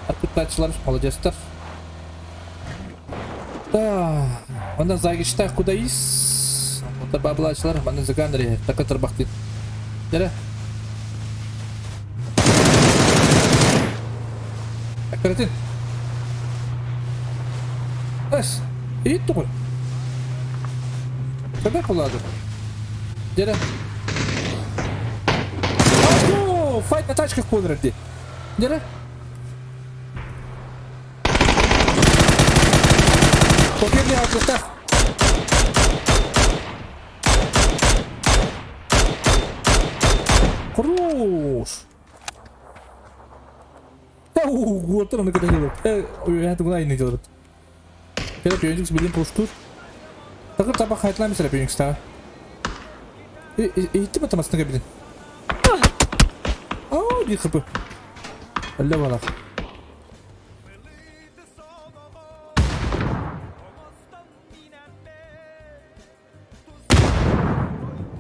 Аркыттаачылар, молодецтар. Да, онда загиштах куда ис? Онда бабылаачылар, мана загандари, така тарбахты. Дere. Аккаратын. Эс, иит тугуй. Köpek булады. Дere. О, файт на тачках буолар дии. Дere. Покерни алдыта. Хорош! Уотар аны кытын Э, тугунай не делают. Кere пионикс билин пуштур. Такыр таба хайтлам сere пионикс та. Иитти батамасына кебидин. Оо, bir хп. Әллә балах.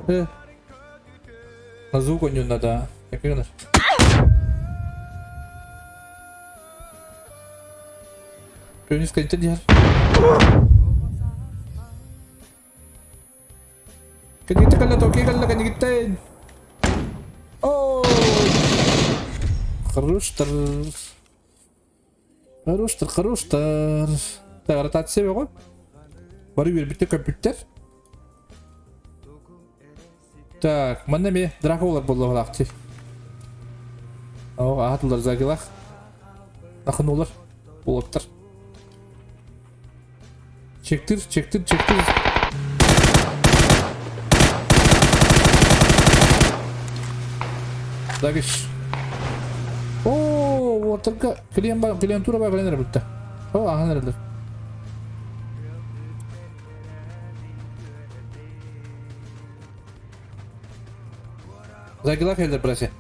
Э. На звук у него надо. Как гынар. Пионикс кэнтэн иһэр. Кэнниттэн кэллэ, токей кэллэ кэннигиттэн. Оо! Хороштар. Хороштар, хороштар. Так, ротация бөҕө. Бары үөрбүттэр көппүттэр. Так, манна эмиэ драка буолар буоллаҕалаахтыы. Оо, аһатылар загилах. Ахынулар, уолаттар. Чектир, чектир, чектир. Дагиш. Оо, уоттарга клиент бар, клиентура бар кэлэн эрэ О, ахан эрэлэр. Загила келдер, братья.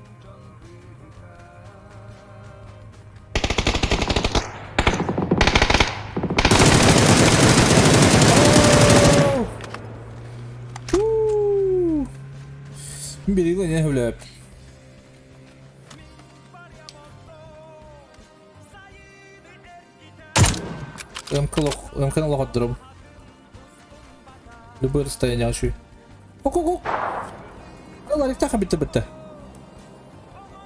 Билигин не хүлээп. МК лоходдорум. Любое расстояние ащу. Ок-ок-ок. Ларик битте битте.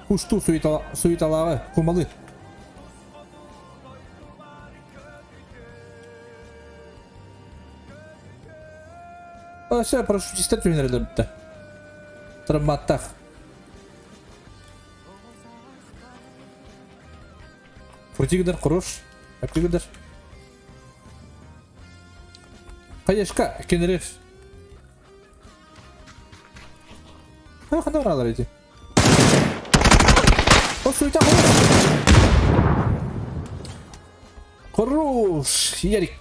Кушту суеталары, кумалы. Все, парашютистер түһүнэрэлэр битте. Травматтах. Крутигдер, хорош. Әптигдер. Хаешка, кенерев. Хана баралар эти. О, суета, хорош. Хорош, Ярик.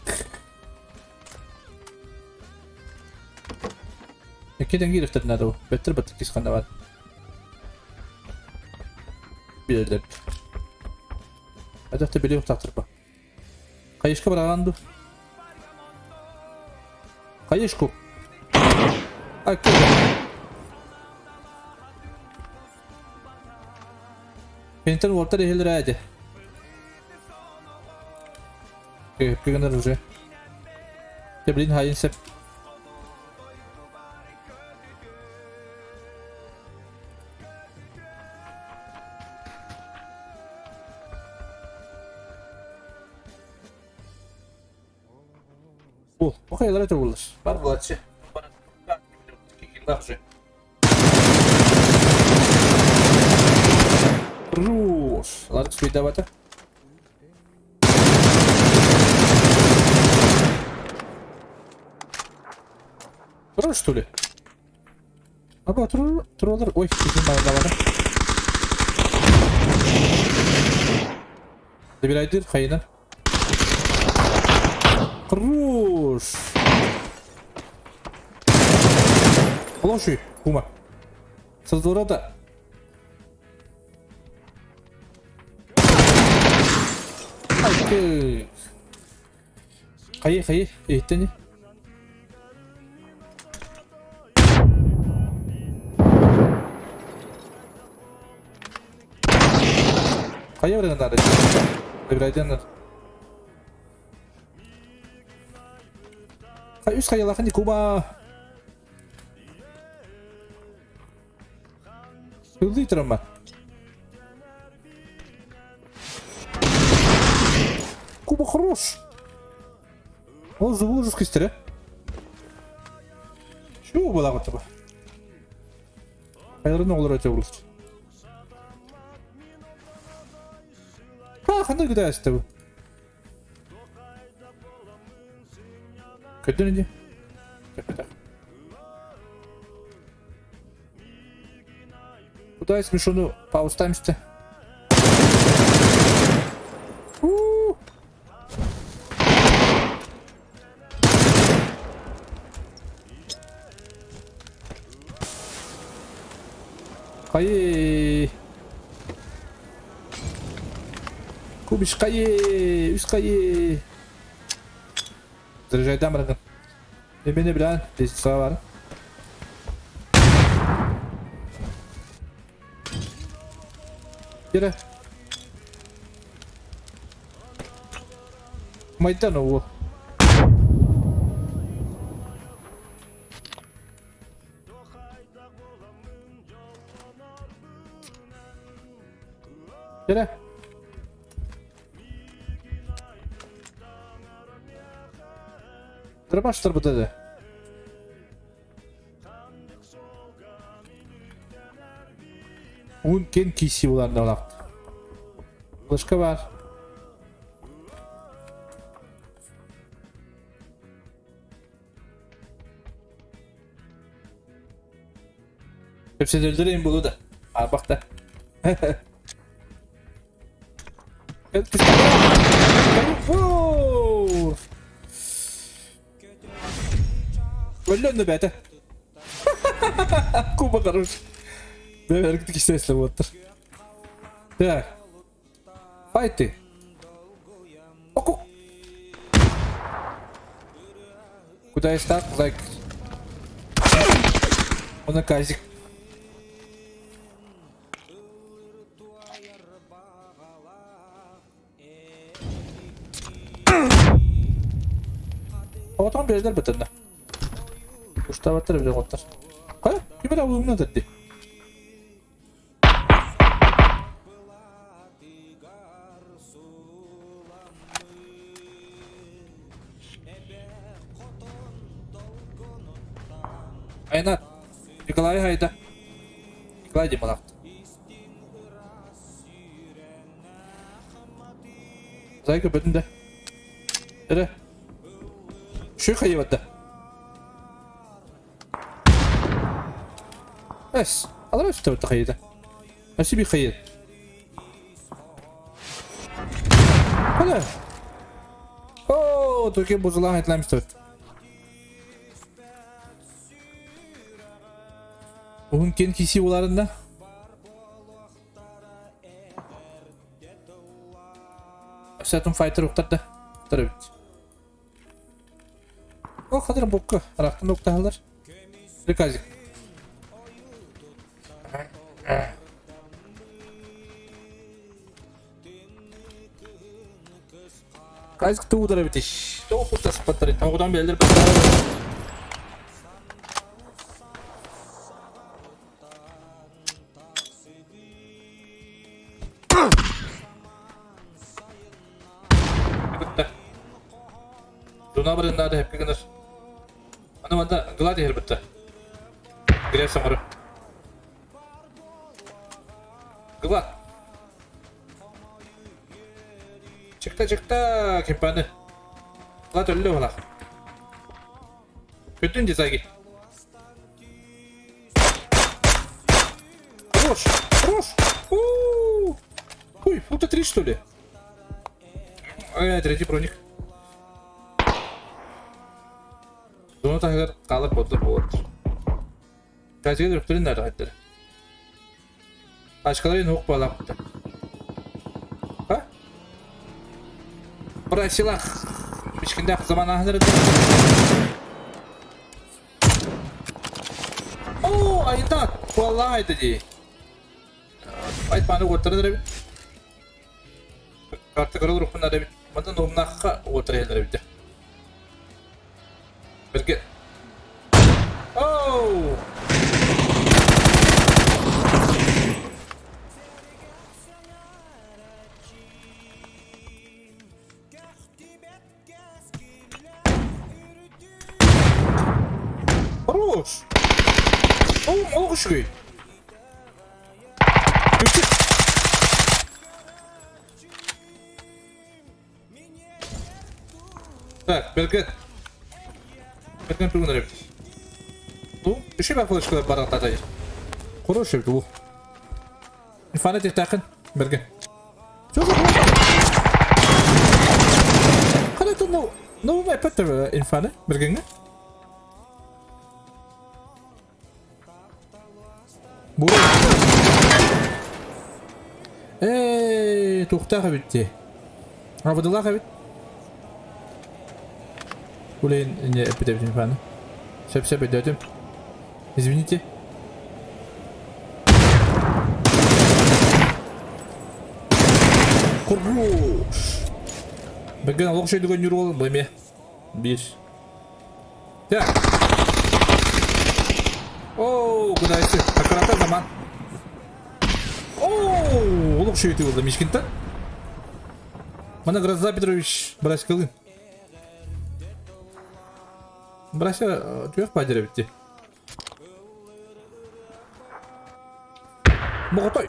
Кеден киирехтэрин надо. Бэттэр баттык кис ханна бар. Билэлэр. Атахта билиэх тахтырба. Хайышка бараҕан ду? Хайышку. Акка. Пентен уолтар иһэлэр ээде. Кыгынар уже. Те блин хайын сеп. О, хайалара турулар. Бар булачы. Хорош. Ладно, спидавата. Хорош, что ли? Аба, турулар. Ой, давай. Забирай хайна. Хорош. Хороший, кума. Создорота. Ай, Хайы, хайы, эттени. Хайы барыгын надо. Забирайте Хай үс хайалахан куба. Hızlı itirim ben. Куба хорош. Ол зубы жесткостері. Чего была вот таба? Хайрын оғлар өте olur. Ха, қандай күдә әсті бұл? Көтен иди. Куда смешону паустамсты? Кайы. Кубиш кайы, үс кайы. Заряжайдан барагын. Эмени билен, лестница бар. Yere. Майдан оу. Yere. Дробаштар бутады. Ун кен киси буларда олақты. Флешка бар. Hepsini öldüreyim bunu da. Aa bak da. Өллөннө бэйэтэ. Куба хорош. Бэбэргит кистээслэ буоттар. Так. Файты. Оку. Куда я стал? Лайк. Он казик. Оҕотоҕун биэрдэр бытынна. Уштаабаттар эбит оҕоттор. Хайа, ким эрэ уумна дии. Айнат, Николай хайда. Николай Дималаах. Зайка бүтүн да. Эрэ. Şu хайыбатта. Эс, алар өстө хайыта. Аси би хайы. Хана. О, только бузулаан айтламыстыр. Уһун кен киси буларында. Сэтум файтер уктар да. Уктар эбит. О, хадыр букка. Арахтан уктаһалар. Приказик. Казик туудar эбит. Тоҕо куттаспаттар. Тоҕудан биэллэр Бытта. Дуна барыннаады хэппи гынар. Аны манда Глад иһэр бытта. Греб саҥары. Глад. Чыкта чыкта кемпаны. Глад өллө балах. Бүтүн дизайги. Хорош! Хорош! У-у-у! Ой, фута 3 что ли? Ай, третий броник. Зона таһыгар хаалар буолла буолар. Казигер өртөрүн наада хайдары. Ачкаларын ук балапты. А? Бросилах. Мишкиндах заман ахныр. Оо, айда, куаллаах дии. Айтпаны уоттаран эрэбит. Карта көрө уруккун эрэбит. Манна номнахха уоттара иһэллэр эбит. Бэргэ. Оу! Хорош! Ол үчүгэй. Так, Берген. Берген тугун эрэбит. Ну, үчүгэй бафылышкалар барахтатай. Хорош эбит бу. Фанат тахын Берген. Хана ну, ну, эппеттер инфаны Бергенге. Бу Ээ, туохтаах эбит дии. Абыдылаах эбит. Блин, не эппит эбит инфаны. Сөп-сөп өйдөөтүм. Извините. Хорош! Бэгэн олох шөйдүгөн ньур уол эмиэ. Биир. Так. Оу, кудайсы. Аккуратно заман. Оу, олох шөйдү болду Мишкинтен. Мана Гроза Петрович Браськалын. Брася түөх баадыр эбит дии. Моҕотой!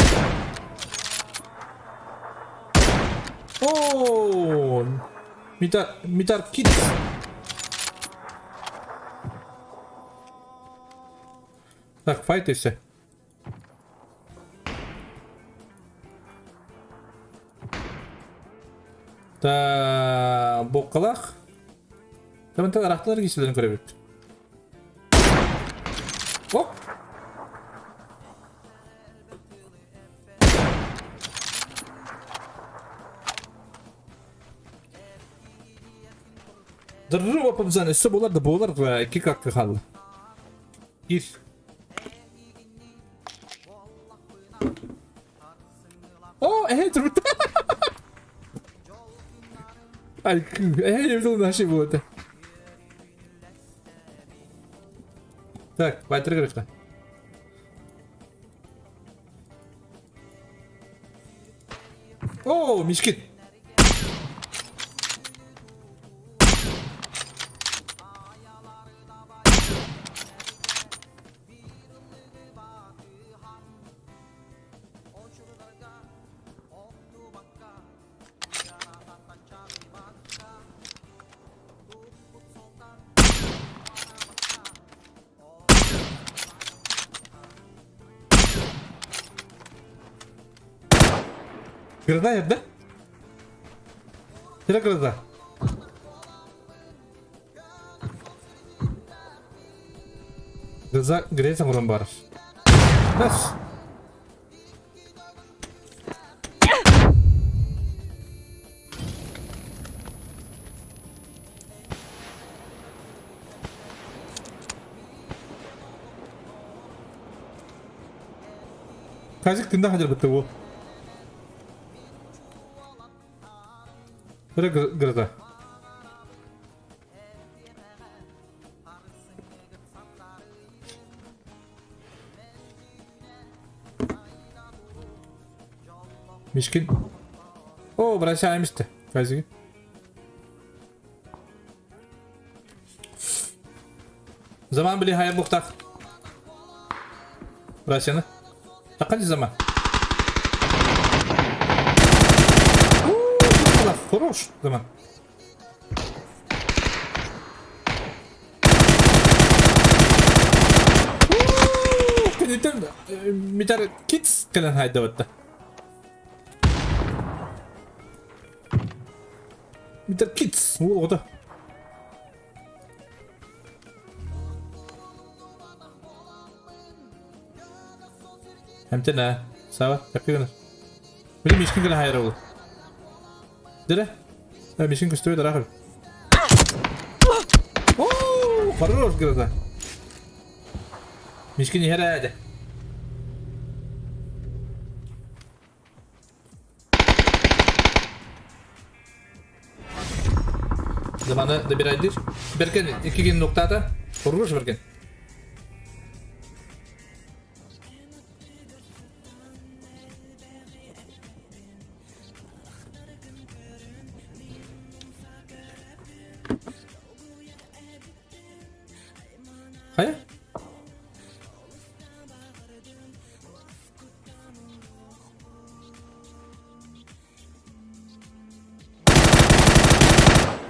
Оо! Митар, Митар Кит! Так, файт өссө. Та буоккалаах. Тэмэнтэн арахталар киселерин көрөбүт. Оп! Дырры опабзан өссө буолар да буолар икки какка хаалла. Кир. О, эһэ турбут. Ай, эһэ ебдил наши буолата. Так, байтыр көрөктө. О, мишкин. Гроза да? Кыра гроза. Гроза греза оҥорон барар. Бас. Казик тында хадыр бітті ол. Бір гроза. Мишкин. О, бросаемся. Казик. Заман били хайа буктах. Бросяны. Такали заман. Хорош заман. Кинитен митар китс кэлэн хайдабатта. Митар китс уол оҕото. Эмтэн ээ, Сава, тэппи гынар. Били мишкин гына хайра ол. Дere. Мишкин көстүбэт араах Оо, хорош гроза. Мишкин иһэр ээ дэ. Заманы добирайдыр. Беркен икки ноктата. Хорош Беркен. Хайа?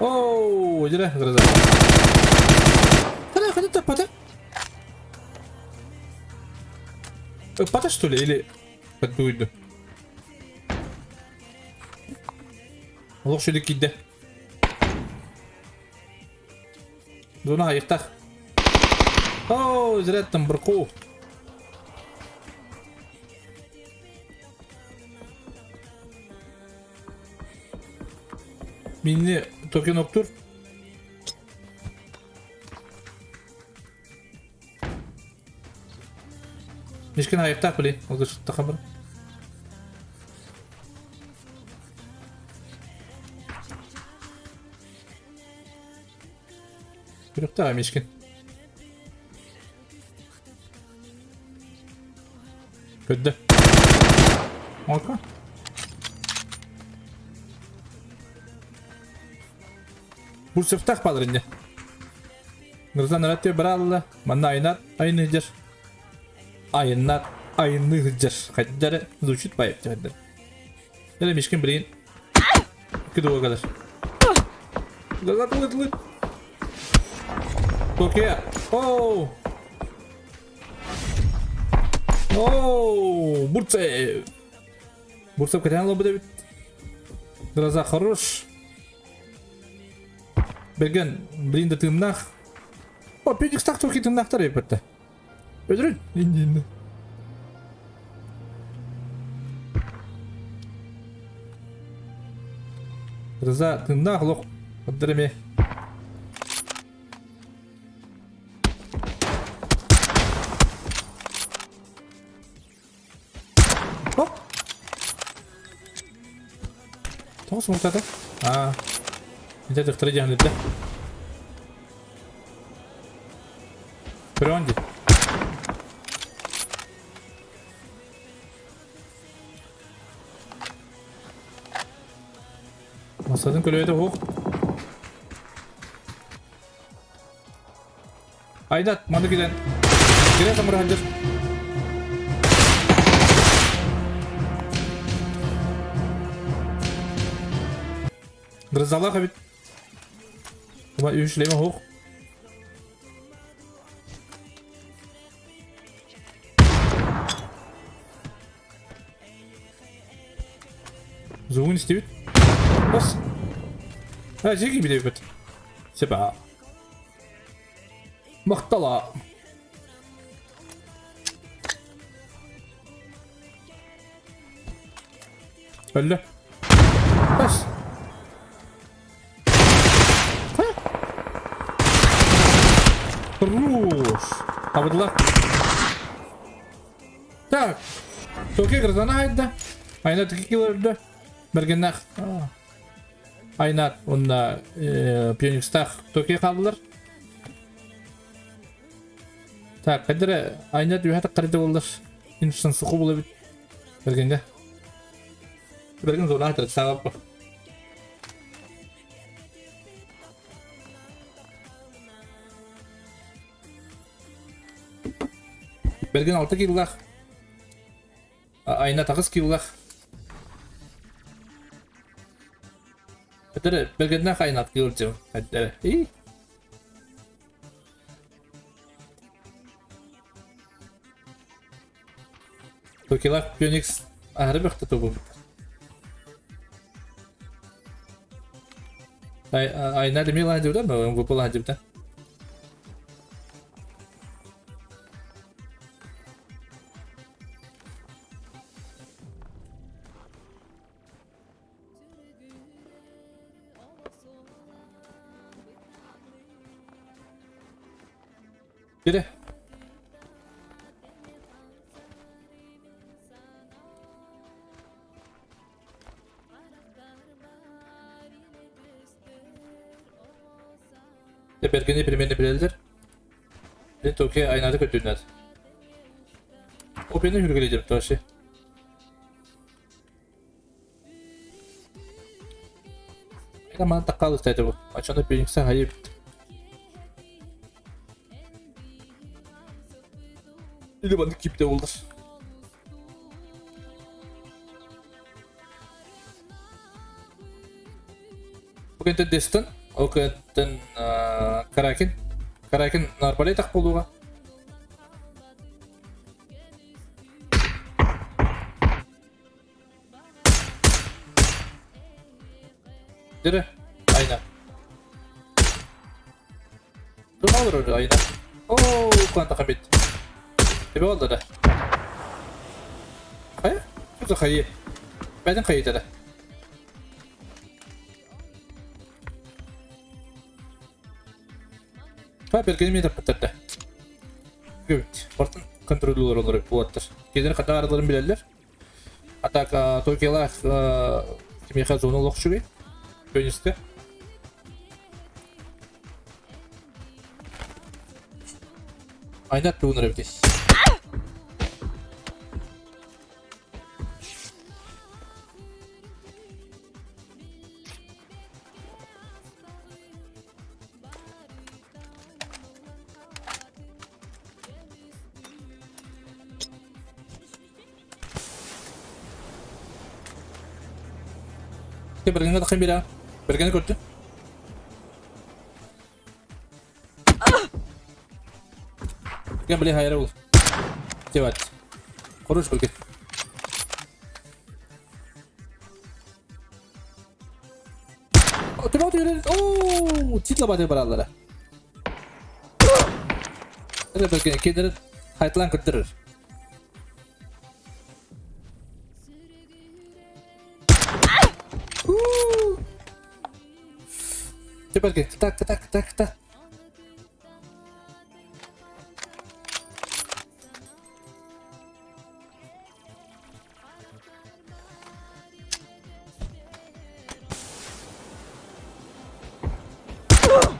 Оо, дьэ, гроза. Хана, хана таппата? Ыппата что ли или подбуйду? Олох шүлүк киирдэ. Дуна айыктах. Оо, зряттан бурку. Минни токен октур. Мишкин айыктаах били, ол сыттаха бар. Күрүктаҕа Мишкин. Көрдө. Ока. Бурцевтаах баалар инне. Грозан ыратты быраалла, манна айнат, айныдыр. Айыннат, айыныдыр. Хайдары звучит байып хайдары. Дәле мишкин билин. Күдү калар. Гроза тылы тылы. Токия. Оу. Оу, Бурцев. Бурцев кэтэн лобу дебит. Гроза хорош. Бэргэн блин да тыыннаах. О, педикстах турки тыыннаахтар эппэтте. Өлөрүн иннинне. Рыза тыыннаах олох отдар эмиэ. Хоп! Тоҕо суҥтата? Аа. Ити дьахтары дьаһанырда. Көрөҕүн дии. Масатын көлөйөтө уһук. Айдат, маны килэн. Кире самыр сылдьар. Грозалаах эбит. Ума үс леме хук. Зугун истибит. Бас. А, жеги билебит. Себа. Махтала. Өллө. Бас. Хорош. Абыдылар. Так. Токи граждана айда. Айна тики килерді. Бергеннах. Айнат уонна Пионикстаах Токио хааллылар. Так, хайда эрэ Айнат үөһэ таххарыйда буоллар инстанцуху була эбит Бэргэнгэ. Бэргэн зонаҕа тырыттаабаппа. Бэргэн алта киилэлээх. Айна таҕыс киилэлээх. Этэрэ бэргэннээх айнаат киилдьим. Этэрэ. И. Токилах Феникс аһары бөхтө тубу. Айна Демила дивда, МВП дивда. Бiri. Бэргэни примерно билэллэр. Мен Токио айнады көтүннэр. О бени хүргелейдим тоже. Это мана таккал истәде бу. Ачаны Феникса хайып. Или баны кипте болдыр. Бу кэнтэн Дестон, ол кэнтэн Каракин. Каракин нарбалей тах болуға. Дere, айна. Туох олорор айна? Оо, куанта хабит. Тебе олда да. Хайа? Что хайы? Бәден хайы да. Ха, бергени мен таппыттар да. Көбүт. Бартын контроллер олорор буолаттар. Кедер хата араларын билэллэр. А так Токиолаах кимиэхэ зона олох үчүгэй. Көнүскэ. Айнат тугунар эбитий. Бергенге тахын бира. Бергени көрдү. Берген били хайра бол. Деват. Хорош берген. Түбә. Тоҕо Оо, титла бараллара. Это кендерин хайтлан көрдөрөр. Теперь так, так, так, так.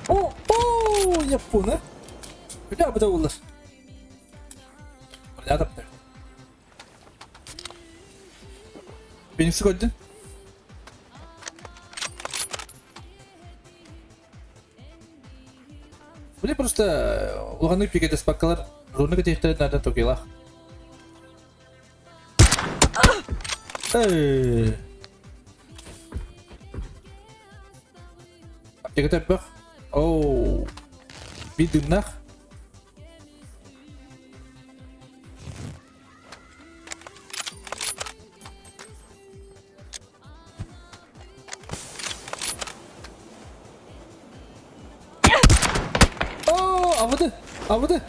О, о, япона. Бля, бу да булар. Бля, да бля. Benimsi koydun. Били просто улаханнык пикетеспаккалар зона кэтиэхтэрин наада токилах. Эй. Аптека тэппэх. Оу. Биир дымнаах. Оо, абыды, абыды.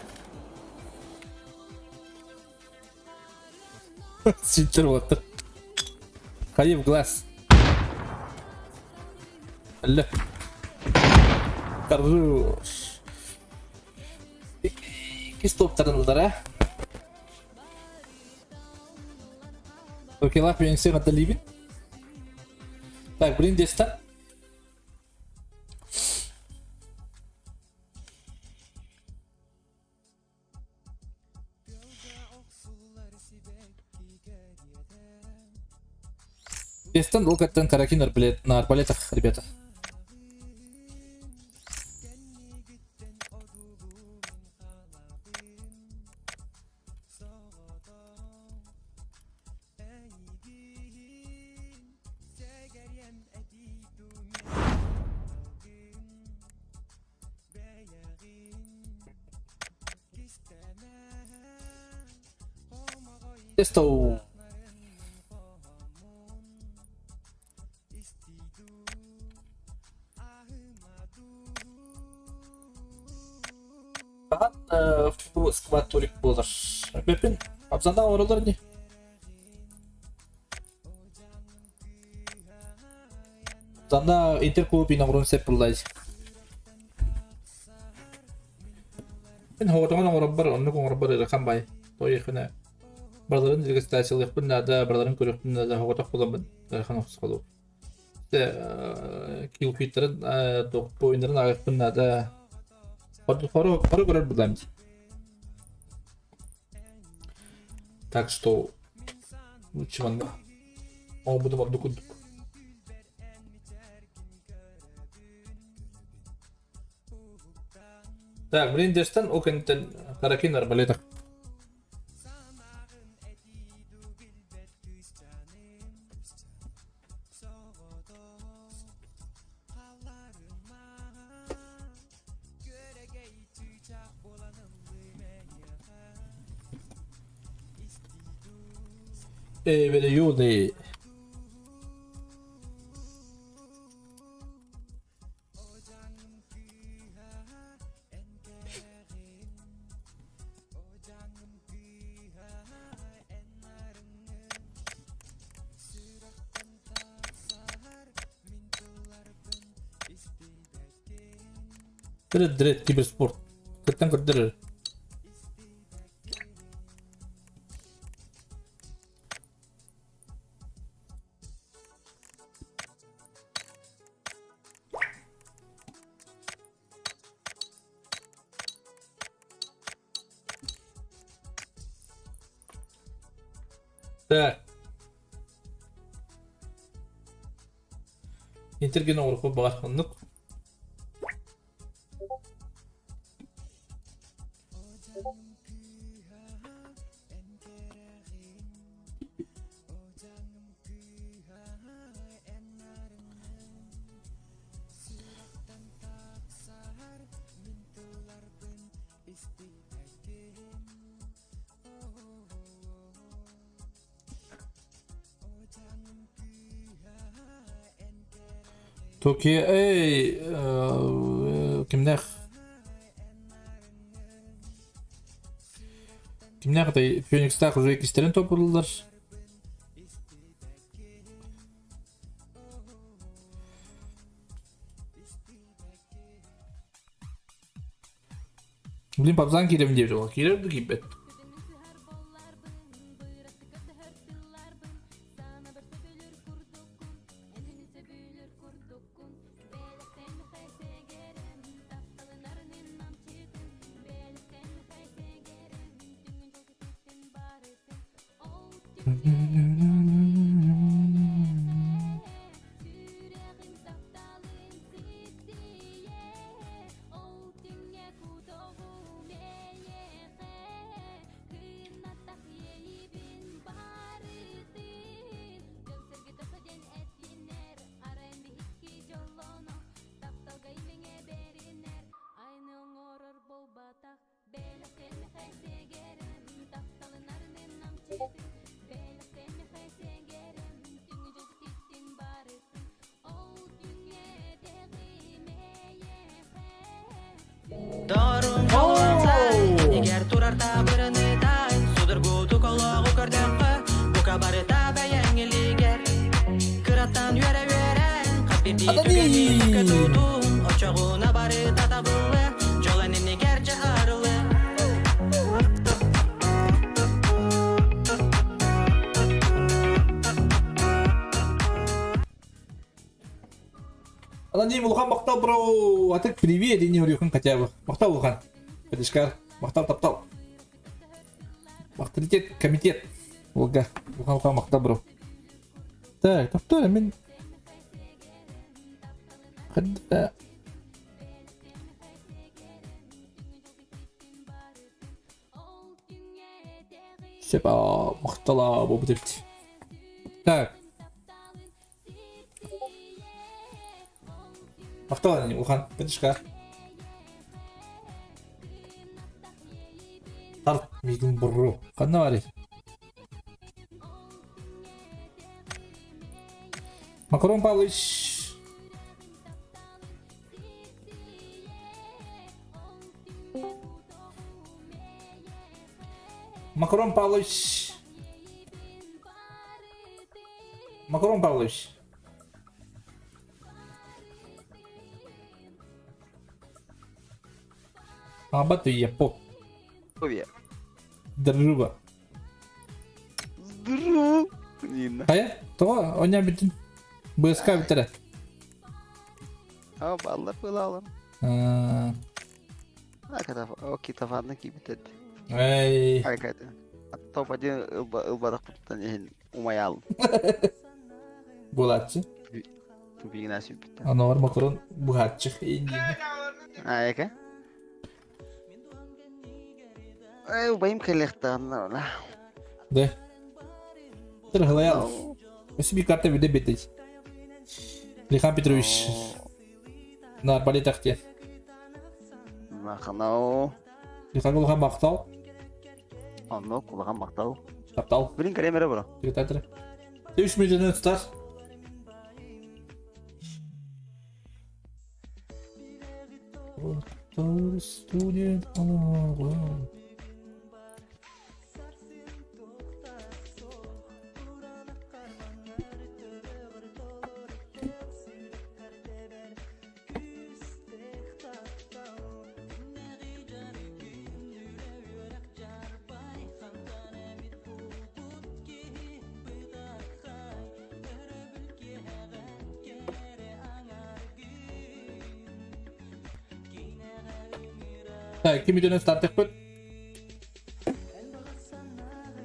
Синтер болаттар. Хайы в глаз. Алла. Хорош. Икки стоптарын а? Окей, лах, мен сен атталибин. Так, блин, дестан. Дестан ол каттан каракин арбалет, на арбалетах, ребята. Testo. Фақат бу склад турик болар. Бепин, абзанда оролар не? Абзанда интерклуб иногрон сеп буллай. Мен хоғотоҥон оҥороббор, оннук оҥорбор ыарахан бай. Тоҕо Барыларын регистрациялыахпын наада, барыларын көрүөхпүн наада, хоҕотох буоламмын ыарахан охсуһалуу. Килфиттарын поиннарын ааҕыахпын наада. Хоро хоро көрөр булаам Так что лучше манна оҥорбутум ордук курдук. Так, Блиндерстан ол кэнниттэн Каракин арбалетах. Эвелиюны. Дред дред киберспорт. Кыттан көрдөрөр. Так. Интерген оҥоруохпут баҕар оннук. Токио, эй, кимнээх? Кимнээх этэй? Феникстаах уже иккистэрин топуруллар. Блин, папзан киирэбин диэбит уол. Киирэр да киирбэт. Аноним улахан махтал бро! А так привет, и не урюхун хотя бы. Махтал улахан. Подишкар. Махтал таптал. Авторитет, комитет. Олга. Улахан улахан махтал бро. Так, таптал мен... Хадда... Сепа, махтала, бобутепти. Так. Махтал улахан Петушка. Тарт миигин бурру. Ханна барый? Макарон Павлович. Макарон Павлович. Макарон Павлович. Абат я по. Привет. Здорово. Здорово. Нина. Хайа, тоҕо оня бүтүн БСК бүтэрэ. А, баллар пылалым. Аа, Окей, тафанна кибитет. Эй. Айкайда. Топ один ылбадах путтан иһин умайаалым. Буолааччы. Тупигина сүппүттэн. Аноҕор макарон быһааччы. Айка. Эй, убайым кэлиэхтээн Да. Тырыһылайал. Өссө биир карта виде битить. Лихан Петрович. Нар политах те. Маханау. Лихан улахан махтал. Онно улахан махтал. Таптал. Блин, кэлэмэрэ бро. Секретарь. Үс мүнүүтүнэн тутар. Студент Так, ким үтөнөн стартыахпыт?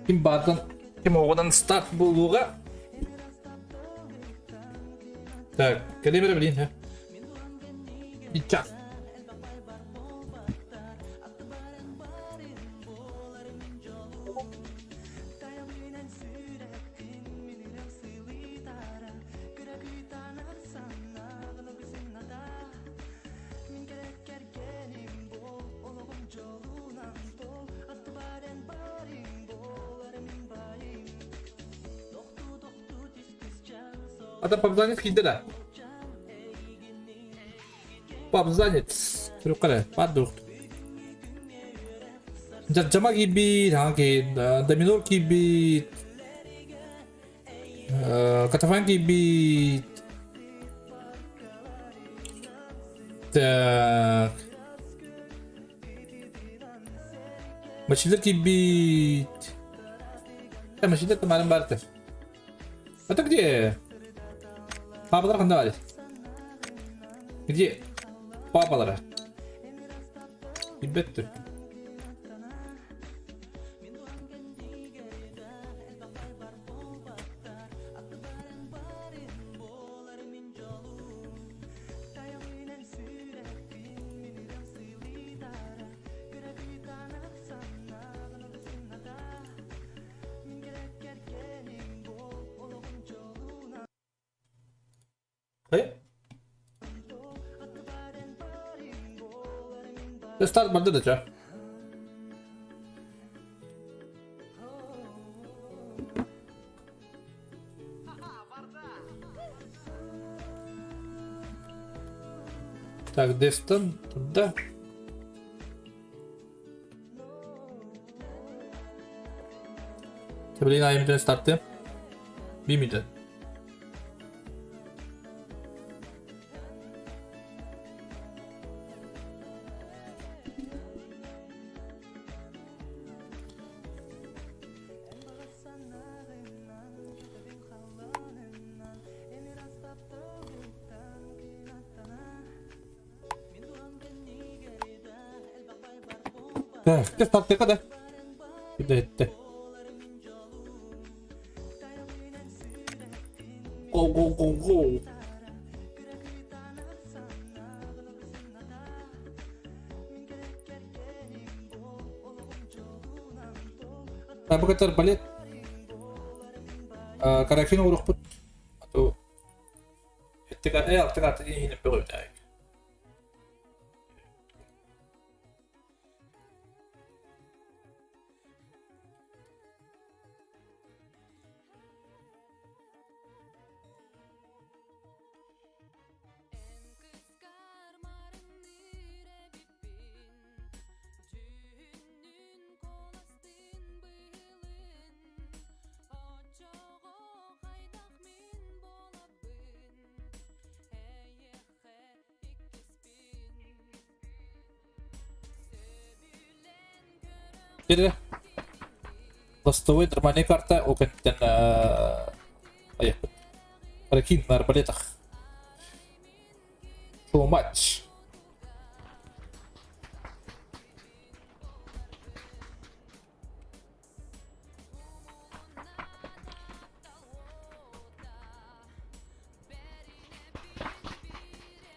Ким баартан, ким оҕунан старт буолуоҕа? Так, кэлиэ бэрэ билин, ха? Иччах. Ата Павланец киирдэ да? Пап занят. Көрүк Паддух. Дьардьама киирбит, Доминор киирбит, Катафан киирбит. Так. Мачилер киирбит. Мачилер тамарым барты. Это где? Папалар ханда бар? Где? Папалара. Билбеттим. Старт барды да ча. Так, Дестон туда. Блин, айымтын старты. Бимитен. Так, стартыка да. Киде Go, go, go, go. Табыгатар балет. Каракин урукпут. Ату. Эттика, алтыга аты иһинеп бөгөтәк. Кирде. Ластовой нормальный карта, ол кэнниттэн айахпыт. Ракин на арбалетах. Шоу матч.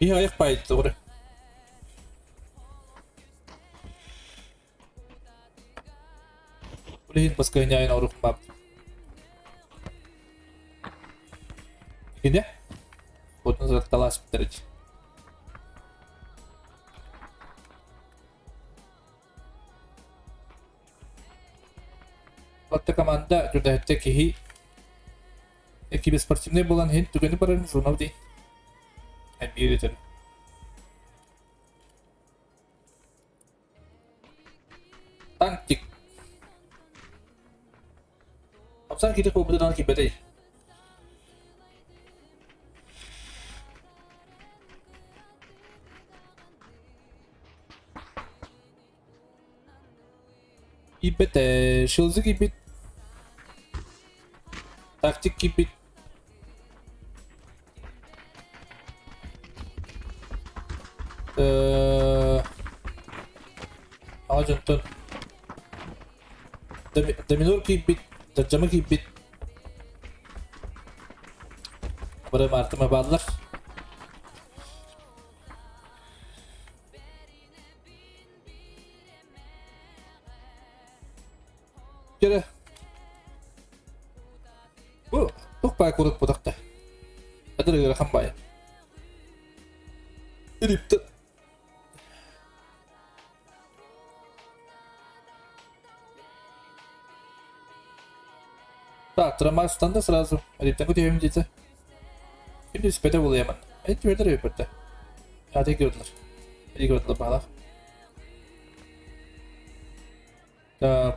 Иһи айах баайыт тоҕура. Ол иһин баскыһынньаайын орук баап. Кини отун сатталааспыттар ич. Отто команда түрдэһэттэ киһи киберспортивнай буолан иһин түгэни барарын журнал дии. Эмиэ этэр. Тантик. Апсан кири куубутунан киирбэтэй. Киирбэт Шилзы киирбит. Тактик киирбит. Аҕа дьонтон Доминор киирбит, Дардьама киирбит. Бары маартыма бааллар. Кere. Бу туох баай курдук бутахта. Адыр ыарахан баайа. Илипте. Так, трамвай встанды сразу. Илиптен күтүөм диэтэ. Ким түспэтэ буолуйаман. Эт түөрдэр өйпөттө. Аата көрдүлэр. Игорь баалаах.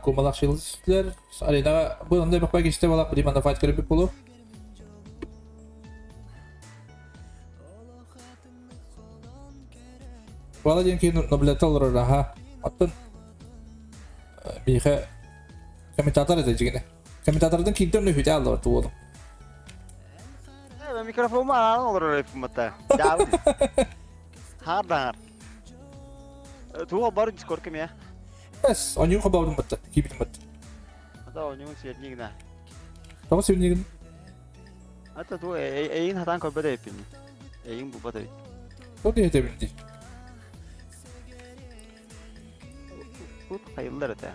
Кумалах шилдер аренаға бұл ондай бақпай кеште балақ бір манда файт көріп болу. Бала диэн киһи ноблета олорор аха. Оттон биһиэхэ комментатор этэ дьигинэ. Комментатордан киирдэ онно үһүтэ аллар туолум. Микрофон аан олорор эппимата. Дабы. Хаар да хаар. Туга бар дискорд кемия. Эс, онюн хобаудум батта, киибитим батта. Ата онюн сиэрнигина. Тоҕо сиэрнигин? Ата ту эйин хатан көрбөт эппин. Эйин бубат эбит. То диэтэбин ди. Тут хайыллар этэ.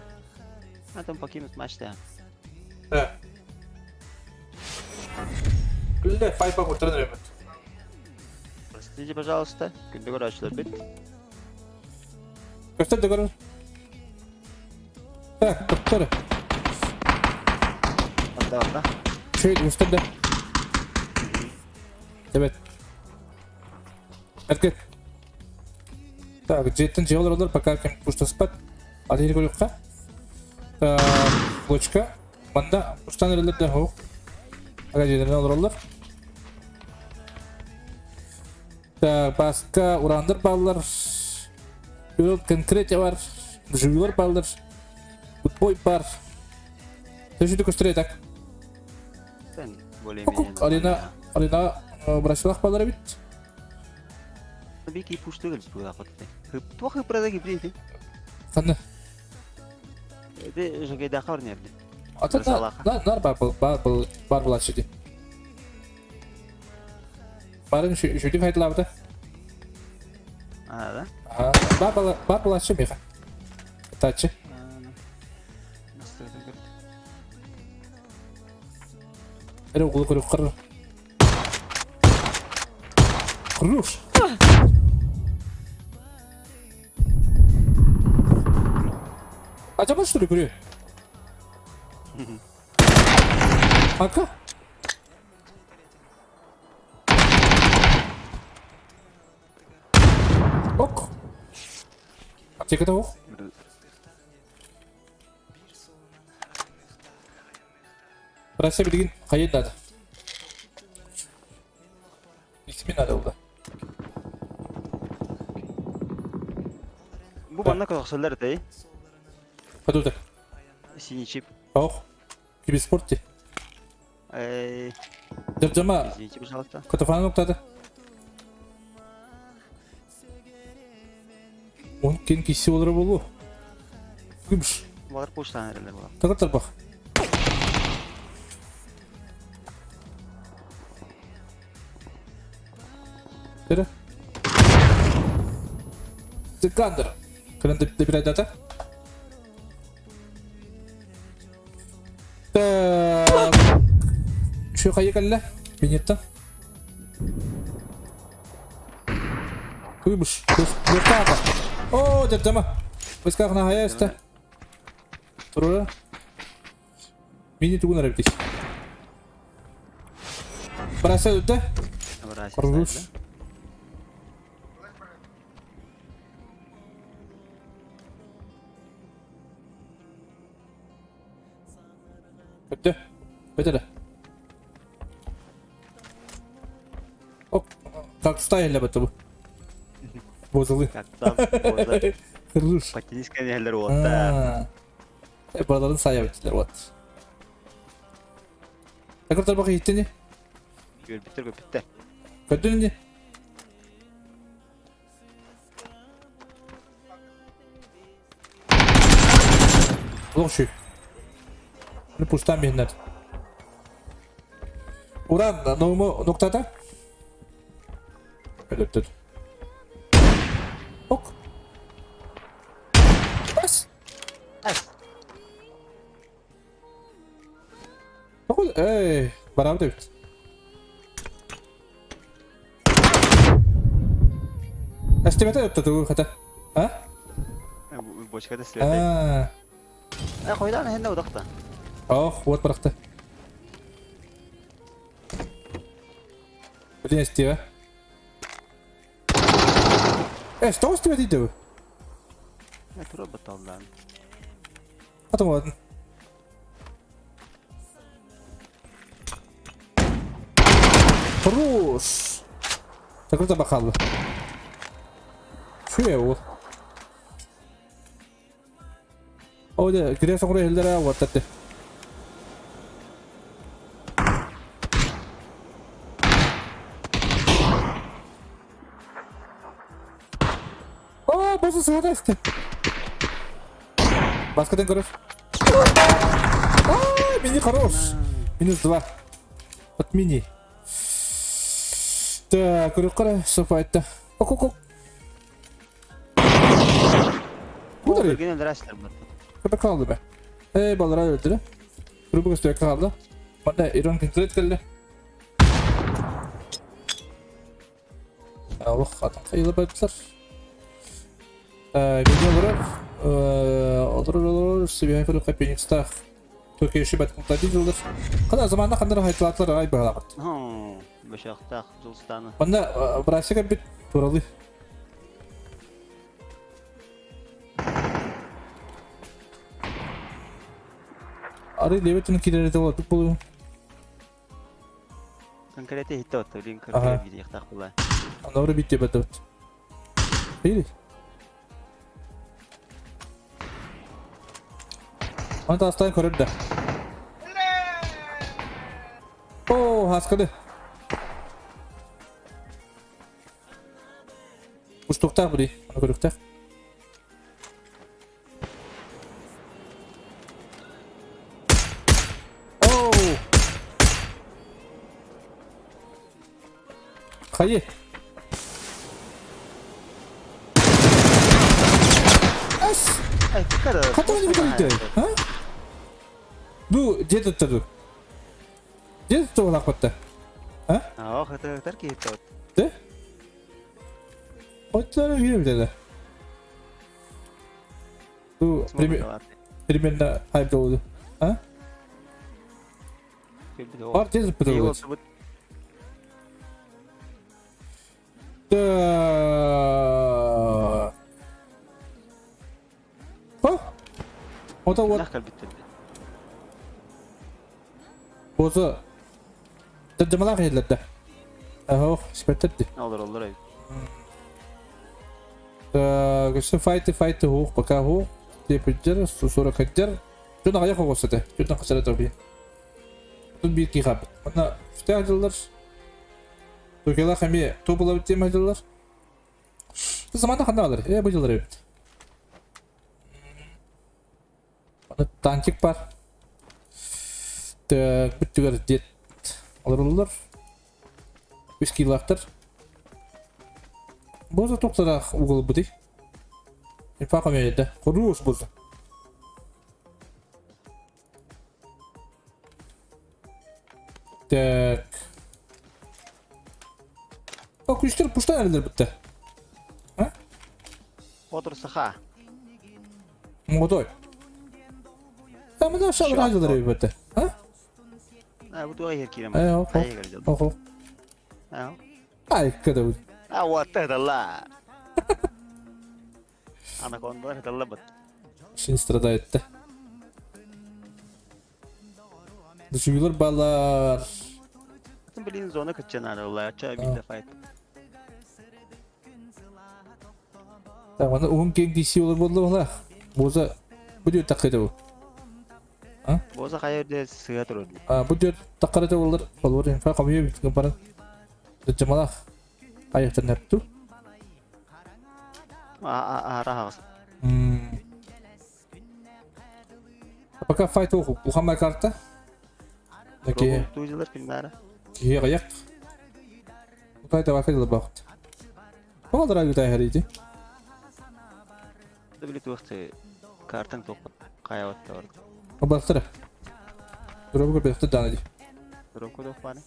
Атом покинуть матч да. Э. Күллэ файпа куртаран эремет. Простите, пожалуйста. Күндү көрөөччүлэрбит. Көстөр да көрөр. Так, көстөр. Анда, анда. Шөй, көстөр да. Evet. Эркет. Так, дьиэттэн дьиэ олороллор, пока ким пуштаспат. Алиһи көрүөххэ. Так, бочка. Манда пуштан эрэллэр да суох. Ага дьиэлэринэн олороллор. Так, Баска урандар бааллар. Ыл конкретия бар. Живилар бааллар. Футбой бар. Төшүтү көстөр так. Sen более-менее. Алина, Алина бросилах баллар эбит. Бики пуштыгыл була хотте. Туох хыпрада киприти. Ханна. Эти жогейда хар нерди. Ата на нар бар бар бар булачы ди. Барын шүтүк айтылабыта. А, да? Ага. Бар бала бар булачы меха. Тачы. Эре угулу көрүп кыр. Кырыш. Acaba что ли көрү? Ака? Ок. Аптекада ок. Россия билигин хайын надо. Иксмин надо oldu. Бу манна көтөхсөллөр этэй. Кадуда. Синий чип. Ох. Киберспорт ти. Эй, Дырдьама извините, пожалуйста. Котофанын уктады. Он кин киси олары болу. Күмүш. Балар пуштан эрелер була. Тагыр тарбах. Бері. Цикандр. Кырын деп деп дата. Так. Şu хайы кэллэ. Бинеттен. Куйбуш. Лефтата. О, деттема. Войсках на хаяста. Турура. Мини тугун арабитис. Бараса өттө. Хорош. Өттө. Өтө да. Оп, как стайля бу бу. Бозылы. Как там боза. Хорош. Патинискан эллер уотта. Баларын сая биттилер вот. Такыр тарбак иттини. Көрбүттөр көпүттөр. Көрдүн ини. Олох шүй. Ну пустан биһиннэр. Уран, новому ноктата? Өлөттөр. Ок. Бас. Ас. Тоҕо эй, барабыт эбит. Эстимете өттө тугу хата. А? Бочкада силерде. А. Э, койдан хенде удакта. Ох, вот барахта. Блин, Стива. Э, что с тебя дейді? Тура баталдан. Атым болатын. Хорош! Закрыта бахалды. Шуя ол. О, де, кире соңгы елдер ваттатты. О, бозу сығада істе. Басқадан көрір. А, мини хорош. Минус 2. От мини. Так, көріп қара, софа айтты. Ок, ок, ок. Бұл да Бергенен дәрәслер бар. Köpek kaldı be. Ey ballara öldü. Grubu gösteriyor kaldı. Bana İran kontrol etkeldi. Allah adam kayılı böldüler. Video olarak olur olur seviye kırık hep Phoenix'te Türkiye işi bet kontrol Kadar zamanda kadar hayatlar ay bağlamat. Башақтақ, Жулстаны. Bana Brasika bir turalı. Arı levetini kireri de oldu bu. Конкретно хитте отты, блин, Ага. конкретно видео була. Анавры битте бәтті. Или? Аны астайын көрер да. О, хаскады. Уштуқтақ бұри, аны көріктақ. Оу! Хайы! Ас! Ай, кара. Хатан не бітті? А? Бу дед тұрды. Дед тұрды лақпатты. А? Аа, хатар ки хитте отты. Де? Оттары үйрем деді. Бу примерно хайп oldu. А? Бар дед тұрды. Так. О! Ота вот Нахал битте. Боза. Тәрҗемәләр хәйләрдә. Ах, спектакль. Olur olur ай. Так, все файты файты хух пока хух. Тепеджер, сусура каджер. Жона гая хогосате. Жона касара таби. Тун бир ки хаб. Ана фтажилар. Туркела хами топула битем хажилар. Заманда ханда алар. Э, бу жылар бит. Ана танчик бар. Так, бүттүгөр дет. Алар Үс килактыр. Боза тоқтара угол бұды. Инфа комедия. Хорош боза. Так. О, күштер пуштан әлдер бітті. А? Отыр саха. Молодой. А мына шал радиолар бітті. А? А, бу туга кирем. Э, оп, оп. Охо. А. Ай, када бу. А, вот это ла. Анаконда это ла бит. Шин страдает да. Душуйлар балар. Блин, зона кычана ла, ча битте файт. Так, мана уһун кең DC олар болды бала. Боза бу дер таққыда бу. Боза кайерде сыга турду. А, бу дер таққарада олар. Болор инфа комье бит баран. Жамалах. Аяқтан нәпту. А, а, рахас. Пока файт оқу. Ухамай карта. Окей. Тужилар фильмдары. Кие аяқ. Утай да вакыт бақыт. Болдыр ай хариди. Били туакты картаң тоқпат каябатта бар. Абақтыра. Дробы бәхті даны. Дробко тоқпаны.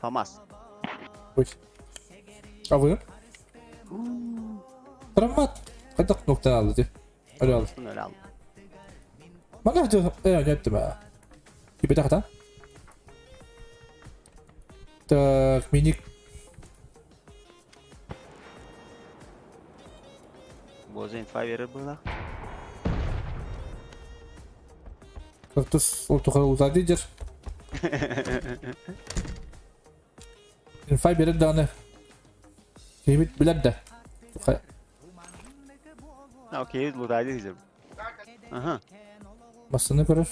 Фамас. Ой. А вы? Травмат. Қайдақ нокта алды де. Öyle aldı. Öyle aldı. Bana da e ne be. Bir dakika. Так, миник. Боза инфа берер быһыылаах. Кактус ол тухары утаады дьэр. Инфа берер даҕаны. Киһибит билэр да. Окей, лутайды дьэр. Аха. Массыына көрөр.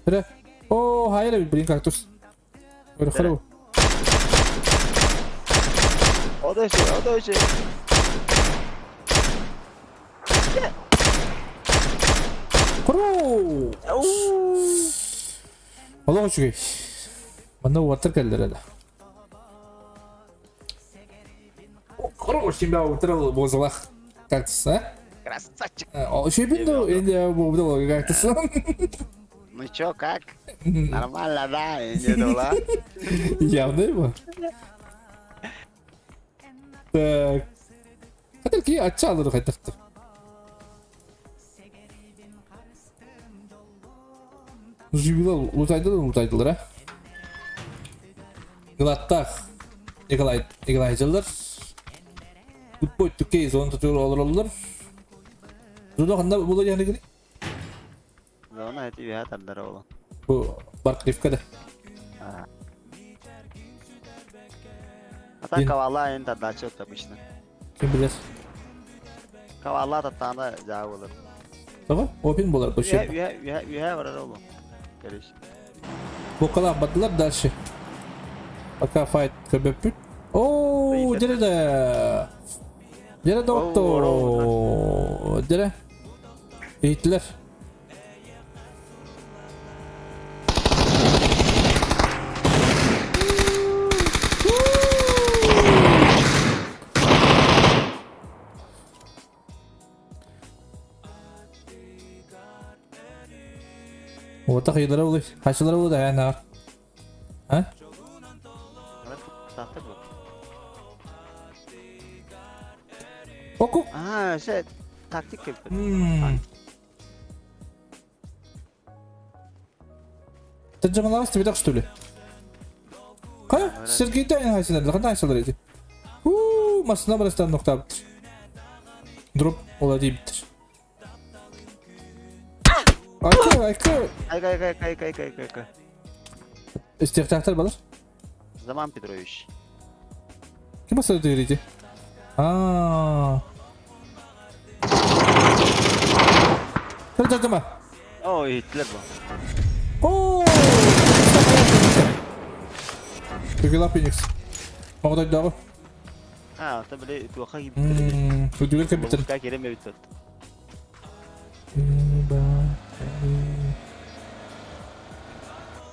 Эрэ. О, хайыр блин кактус. Көрөхөрө. O da şey, o da şey. Куру! Олох үчүгэй. Манна уаттар кэллэр эле. Хорош тебя утрал бозалах. Кактус, а? Красавчик. Үчүгэй да енді бу кактус. Ну чё, как? Нормально, да? Не дула. Явно его. Так. Хатыр ки ача алыр хайдахтыр. Жибила лутайды да лутайдылар, а? Гладтах. Николай Николай жылдар. Гудбой түкей зона tutур олороллор. Зона ханна була яны гини? Зона эти виха тардара ола. Бу Барклифка да. А так кавала эн тардачы обычно. Ким билер? Кавала таттаана жаа болар. Тоҕо? Опин буолар бу Үһэ үһэ үһэ үһэ барар олу. Короче. Букалаах бардылар дальше. Пока файт көбөппүт. Оо, дьэрэ да. Дьэрэ да отто. Дьэрэ. Иһиттилэр. Уота хайдара улый. Хайсылара улы да наар. А? Сахтыр бу. Оку. Аа, шет. Тактик кэлбит. Тыржамалаҕас тибитэх что ли? Хайа, Сергейде эн хайсылар, ханна хайсылар ити? Уу, массына барыстан нохтаабыттыр. Дроп ола диэбиттэр. Айка, айка. Айка, айка, айка, айка, айка, айка, айка. Истиэхтээхтэр балар. Заман Петрович. Ким бассына ити? Аа. Кырдьардыма. Оо, иһиттилэр бу. Оо! Төгүлэ Феникс. Оҕодойдооҕу. Аа, оттон били туохха киирбиттэр эбит. Үрдүгэр кэлбиттэр. Ловушка киирэн эбит тут.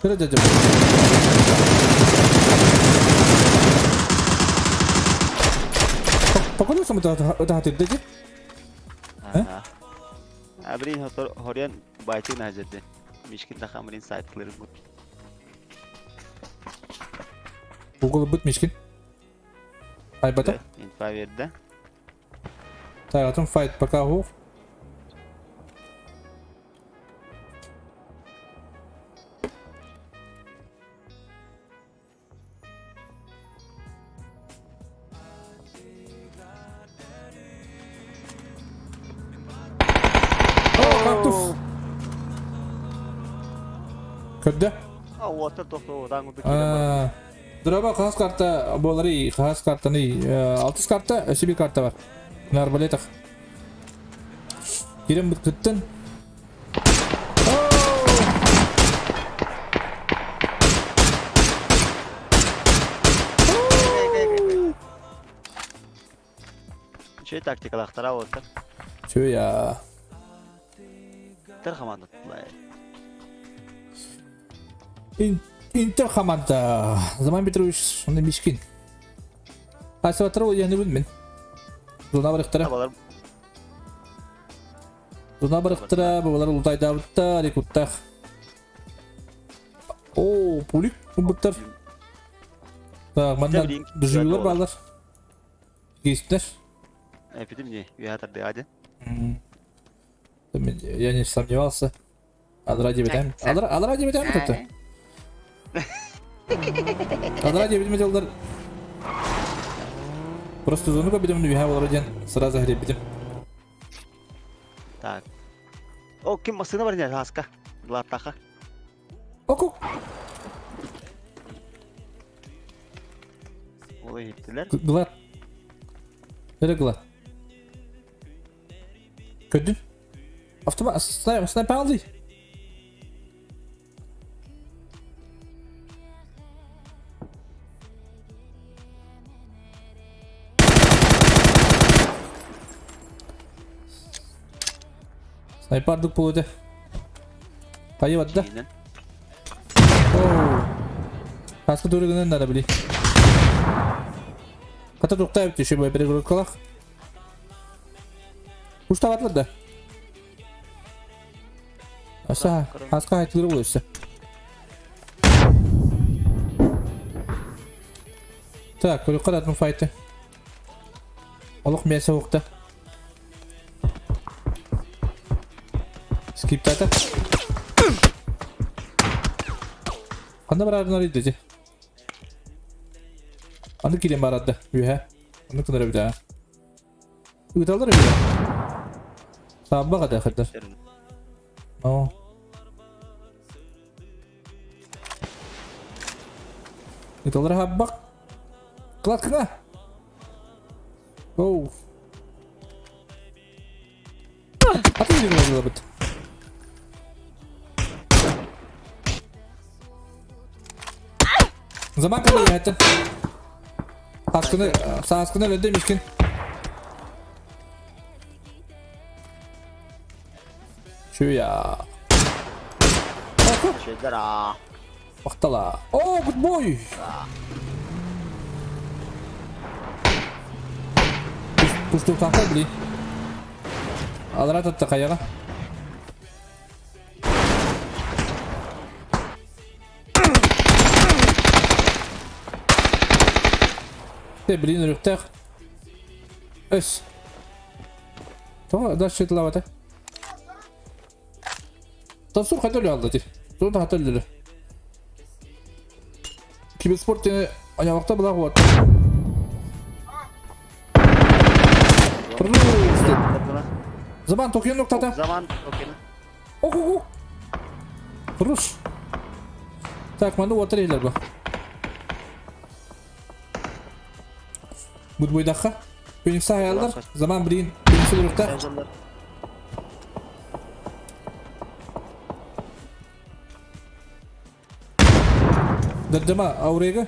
Кыра дьадьым. Поколо ытаһатырда дии. Аа. Абрин хорьян байтын хажады. Мишкин тахамрин сайтлары бу. Google быт Мишкин. Айбата. Инфа берді. Так, файт пока гуф. О, кактус! Көрдө? Уоттар тохтоо таҥ киирэн Дроба хас карта буоларый, хас картаны, алтыс карта, өссө биир карта бар. На арбалетах. Кирен кыттын. Үчүгэй тактикалаахтара уоттар. Чү я. Тер хамаандаттылар. Интер хамаанда. Заман Петрович, онно Мишкин. Айсабаттар ол яны мен. Зона барыктара. Зона барыктара, бабалар ултайдаабыттар, рекуттах. О, пулик умбуттар. Так, манна дежурилар баалар. Кейстер. Эпитим не, я тардыга Я не сомневался. Адра дебетем. Адра, адра дебетем тут. Адра дебетем дилдер. Просто зону көрбүтүм үһэ олоро диэн сразу иһирийбитим. Так. О, ким массыына бар ини Хаска. Глаттаха. Оку. Ол иһиттилэр. Глад. Эре глад. Көрдүн? Автомат снайпер алды. Снайпардык буолуо этэ. Хайа барда? Киинэн. Оу. Хаска тура гынан нара били. Хата туохтаа эбит еще перегрузкалах. Уставатлар да. Аса, хаска хайтылыр буолуо өссө. Так, көрүөххэ атын файты. Олох мясо уохта. Скиптата. Ханна барарын арыйда дьэ. Аны киирэн барарда үөһэ. Аны кынар эбит аа. Ыыталлар эбит. Саабах этэ хырдар. Оо. Ыыталлар хаббах. Кладкына. Оу. Атын жерге ылабыт. Заман кана иһэттин. Сааскыны, сааскыны өлөрдө мискин. Чуя. Шедера. Махтала. О, good boy. Пустуктаахтар били. Алара татта хайаҕа. Те блин үрүктээх. Өс. Тоҕо дальше тылабата? Тансур хайда өлө алда ти. Тугун хата өллөрө. Киберспорт диэни айаҕахта былаах уот. Заман Токио ноктата. Заман Токио. Оху. Руш. Так, манна уоттар иһилэр бу. Будбуйдахха. Феникса хайаллар. Заман блин. Феникс өлөрүхтэ. Дардама Аурега.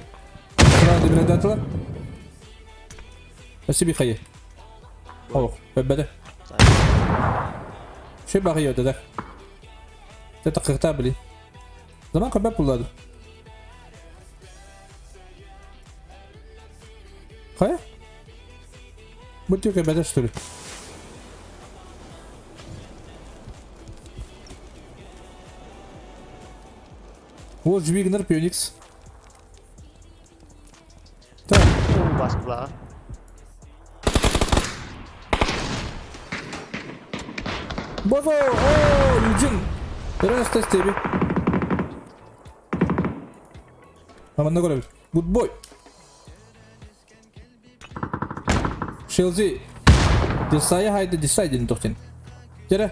Сразу передатыла. Спасибо, хайы. Ох, бэбэдэ. Ши багы да. Это кырта били. Заман көбөп булады. Хайа? Бу тюке бэдэ что ли? Вот Жвигнер Пеникс. Так. Баскла. Бозо! О, Юджин! Раз тебе. Аманна көрөбүт. Good boy. Шелзи. Десая хайда десай диэн тохтин. Дьэрэ.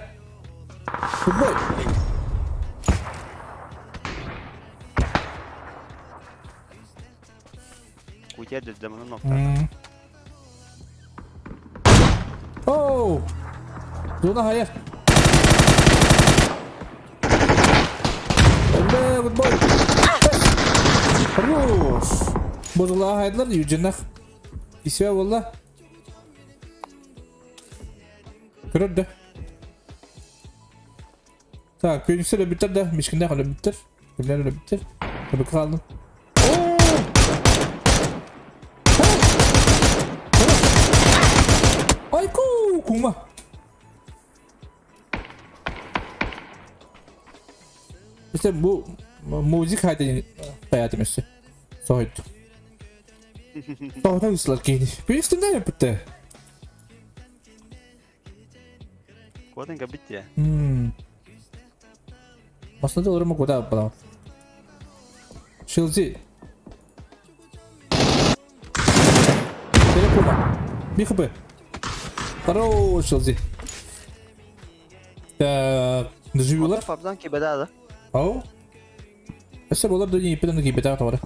Good boy. Кутя дөддөмөнө ноктата. Оу! Зона хайа. Өллө, good boy. Хорош. Бозулаа хайдылар Юджинах. Исвэ буолла. Көрөр да. Так, Феникстер өлбүттэр да, Мишкиннээх өлбүттэр. Кимнэр өлбүттэр? Табыкка хааллым. Оо! Айку, кума. İşte bu музик хайда хаятым өссө. Соһуйду. Тоҕо ысылар киһини. Пүстүндэ эппитте. Куотан кэбит Басында олормо куда балам. Шилзи. Телекума. Би хп. Хорош, Челси. Так, доживюлар. Пабзан кибеда да. Ау. Өссө болар да иппетен кибетаа тавара.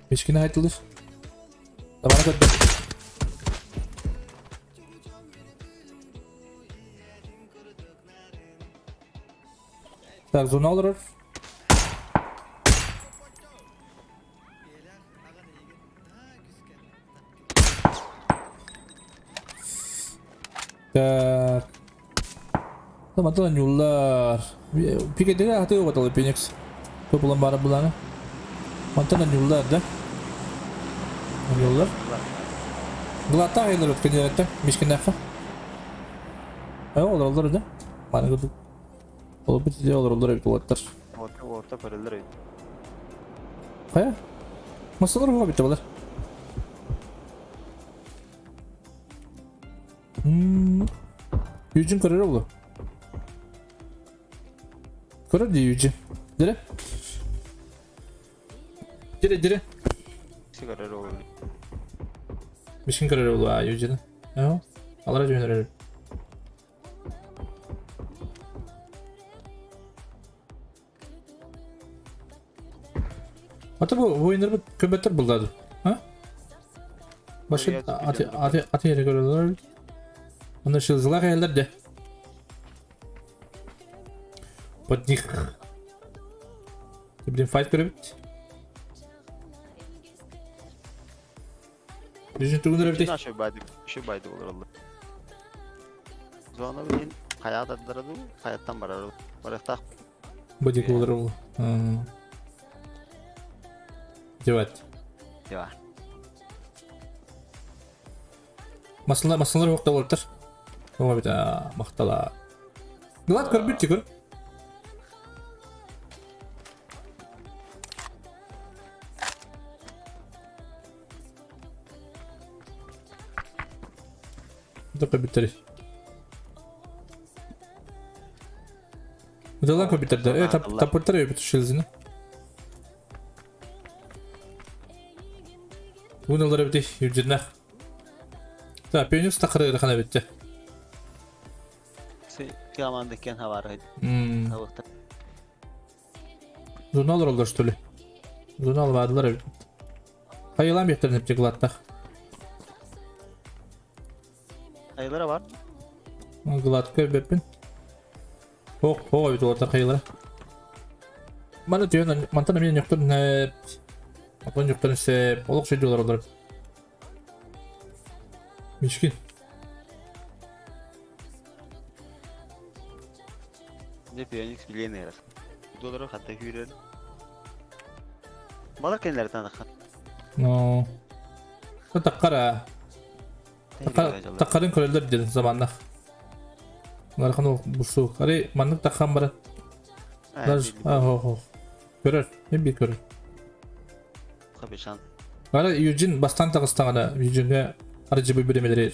Мишкини айтылыр. Табаны көрдө. Так, зона олорор. Так. Мантан ньуллар. Пикетигэ хатыы угаталы Пеникс. Топулан бара буланы. Мантан ньуллар да. Ньуллар. Глата айылар өткөн жеретте. Мишкиннәххэ. Э, олороллор да. Маны курдук. Олорбут ити олороллор эбит уолаттар. Орта орта көрөллөр эбит. Хайа? Масалар буга битте балар. Юджин көрөр олу. Көрөр ди Юджин. Дире. Дире дире. Көрөр олу. Мишкин көрөр олу а Юджин. Ау. Алара жөнөрөр. Ата бу воиннар көбөттөр булдады. А? Башка аты аты аты yere görüyorlar. Onlar şılzılar yerler de. Под них. Блин, файт көрөбүт. Жүзүн тугундар эбит. Наша байды, şu байды болар алла. Зона билин хаят аддараду, хаяттан барар. Барахтах. Бодик болар ол. Девать. Дева. Масалар масалар уақта болар. Оңа бит мақтала. Глад көрбүт тикөр. Компьютер. Удала компьютер, да. Э, тапыртар өбүт шилзини. Уналар өбүт юджинах. Так, пионер стақыры хана битте. Команда кен хабар. Журнал олар что ли? Журнал бардылар. Хайылан бектерин hep Гладтах. Хайылара бар. Гладка беппин. Ох, ох, бит олар хайылара. Маны түйен, мантан мен юктун, Атон юктун се, олох шей олар олар. Мишкин. Не Феникс билен Доллары хатта хүрер. Балар кенлер таныха. Но. Таккара. Таккарын көрөлдөр дедин заманнах. Лархан ол бусу. Ари маннык такхан бара. Даже а хо. Көрөр, мен бир көрөр. Капишан. Ара Юджин бастан тагыстагана Юджинге RGB биремелери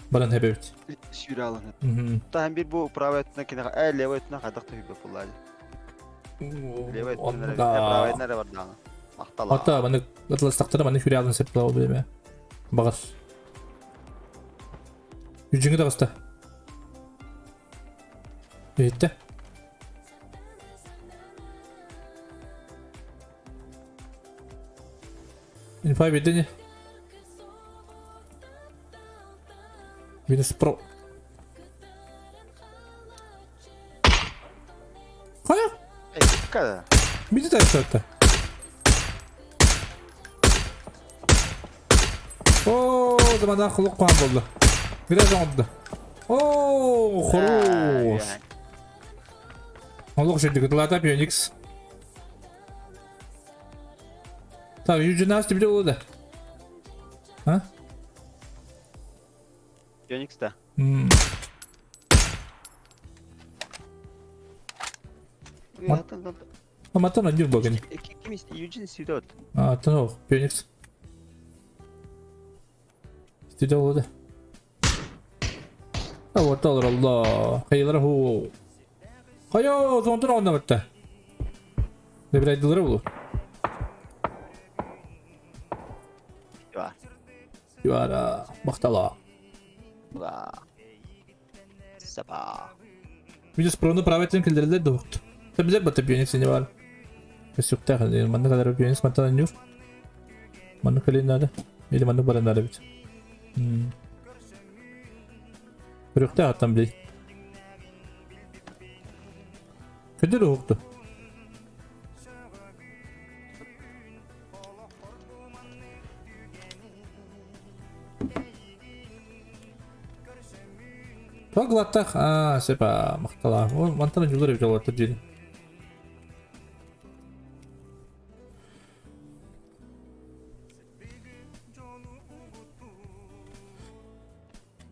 баран хебебит. Сүйрө алын. Тахан бир бу правый өтүнө кине, э левый өтүнө кадак түйбө буллады. Левый өтүнө, правый өтүнө бар дагы. Мактала. Ата маны атластактара маны хүрэ алын сеп була билеме. Багар. Юджинге тагыста. Битте. Инфа битте Минус про. Кая? Када. Битте тагыста. О, заманда кулук куан болду. Бираз оңду. О, хорош. Олох жерде кытылата Пионикс. Так, Юджин Асти биле болду. А? Пионикс да. Матан один боген. Ким Юджин сүйдөт. А, тонов, Пионикс. Стиде болду. Вот олоролло. Хайылара ху. Хайо, сонтун ооннобутта. Дебирайдылары булу. Юа. Юара, махтала. Ура. Сапа. Видишь, прону правительн килдерилер да укту. Билер бата пионис не бар. Көсүктә манна кадәр пионис мантан нюр. Манна калин надо. Или манна баран надо бит. Көрүктә аттан били. Көдөр укту. Туох аа сөп аа махталаах. Ол мантан дьулар эбит олорто диэн.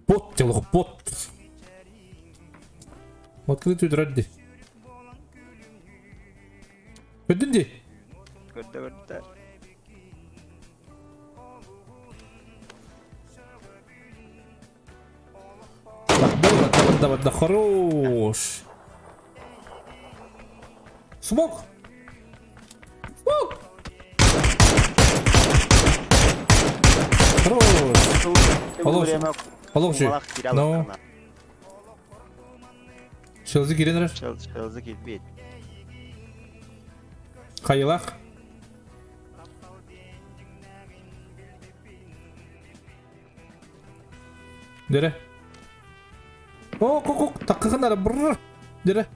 Бот делох бот. Открытый түйдірер ди. Көрдүн ди. Көрдө көрдө. Да, да, да, хорош. Смок. Смок. Хорош. Олох. Олох же. Ну. Шелзи кирен эрэр. Шелзи кирбит. Хайылах. Дере. О, ок, ок, таккыгын ара бррр. Дере.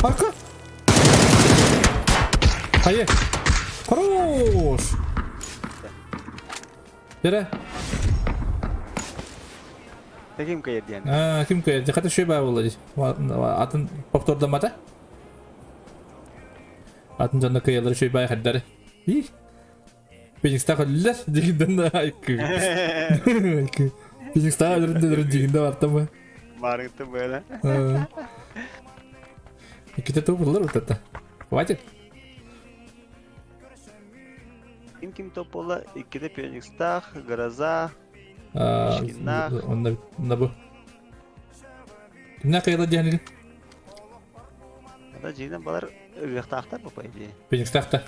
Арка. Хайы. Хорош. Дере. Ким кайыр диэн. А, ким кайыр? Хата шөй баа буолла дии. Атын повтордамата. Атын дьонно кыйаллары шөй баа хардары. И. Феникстах өллөр дигинден айкы. Феникстах өлөрүн дигинде бартамы. Барыгыты böyle. Икките тугу буллар утата. Хватит. Ким ким топ буолла? Икките Феникстах, Гроза, Мишкиннах. Онна онна бу. Кимнэ кыйла диэн Ата дьиҥинэн балар ырыахтаахтар бу по идее. Феникстаах да.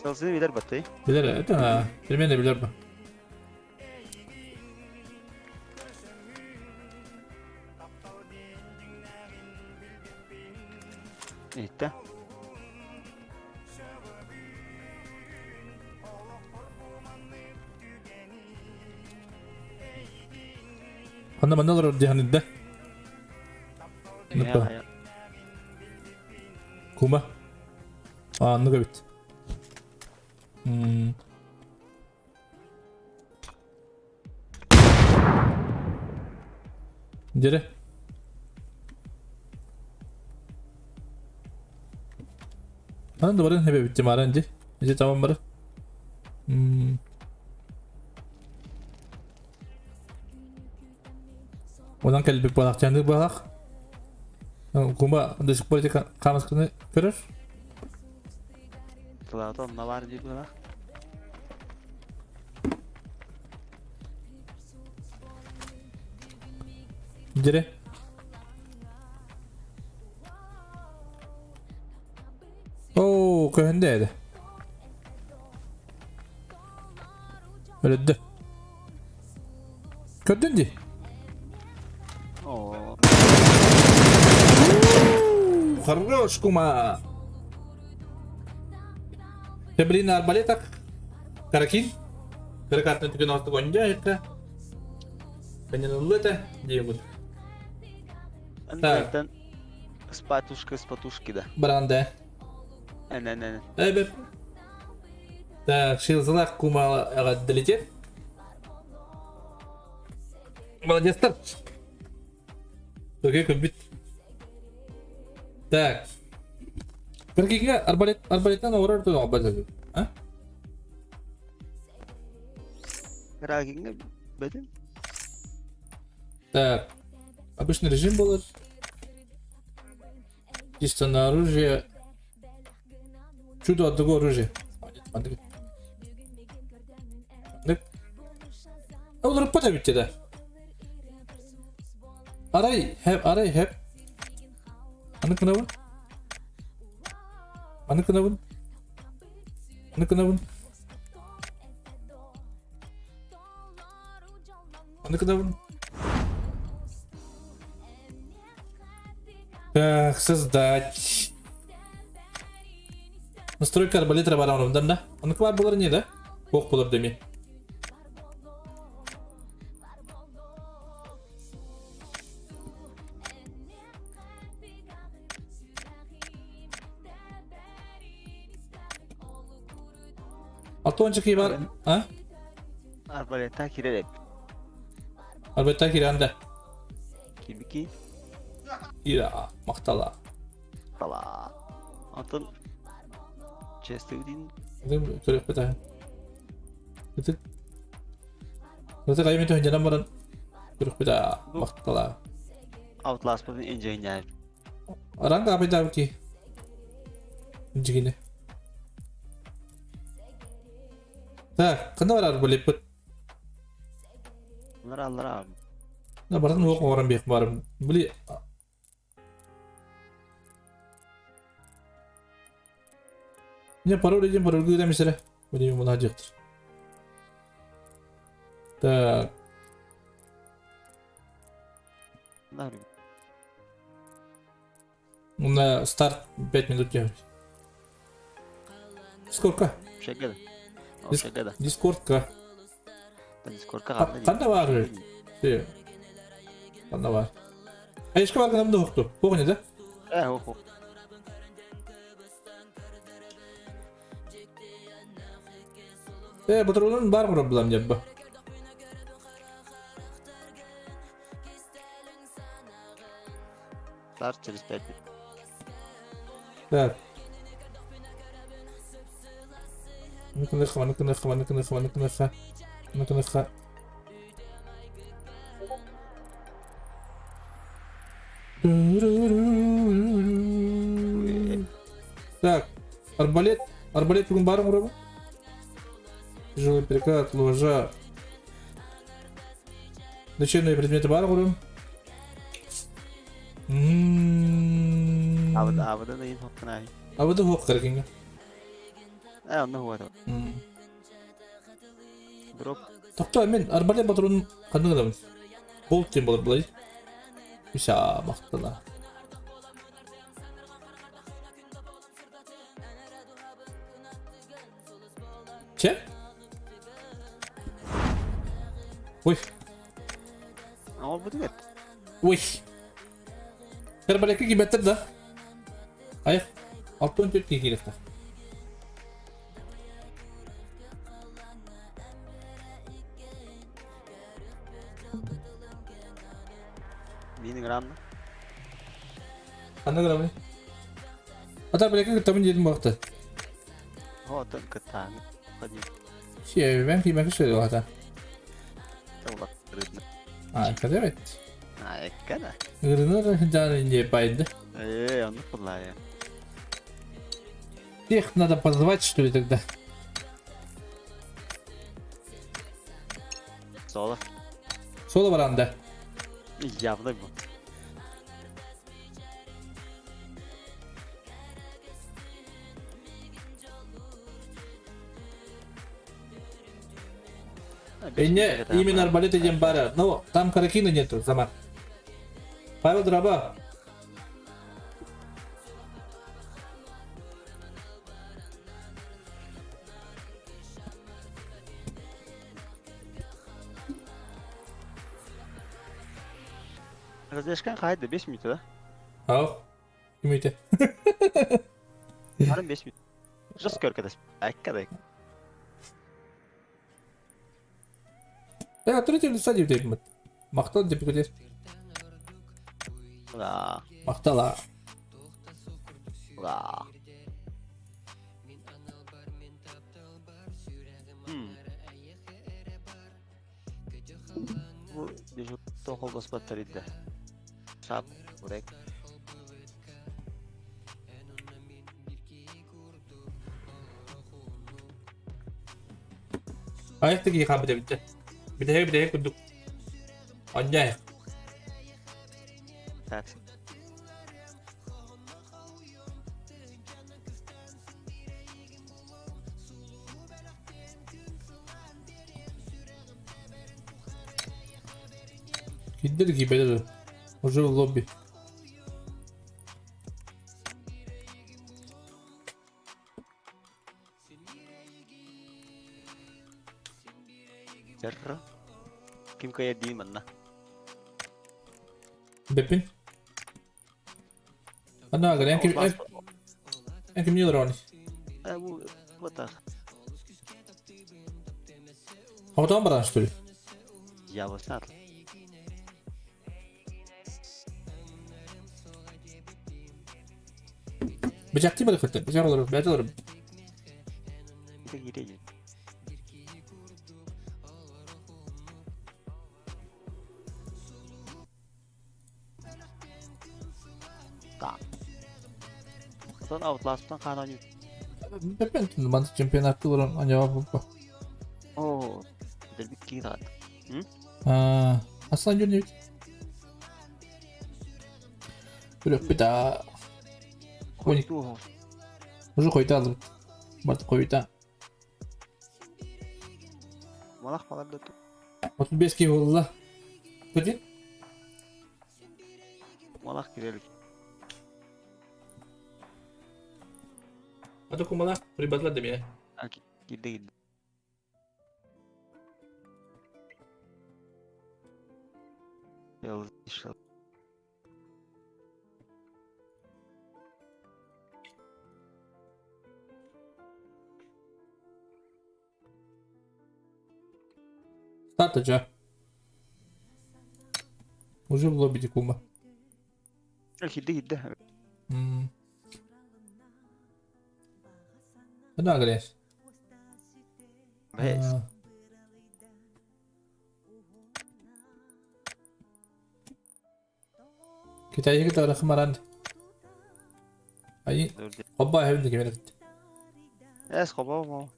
Сылсыны билэр батый. Билэр это примерно билэр бу. Иһиттэ. Ханна манна олорор диһанын да. Нупа. Кума. А, ну эбит. Дere. Аны да барын хебе битти маран ди. Ити тамам бары. Онан кэлбит буолахчааннык буолах. Кума до сих пор ити хаамысканы көрөр. Тылаата онно баар дии быһалаах. Дьэрэ. Оо, көһүндэ эдэ. Өлөддө. Көрдүн дии? Оо. Хорош, кума. Блин, арбалетах. Каракин. Кыракатын түгэн ортук онньо это. Коньянуллы это диэбит. Так. Спатушка, спатушки, да. Баранда. Эн-эн-эн. Эбэп. Так, шилзалах кума долетит. Молодец-то. Окей, күлбүт. Так. Кыргыга арбалет арбалеттан оҕорор туох арбалет? А? Рагинга бөтүн. Так. Обычный режим болар. Чисто на оружие. Чудо одного оружия. Маннык. Маннык. Олоруппат эбит да. Арай хэп, арай хэп. Маннык гынабын. Маннык гынабын. Маннык гынабын. Маннык гынабын. Так, создать. Настройка арбалета барамын да? Онук бар булар не да? Ох булар деми. Алтончик бар, а? Арбалета кирер Арбалета киранда. Кибики. Ира, мактала. Тала. Антон честный дин. Көрөх бетаһын. Ытык. Ытык айым өтөһүн жанан баран көрөх бета мактала. Outlast бу инженер. Ранга абайдаабы ки. Жигине. Так, кана барар булиппыт? Аллара аллара. На бартын уох оҥорон биэх барым. Били Не пароль диэн парольгы да мисэрэ. Билим муна дьыктыр. Так. На старт 5 минут делать. Сколько? Шагада. Шагада. Дискордка. Дискордка Ханна бар. Ханна бар. Айышка бар гынамды хоқту. Хоқ да? Э, хо. Э, патрулын бар проблем деп ба. Старт через 5 минут. Так. Ну-ка, ну-ка, ну-ка, ну-ка, ну-ка, ну-ка, ну-ка, ну-ка, ну-ка. Так, арбалет. Арбалет бүгін барың ұрабы? Тяжелый перекат, ложа. Лечебные предметы бар ұрабы? Абыда абыда да ин хоққынай. Абыда хоқ қарекенге. Э, онны хуа. Дроп. Тоқта, мен арбалет патронын қандай қыламын? Болт ден болады былай. Үша, мақтала. Че? Ой. Ол бу дигет. Ой. Арбалекке кибеттер да. Аяқ. 6-14 керек та. Менің рамны. Қандай грамм? Ата арбалекке табын едім бақты. Хотын кытаң. Ходи. Че, мен кимен кіші ата. Тawлап рыбны. А, кадебет. А, эккана. Гырыныр жаны не пайды. Э, онны куллая. Их надо позвать, что ли, тогда? Соло. Соло баранда. Явно бу. Не, именно арбалет идем бара. Но там каракина нету, сама. Павел Дроба. Разрешкан қайда 5 минут, да? Ау. Ким өйте? Барым 5 минут. Жас көркөдес. Әккадай. Э, третий садив деймін. Мақтал деп көтер. Ура. Мақтала. Ура. Бу дежур тоқол баспаттар иді. Шап, урек. Айах да киһи хаалбыт эбит дьэ. Бүтэһик бүтэһик курдук. Онньаайах. Так. Киирдэ да киирбэтэ да. Уже в лобби. Черро. Ким кыайар дии манна? Бэппин. Ана агар, эн ким эн кимни олороҕун? Э, бу вот так. Хотон баран что ли? Я вот знал. Бычактыы бары кытта, бычак олорор, бэйэтэ олорор. Киирэ Оттон Outlast-тан хаан оонньуу. Бэппэн ман чемпионатты олорон аньаҕа буппа. Оо, дэлбит киһи даҕат. Аа, аслан дьон эбит. Үрөппүт аа. Коник. Уже хойта алыбыт. Барты хойта. Малах балар да ту. 35 киһи буолла. Көтүн? Малах кирелик. Ата кумала прибатла да А кирде кирде. Старта жа. Уже в лобби кума. Кирде кирде. Ханна агрес. Бэс. Китайга кытары хымаран. Ай, хобба хэвин кемер. Эс хобба мо.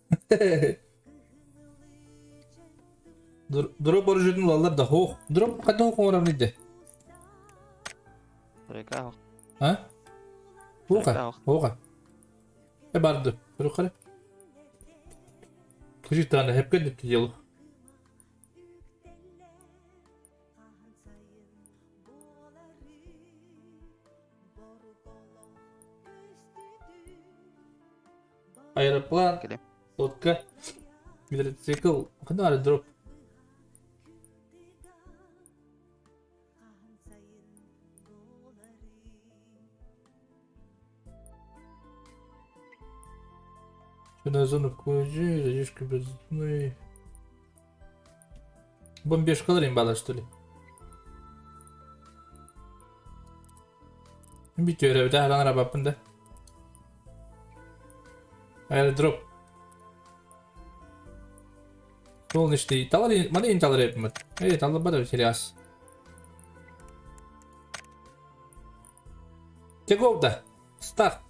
Дроп оружиятын ылаллар да хоох. Дроп ханна хоох оҥорор иде? Река хоох. А? Хоха. Хоха. Э барды. Көрүк Кыжык даҕаны хэпкэ дэпти дьыл. Аэроплан, лодка, гидроцикл, ханна аэродроп. На зону включи, задержка бездной. Бомбежкалар имбала, что ли? Бүтүөрэ бит аһаран арабаппын да. Аэродроп. Солнечный. Талар маны ин талар эпмит. Эй, талар бада сериас. Теговда. Старт.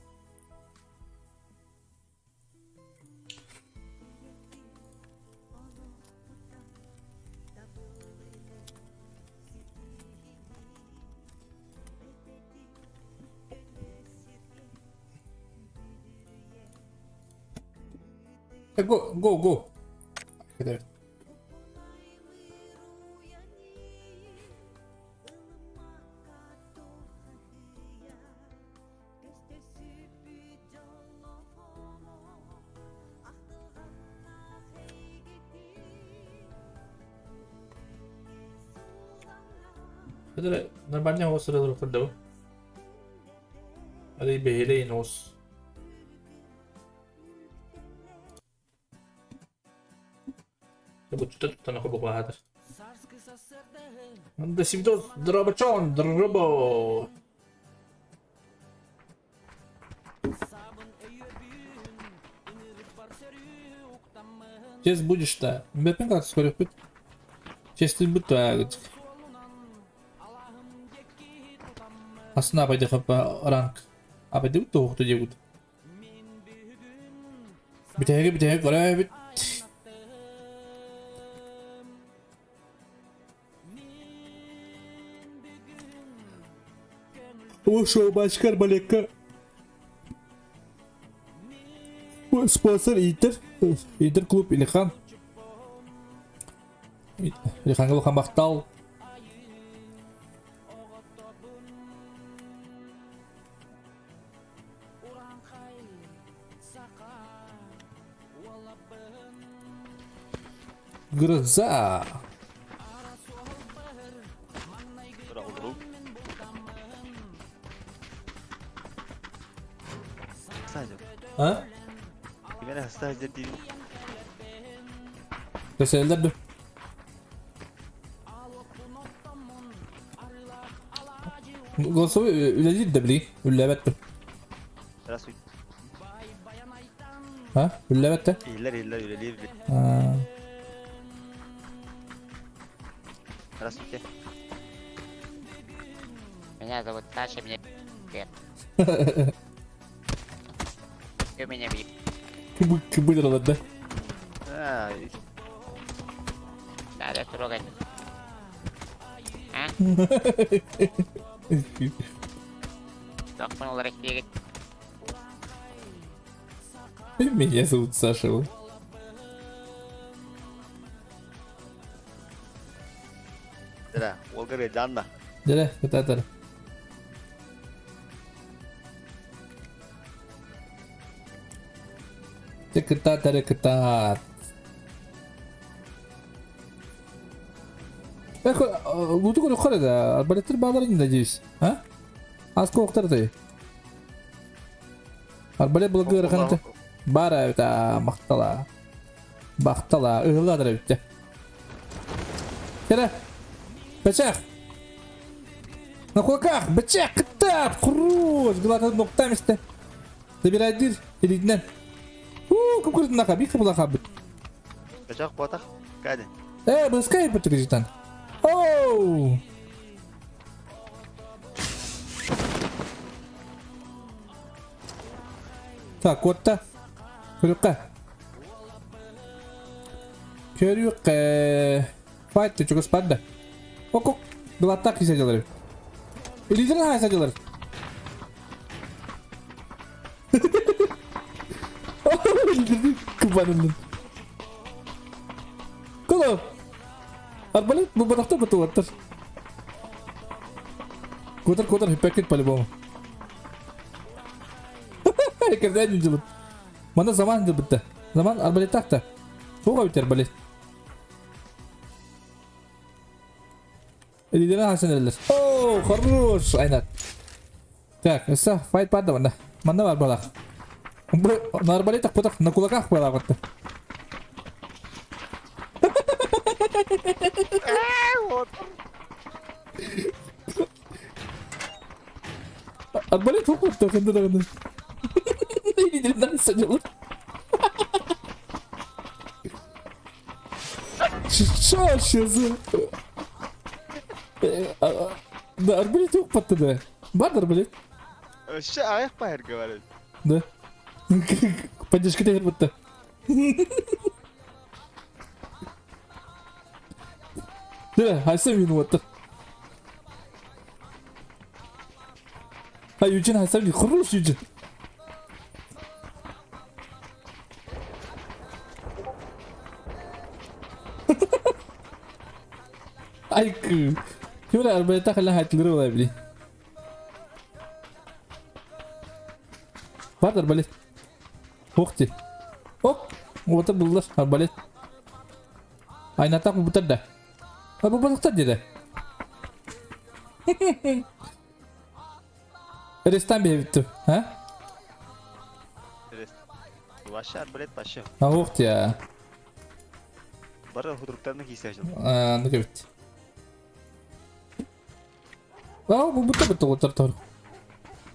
Go, go, go. Это нормально его сразу да? Али бэһилэй нос. Бу туттан хобугаатар. Да сибдос дробачон дробо. Честь будешь-то. Бэпин как скоро путь. Честь ты будь то Асна пойди хапа ранг. А пойди то кто делают. Бүтэһиги бүтэһик көрө бит. О, шоу-бачка арбалекка Спонсор Итер, Итер клуб Илихан. Илиханга улахан махтал. Гроза. А? Көсөллөр ду. Голосовой үлэлиир да билигин үллээбэт да. Здравствуйте. А? Үллээбэт да? Иһиллэр иһиллэр үлэлиир. Здравствуйте. Меня зовут Саша, мне лет. Ты меня бьешь. Кыбы да? А, Надо трогать. А? Тохпун Россия. Меня зовут Саша. Да, Олга Реджанна. Дere, кытаатар. Дьэ кытаат эрэ кытаат. Луту көрүөххэ да, арбалеттер бааларын надеюсь. А? Аска октар ты. Арбалет былыргы ыарахан этэ. Баар эбит аа, махтала. Бахтала, ыһыллаатар эбит Кэрэ. Бэчэх. На кулаках, бэчэх, кыттаат, куруус, гылатын нуктаам истэ. Забирайдыр, илиитинэн. Уу, кукурутунаха, биир кыбылаха быт. Бэчэх буотах, кадин. Э, быскай быт Оу! Так, куотта. Көрүөххэ. Көрүөххэ. Файт чугас барда. Ок, Глаттак кисе дьалар. Илиитин хаайса дьалар. Кыбаныннын. Коло. Арбалет бу батахта бутуаттар. Кутар кутар хиппеккит по-любому. Кэрдээн дьылыт. Мана заман дыбытта. Заман арбалеттаах Туга бит арбалет. Илиилэрин хасан эрэллэр. О, хорош, Айнат. Так, өссө файт бар да манна. Манна бар балах. Бу на арбалетах потах на кулаках балах Арбалет хоппут ханна даҕаны. Илиилэрин садьылар. Что сейчас? Да, арбалет укпатты да. Бар арбалет. Өссө аҕыйах баһырга бар. Да. Поддержка тегер бутта. Да, хайса минуатта. А Юджин хайса ми хорош Юджин. Айкы. Ким арбалетта хала хайтлыры була били. Бар арбалет. Ух ты. Оп. Уота буллар арбалет. Айнатак бутар да. А бу балыктар диде. Рестан бэбитту. А? Ваша арбалет башы. А ух ты. А, Бары худруктарны кийсе жыл. ну кебит. А, бу бутта бутта отар тор.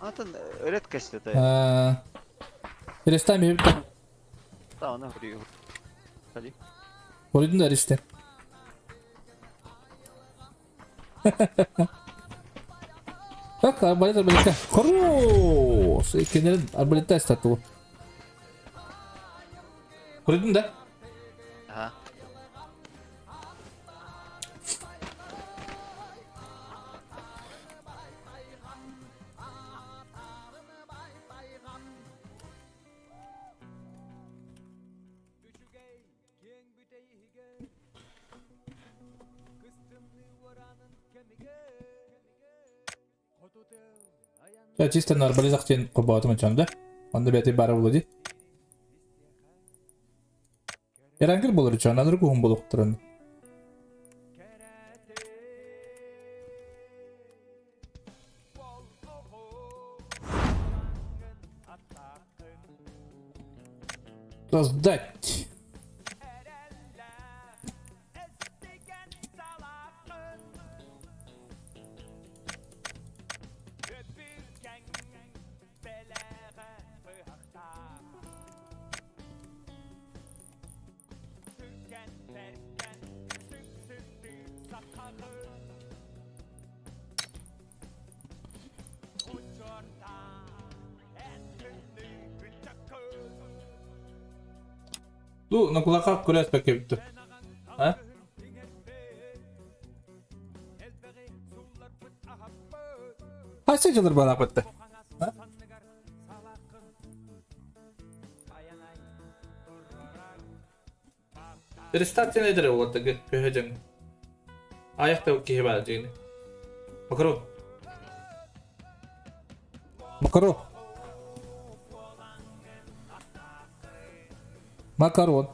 Атын редкость это. А. Рестан бэбитту. Та она хри. Ходи. Оридин да ресте. Так, арбалет арбалетка. Хорош! Кенерин арбалетта стату. Оридин да? Ага. Чэ, чисто нормализах диэн холбоотум аччам да. Онно бэйэтэ баара буолуо дии. Эрангер буолар үчүгэй, анарык уһун буолуохтарын. Создать. Ду, на кулаках күрәс бәккә А? Қайсы жылыр бара бітті? Рестарт эдere оларды көһөжөң. Аяқта киһи баар дьиҥин. Макаро. Макаро. Макарон.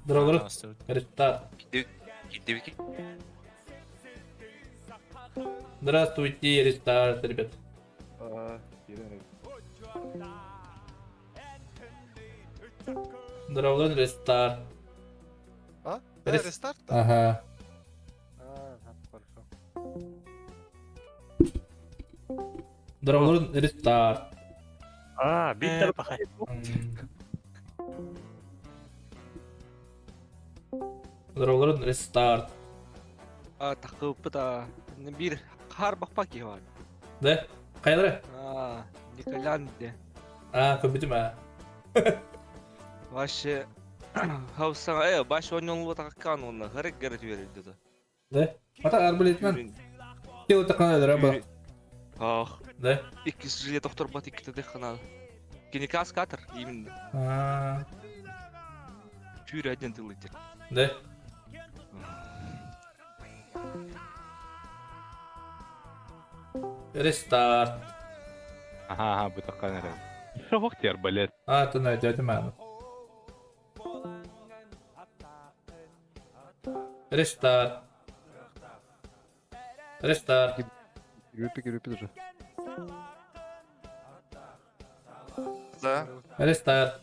Здорово, Рестарт. Здравствуйте, рестарт, ребят. Здорово, рестарт. А? Рестарт? Ага. А, хорошо. Здорово, рестарт. А, Виктор Здорово, рестарт. А, такыппыт а. Биир хаар бахпа киһи бар. Да? Хайалара? А, Николян де. А, көбүтүм а. Вообще, хаусан, э, баш ойнолу таккан онна, харек гэрэ түөрэлдэ да. Да? Ата арбалетинэн Кило такана ба. Ах. Да? Иккис жиле доктор бат икките дехана. Кини каскатор именно. А. Тюря один тылыте. Да? Рестарт. Ага, ага, бу таккан эрэ. Шоһох арбалет. А, то найдете это мама. Рестарт. Рестарт. Группе, группе тоже. Да. Рестарт.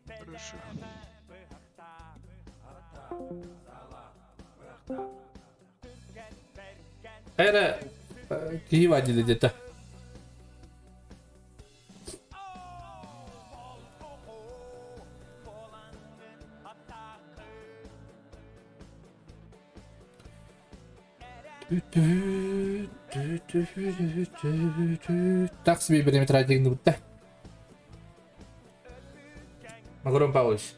Хорошо. Эра, киһи вадили где-то. Так себе периметра дегнутта. Макарон Павлович.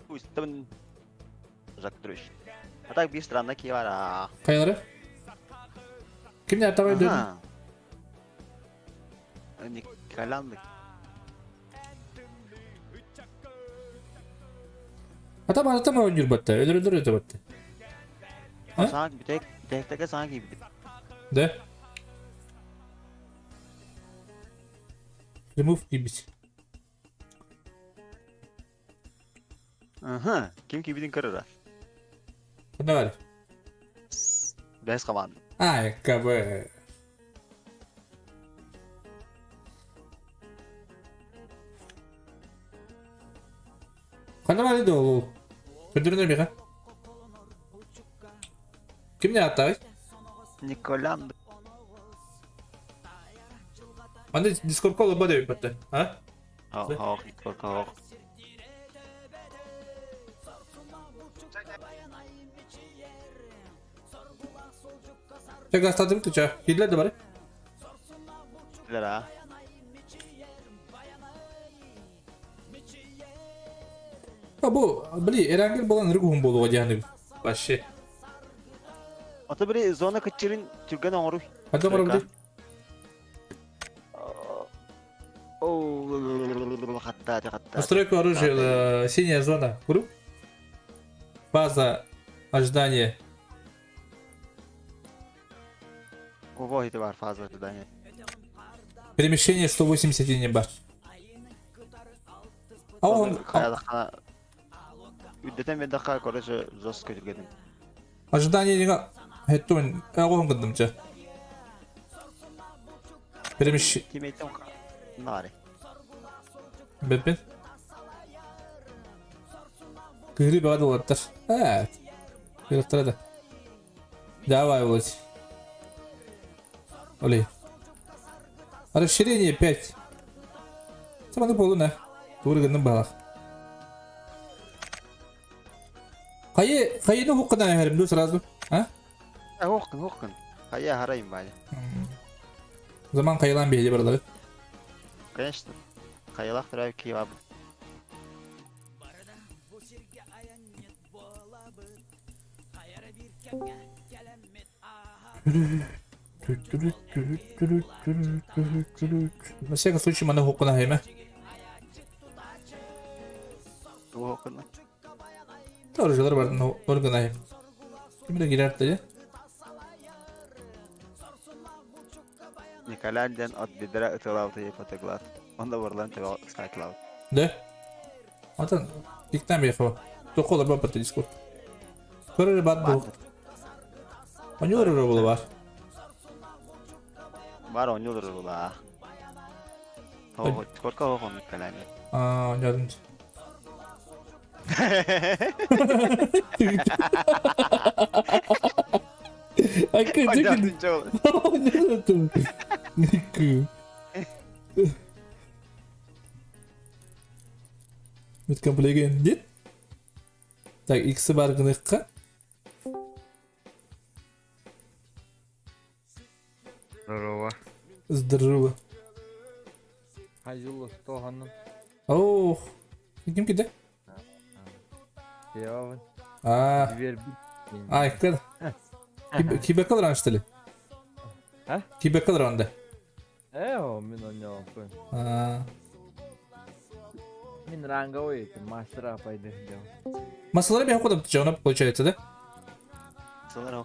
Пусть там Жак Петрович. А так биир странно киевара. Хайалары? Кимне атабай дедин? Николян. Атам атам ойнур батта. Өлөр өлөр өтө батта. Саҥа бүтэк бүтэктеге саҥа киирбит. Да? Remove киирбит. Ага. Ким киирбитин көрөрө. Ханна бар? Бэс команда. Ай, КБ. Ханна бар edi ол? Көндөрүнөр миха. Кимне аттабай? Николян. Анда Дискорд колы ба деп батта. А? Ох, ох, ох. Чэ гастадым туча. Кирлер де бар. Лера. А бу, били, эрангел болан ырык уһун буолуға диһаны. Вообще. Ото били зона кыччырын түргэн оҥоруй. Хадда оҥоробут? О, хатта, хатта. Настройка оружия, синяя зона. Круг. Фаза ожидания. Ого, это бар фаза ожидания. Перемещение 181 бар. А он... Үддетен мен даха, короче, жестко жүргеним. Ожидание деген хэттуун оҕоһун гындымча. Перемещ... Тимейтем нари. Бэппин. Кыһырыы бөҕө доллардар. Ээ. Кыыраттара да. Давай, Володь. Олей. Расширение 5. Саманы буолуна. Тугу гынным баалах. Хайы, хайыны хуккана эһэрим ду сразу? А? Хуккун, хуккун. Хайа харайым баали. Заман хайылаан биһиги барылары. Конечно. Хайылах турай киеваб. На всякий случай маны хуккана хайма. Тугу хуккуна? Оружиялар бар, орган Ким кирэр да Николай ден от бедра ытылаут и потеглат. Он да ворлан тебя скайтлаут. Да? Атын диктан бехо. Токолар бар бата Дискорд. Көрөр бар бу. Онюр була бар. Бар онюр була. Хо, сколько хо Николай. А, онюр. Айка, Met комплеген dit. Так, иксы бар гыныкка. Здорово. Здорово. Хайзулла стоғанным. Ох. Ким киде? Явын. А. Ай, кыр. Кибе кылран что ли? А? Кибе кылран да. Э, о, мен ойнап А. Мин ранговый, мастера пойду дел. Масалары бе кодом жона получается, да? Сылар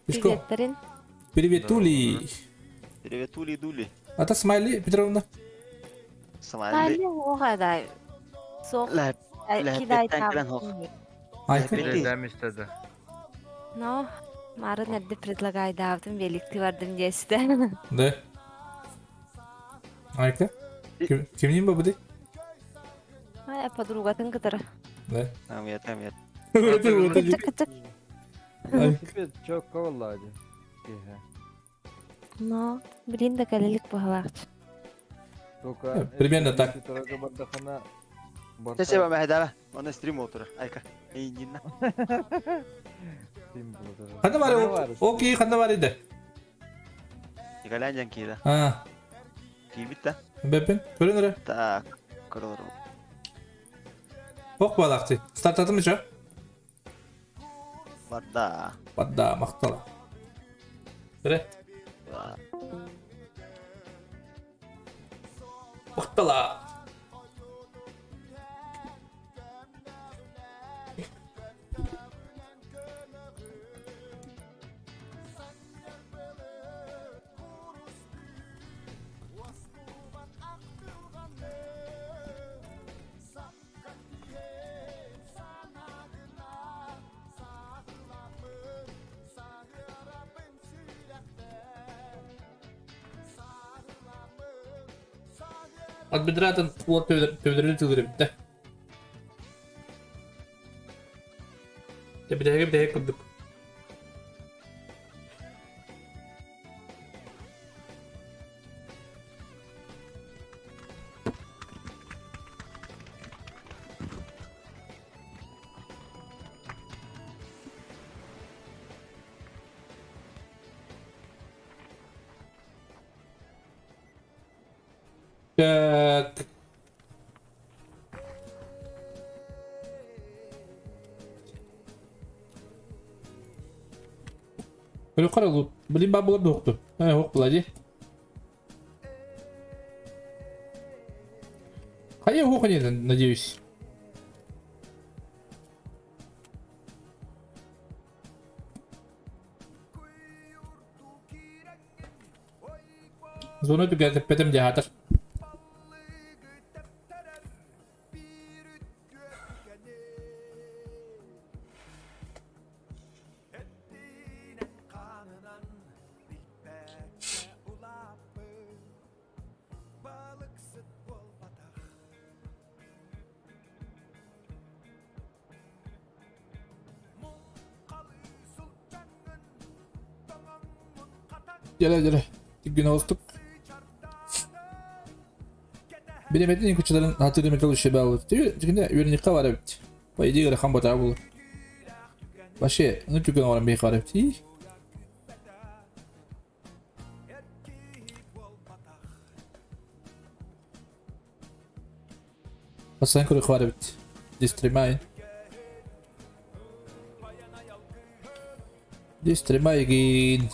Привет, Тарин. Привет, Тули. Привет, Тули, Дули. А та Смайли Петровна. Смайли. Оҕадай. Суох. Килайда. Но, марын эрде предлагайдаабытым великти бардым диэстэ. Да. Айка. Кимнин бабыды? Ай, подругатын кытары. Да. Там я, там я. Кытык, кытык. Чок коллади. Но, блин, да кэлэлик баһалаахч. Только Примерно так. Спасибо, Махидава. Он стрим отырыр. Айка. Эй, Нина. Ханна бар, окей, ханна бар иде. Николай Джанкида. А. Кийбит да? Беппин, көрөн эрэ. Так, көрөлөр. Ох балакты. Стартатым чо? Барда. Барда, мактала. Эре. Мактала. От бедратын уот төбөдөрү тылырыбытта. Тэбидэһигэ бидэһик курдук. Так. Көрүөххэ эрэ Блин баар буолар дуохту. Ээ, ох була дии. Хайа уох не надеюсь. Зона түгэтиппэтим дьаһатар. Дьэрэ дьэрэ. Тиггин оҕустук. Билеметин кучаларын хатыры метал еще баалыр. Тигинде үөрэниххэ бар эбит. По идее ыарахан батаа буолар. Вообще, ну түгэн оҥорон биһиэхэ бар эбит. Бастаан көрүөххэ бар эбит. Дистримай. Дистримай гин.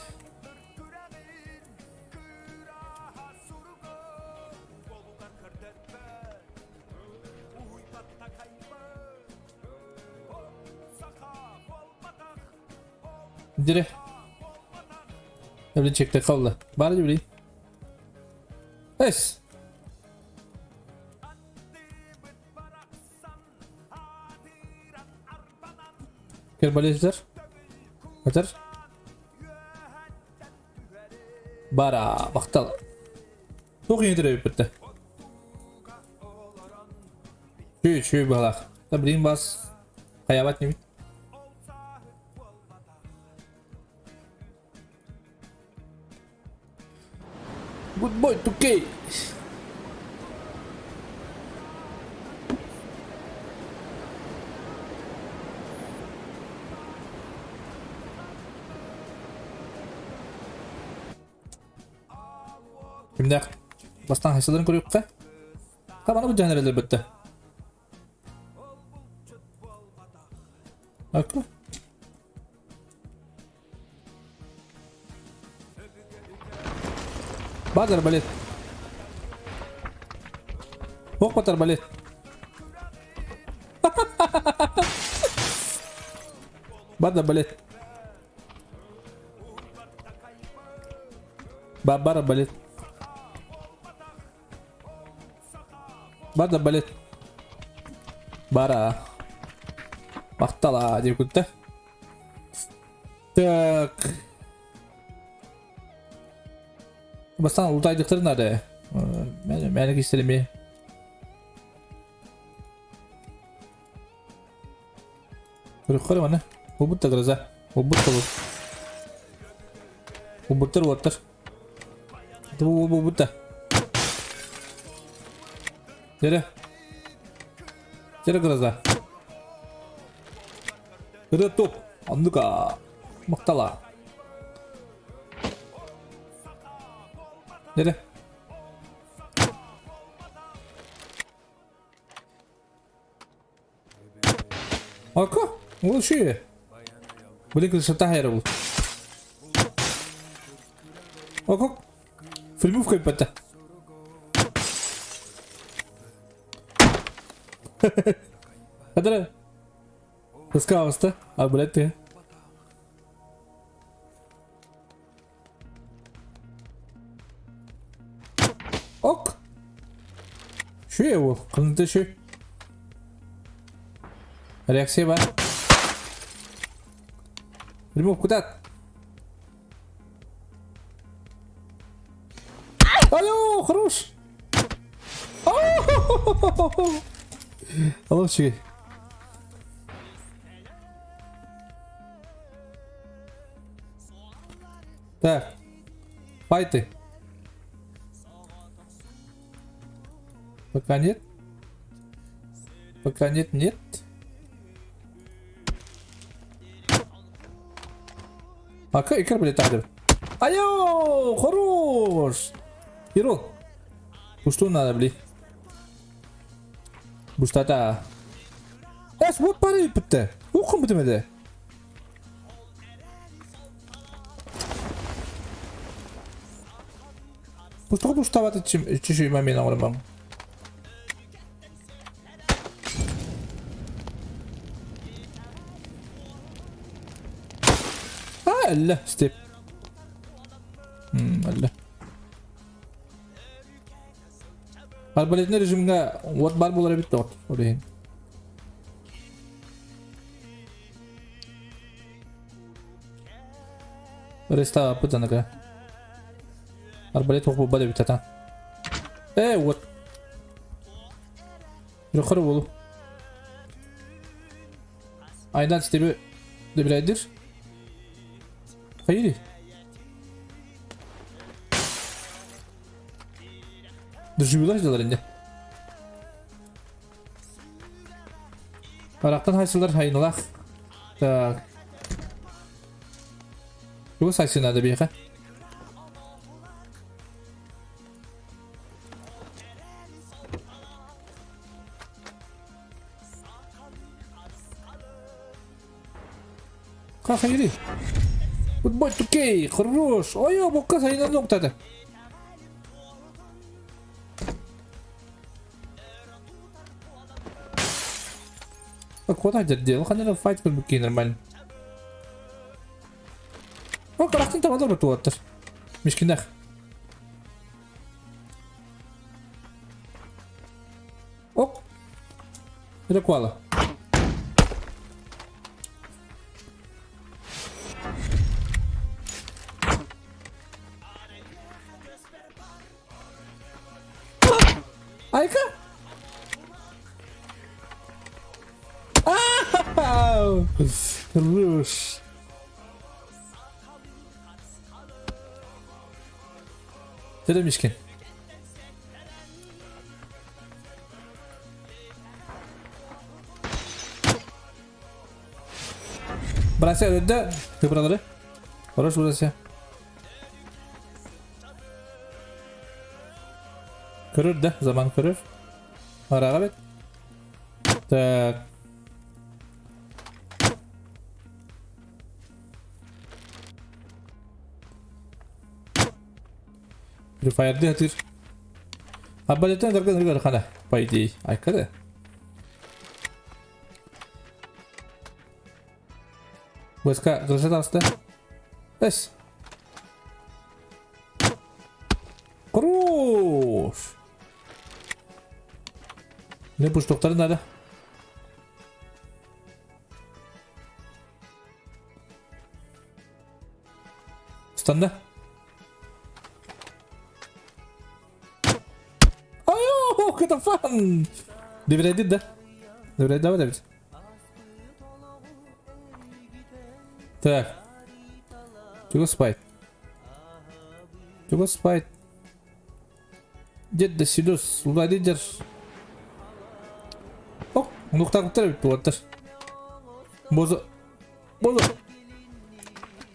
Dire. Öyle çekti kaldı. Bari bileyim. Es. Кербалезер. Атар. Бара, бақтал. Туох ийэтэр эбиппит Чүй, чүй быһалаах. Да блин бас хайабат небит. Good boy, 2K. Кимнээх бастаан хайсаларын көрүөххэ. Хабаны бу дьаһан эрэлэр бытта. Акка. Баар арбалет. Ох бат арбалет. Бар арбалет. Бар бар арбалет. Бар арбалет. Бара. Махтала деп күтті. Так. Бастан ултайдықтыр надо. Мәні мәні кестереме. Көрүккөр маны. Убут да гроза. Убут да Убуттар уоттар. Убут да. Дere. Дere гроза. Ырыа топ. Оннука. Мактала. Дere. Ака, ол ши. Блин, красота хайра бұл. Ака, фильмов көйпәтті. Хадара. Тоска алыста. А, блядь, ты. Ок. Шүе ол, қынды шү. Реакция бар. Ремов куда? Алло, хорош. Алло, үчүгэй. Так. Файты. Пока нет. Пока нет, нет. Ака икер билет тағдыр. Айо, хорош. Ерол. Что надо, бли? Бустата. Эс, вот пары бітті. Оқым бітімеді. Тоҕо пустоват чуть-чуть момент оҥоробам. А, өллө, степ. Өллө. Арбалетный режимҥэ уот бар буолар эбит да ол иһин. Рестааппыт аныга. Арбалет буолбат эбит ата. Э, вот. Рөхөр буолу. Айдан стеби дебирайдыр. Хайыри. Доживилаш дылар инде. Арақтан хайсылар хайыналах. Так. Тугу сайсын надо биэхэ? Хахайри. Футбол тукей, хорош. Ой, бокка сайынан ноктады. Куда дел? Ханера файт курбуки нормально. О, карахтын табалар туаттар. Мишкинах. Оп. Реквала. Айка! Хорош! Дere Мишкин. Братья önde. Kıbraları. Хорош братья. Көрөр да, заман көрөр. Араға бет. Так. Free Fire'de hatır. Арбалеттен дарган рыгар хана, по идее. Айкада. Войска гражданство. Эс. Хорош. Не пуштоктары надо. Станда. Ай, катафан! Доверяй, да? Доверяй, давай, Давид. Так. Чего спать? Чего спать? Дед да сидос, Владимир. О, нуктар туаттар. Бозо. Бозо.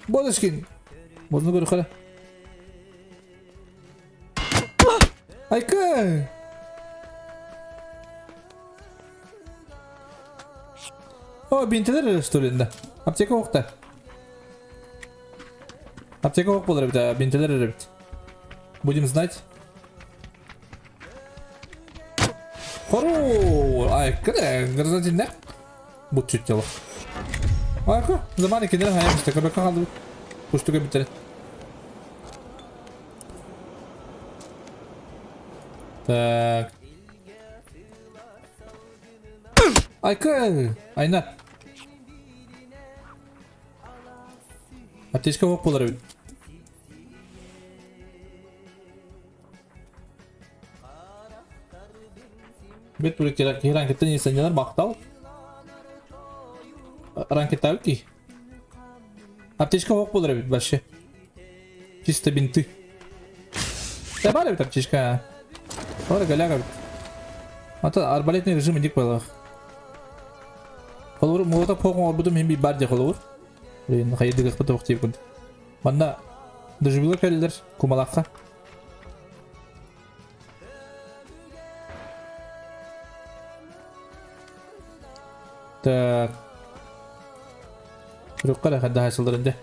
Бозочкин. Бозну көрө хара. Айка! О, бинтелер что ли, да? Аптека оқта. Аптека оқ болар бит, бинтелер бит. Будем знать. Хору! Айка, гражданин, Бут чуть Айка, заманы кенер хаямыз, такабака қалды. Пуштуга битер. Так. Айка! Айна. Аптечка оқ болар бит. Бет бүрек ранкеттен есенелер мақтал. Ранкеттабы ки. Аптечка оқ болар бит вообще. Чисто бинты. Да бар бит аптечка. Ора галяга бит. Ата арбалетный режим индик байлах. Холур молота поғын орбудум хем би бар де холур. Блин, хайдыгых бит оқ тип Манна доживилар кәлелер кумалаққа. Так. Рукка да хадда хайсылдар инде.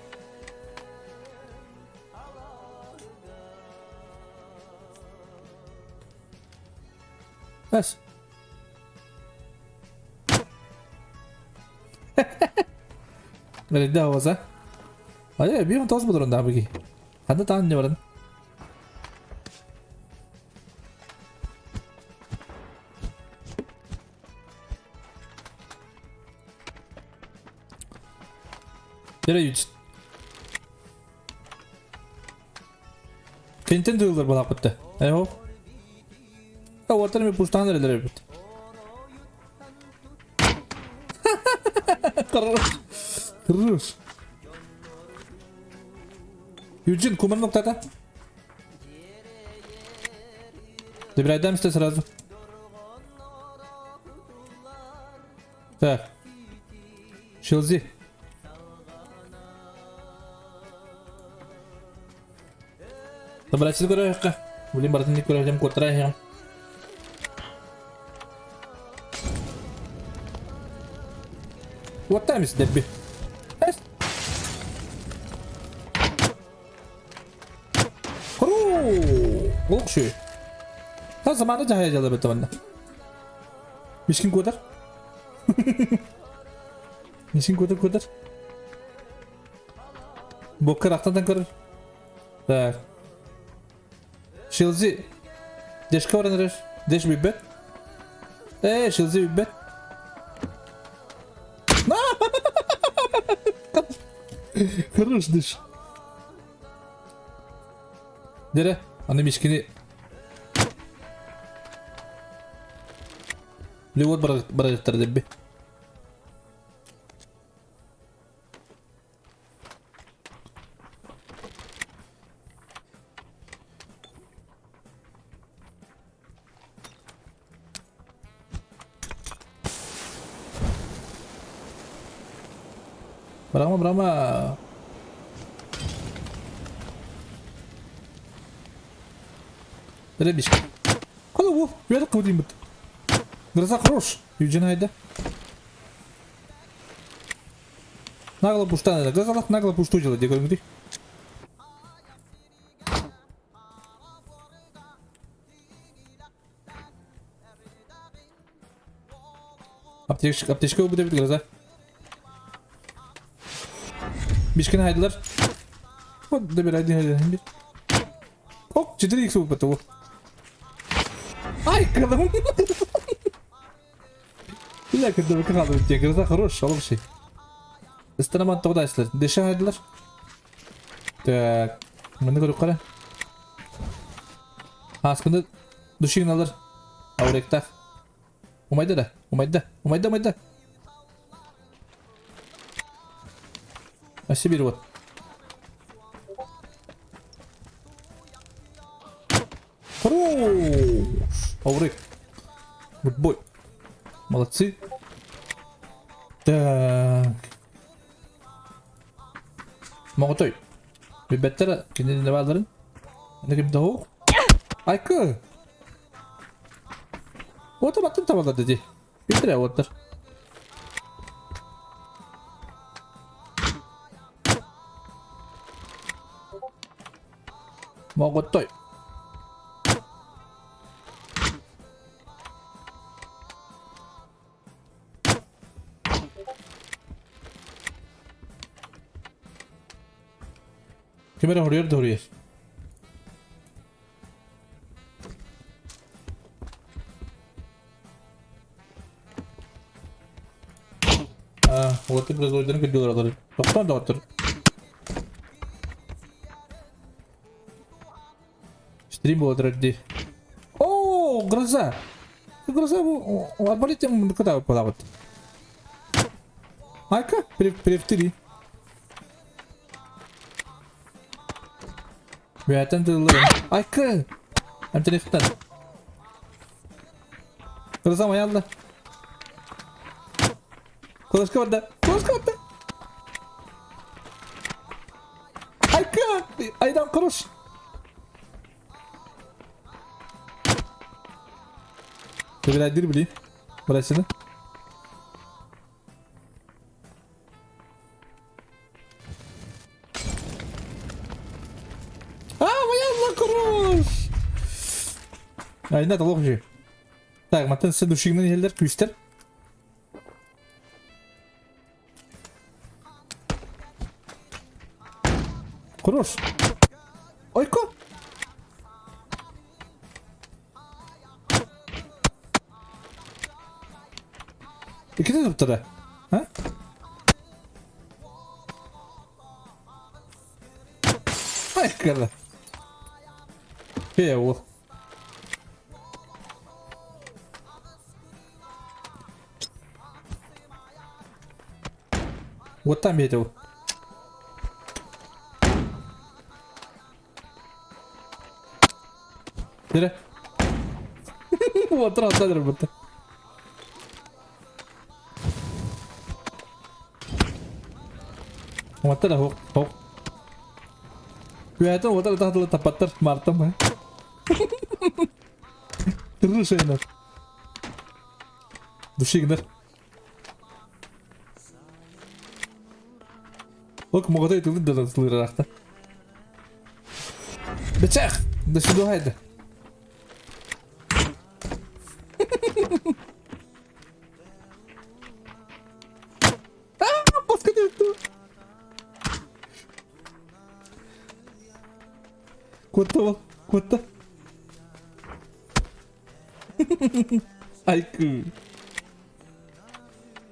Эс. Бэридэ оҕоса. Айа, биир тоос будурун да быги. Ханна таан не баран. Nereye gitsin? Кентен дыллар балапытты. Эho. Уотар ми пуштан эрэлэр эбит. Хорош. Хорош. Юджин, кумар ноктата. Добирайдаемся сразу. Так. Шилзи. Добраться көрөөххэ. Блин, барытын көрөһүм куотара иһэм. What time is Debbie? Олох шүй. Та заманы жахая жала бетті манна. Мишкин куотар. Мишкин куотар куотар. Боккар ақтан көрір. Так. Шилзи. Дешке баран эрэр. Деш бүппэт. Ээ, Шилзи бүппэт. Хорош деш. Дере, аны мишкини Левот бараттар дебби. Брама, брама. Ребишка. Кола ву, я так кудимут. Гроза хорош. Юджин айда. Нагло пуштан, гроза нагло пушту делать, я говорю, Аптечка, аптечка ылбыт эбит гроза. Бишкин хайдылар. Вот добирай один бир. Оп, 4 х ылбыт ол. Ай, кылым. Бля, когда выкрадывают тебе, гроза хорош, вообще. Ыстанаман тоғдайсылар. Деше хайдылар. Так, мені көріп қара. Аскынды душигин алар. Ауректах. Умайда да, умайда, умайда, умайда. А Сибирь вот. Хорош! Аурек. Бой. Молодцы. Так. Моҕотой. Билбэттэр кинини бааларын. Аны ким да суох. Айкы! Уота баттын табалар дии. Билдире уоттар. Моҕотой. Ким эрэ хоруйар да хоруйар. Аа, уолаттар грозовойдарын көрдүү олороллор. Тохтоон доҕоттор. Стрим буола турар дии. Оо, гроза! Гроза бу арбалет мындыкы буолабыт. Айка, превтири. Бэйэтэн тылларын. Айка! Эмтэнихтэн. Гроза моя Куласка барда. Куласка барда. Айка! Айдан хорош. Добирай били. Брасины. А, моя хорош! Айна, толох же. Так, мантан следующийгинэн иһэллэр күүстэр. Хорош. Ойко. Иккитэ туттара. А? Ай, кара. Э, ол. Вот там видел. Бere. Отыр атадыр бұты. Отыр хоқ, хоқ. Үәтін отыр тағдылы тапаттар, мартым. Тырышайнар. Душигнер. Ок, моҕотой тылын да сылырарахта. Бечех! Да сюда Куоттава, куотта. Айкы.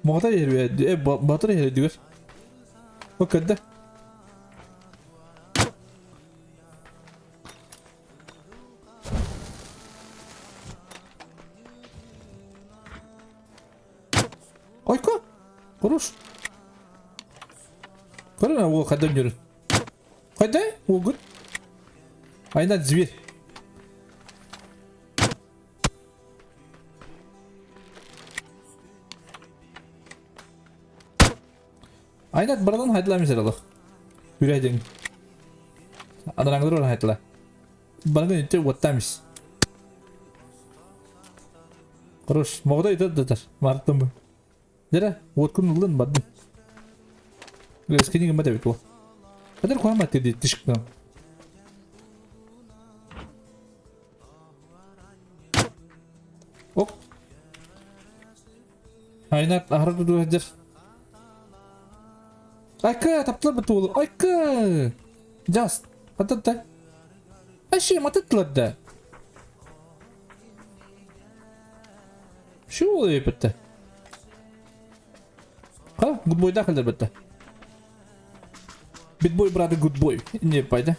Моҕотой иһэр батыр иһэр дүгэр. О көрдө. Ойко! Хорош. Көрөн уол хайдан жүрүн. Хайда уолгут? Айна зверь. Айнат бардан хайдала мисералах. Үрәдең. Адараңдыр оран хайдала. Баргын үтте уоттамис. Хорош, моғда итат датар. Мартым. Дere, уоткун ыллын бардым. Скининг мата бит ол. Кадыр куама теди тишктан. Оп. Айнат ахыр дуһадыр. Айка, таптылар бит ол. Айка. Just. Ататта. Айши, мататтылар да. Şu oluyor bitti. Ха, good boy дахылдар бітті. Bad boy, brother, good boy. Не пайда.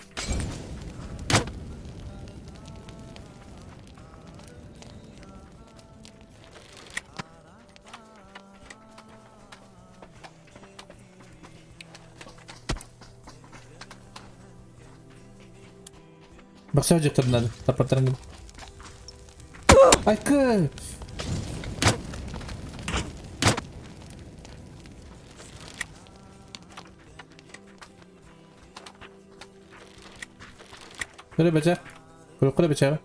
Бақша жақтарынан тапаттарың. Айкы! Көрө бече. Көрө көрө бече.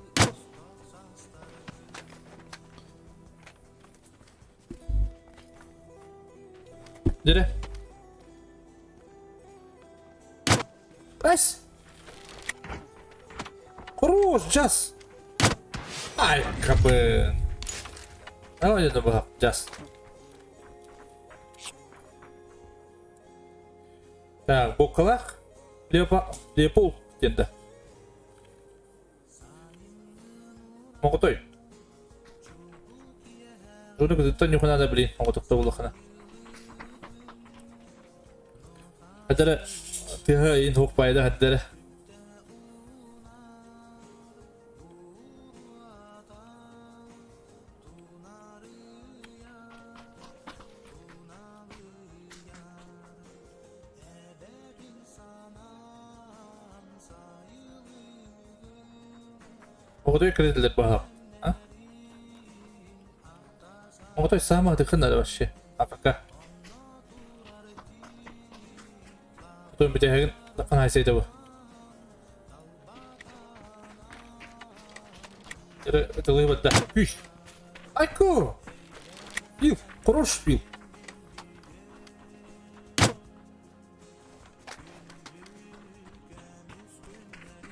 Дере. Бас. Хорош, жас. Ай, кабы. Давай это было, жас. Так, бокалах. Лепа, лепол денді. Моҕотой. Жуну кытыттан нюхана да блин, моҕотохто булахана. Хадара тыһа ин хук пайда хадара. Моҕотой кредитлер баһа. А? Моҕотой самых дыхыннары вообще. А пока. Потом битәһәген дакан хайсайда бу. Тылы батта. Үш. Айко! Бил, хорош бил.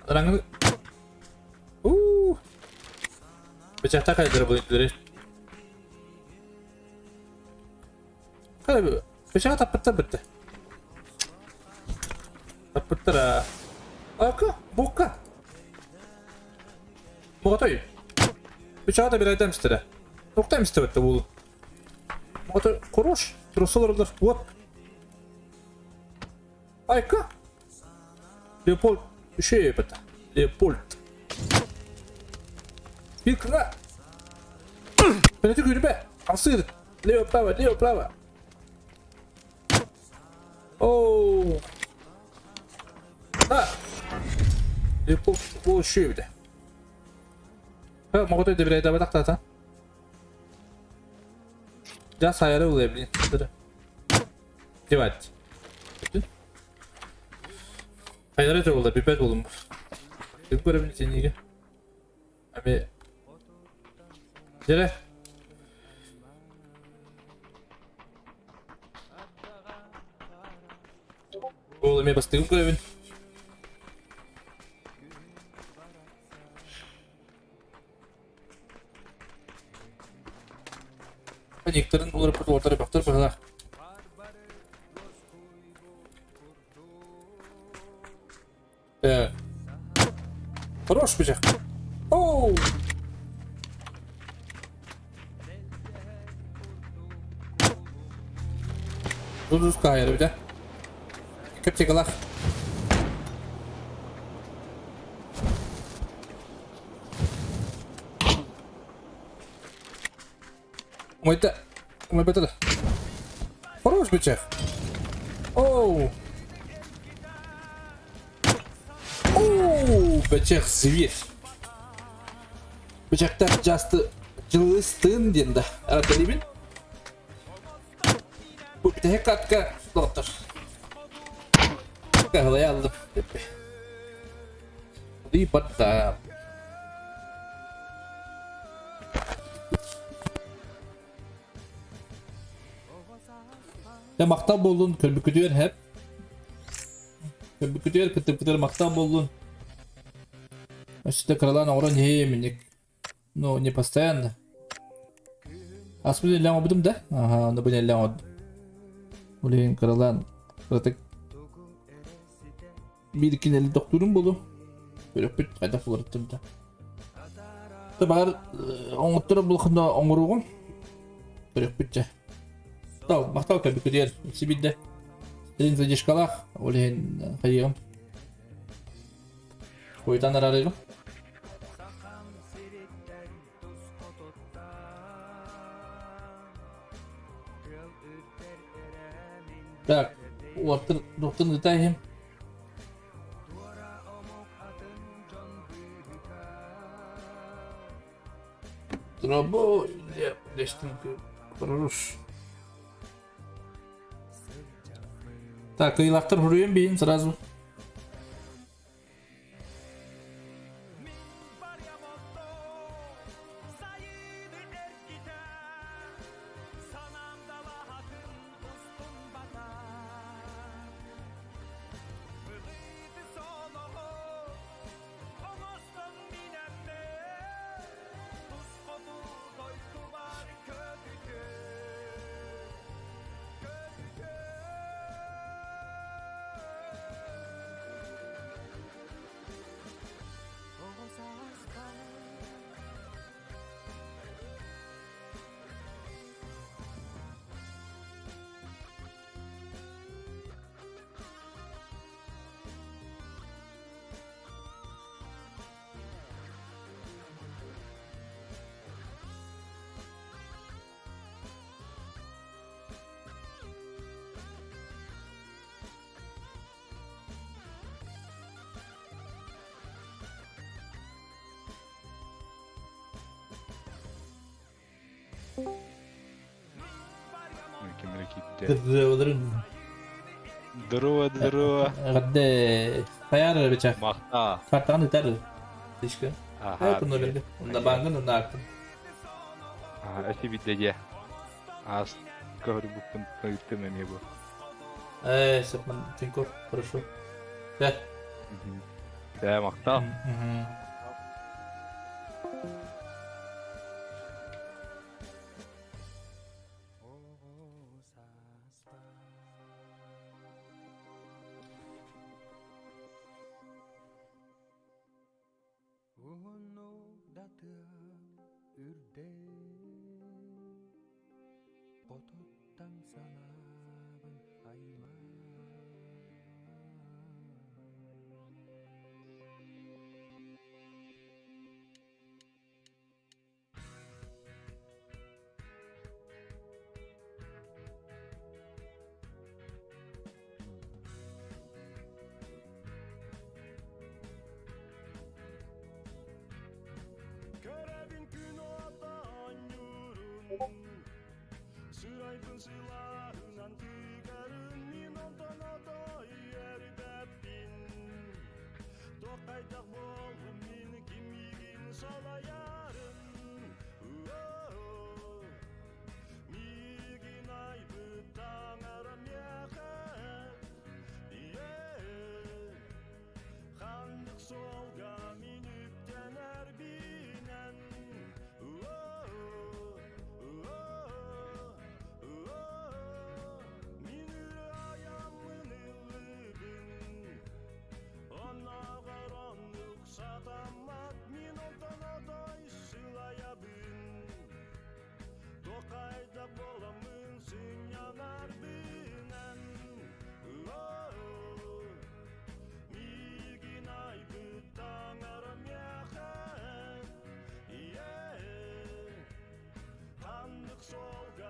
Раңны. У. Бечахта кайдыр бу индире. Бэчэҕэ таппыттар бытты. Таппыттар аа. Ака, букка. Моҕотой. Бэчэҕэ да бирайда эмистэрэ. Тохта эмистэ бытты бул. Моҕотой, хорош. Трусалар вот. Айка. Леопольд үчүгэй эбит. Леопольд. Биир кыра. Бэнэти күүрбэ. Алсыыр. Лево, право, лево, право. Оу. А. Леопольд ол үчүгэй эбит. Моҕотой да бирайдаабатах таата. Дьа сайары улай блин. Девать. Хайдара это буолла, бүппэт буолум. Түк көрөбүн синигэ. Ами Дere. Ол эме бастыгым көрөбүн. Никторын уларыппыт уолаттар бөхтөр быһылаах. Э. Хорош бычах. Оу! Дудус кайыр бите. Кептикалах. Умайда. Умайбата да. Хорош бычах. Оу! Оу, бычах зверь. Бычактар жасты жылыстын диэн да. Араталибин. Бу бүтэһик катка доҕоттор. Каһылай алдым. Липатта. Дьэ махтал буоллун көрбүккүтүгэр хэп. Көрбүккүтүгэр кыттыбыккытыгар махтал буоллун. Өссө кыралаан оҥорон иһиэм инник. Ну, не постоянно. Аспын эллээн оҥорбутум да? Аха, онно бу эллээн оҥордум. Ол иһин кыралаан кыратык биир кинили тохтуурум буолуо. Көрөхпүт хайдах уларыттым да. Баар оҥотторо булханда оҥоруоҕум. Көрөхпүт дьэ. Махтал, махтал кэлбиккитигэр сибидде. Сирин задержкалаах, ол иһин хайыам. Хуйтан арарыгым. Так, уоттун дуктун ытайым. Дробо, Хорош. Так, кыйлактар хуруйун бейин сразу. Здорово, здорово. Гадде таяр бича. Махта. Картаны тар. Тишка. Аха. Ай, Онда бангын, онда актым. Аха, эти видео. Ас көрбүппүн ыйыттым эмиэ бу. Э, Сепман, Тинькофф, хорошо. Да. Да, махтал. Тоқайдақ болым мен кимигин салаярын. Мигин айбыт таңарам яқы. Ханнык солга мин үктенер бинен. Мин аямын ылыбын. Оннағар оннук сатаммат мин онтон отой сылаябын. Тоқайда боламын сынянар.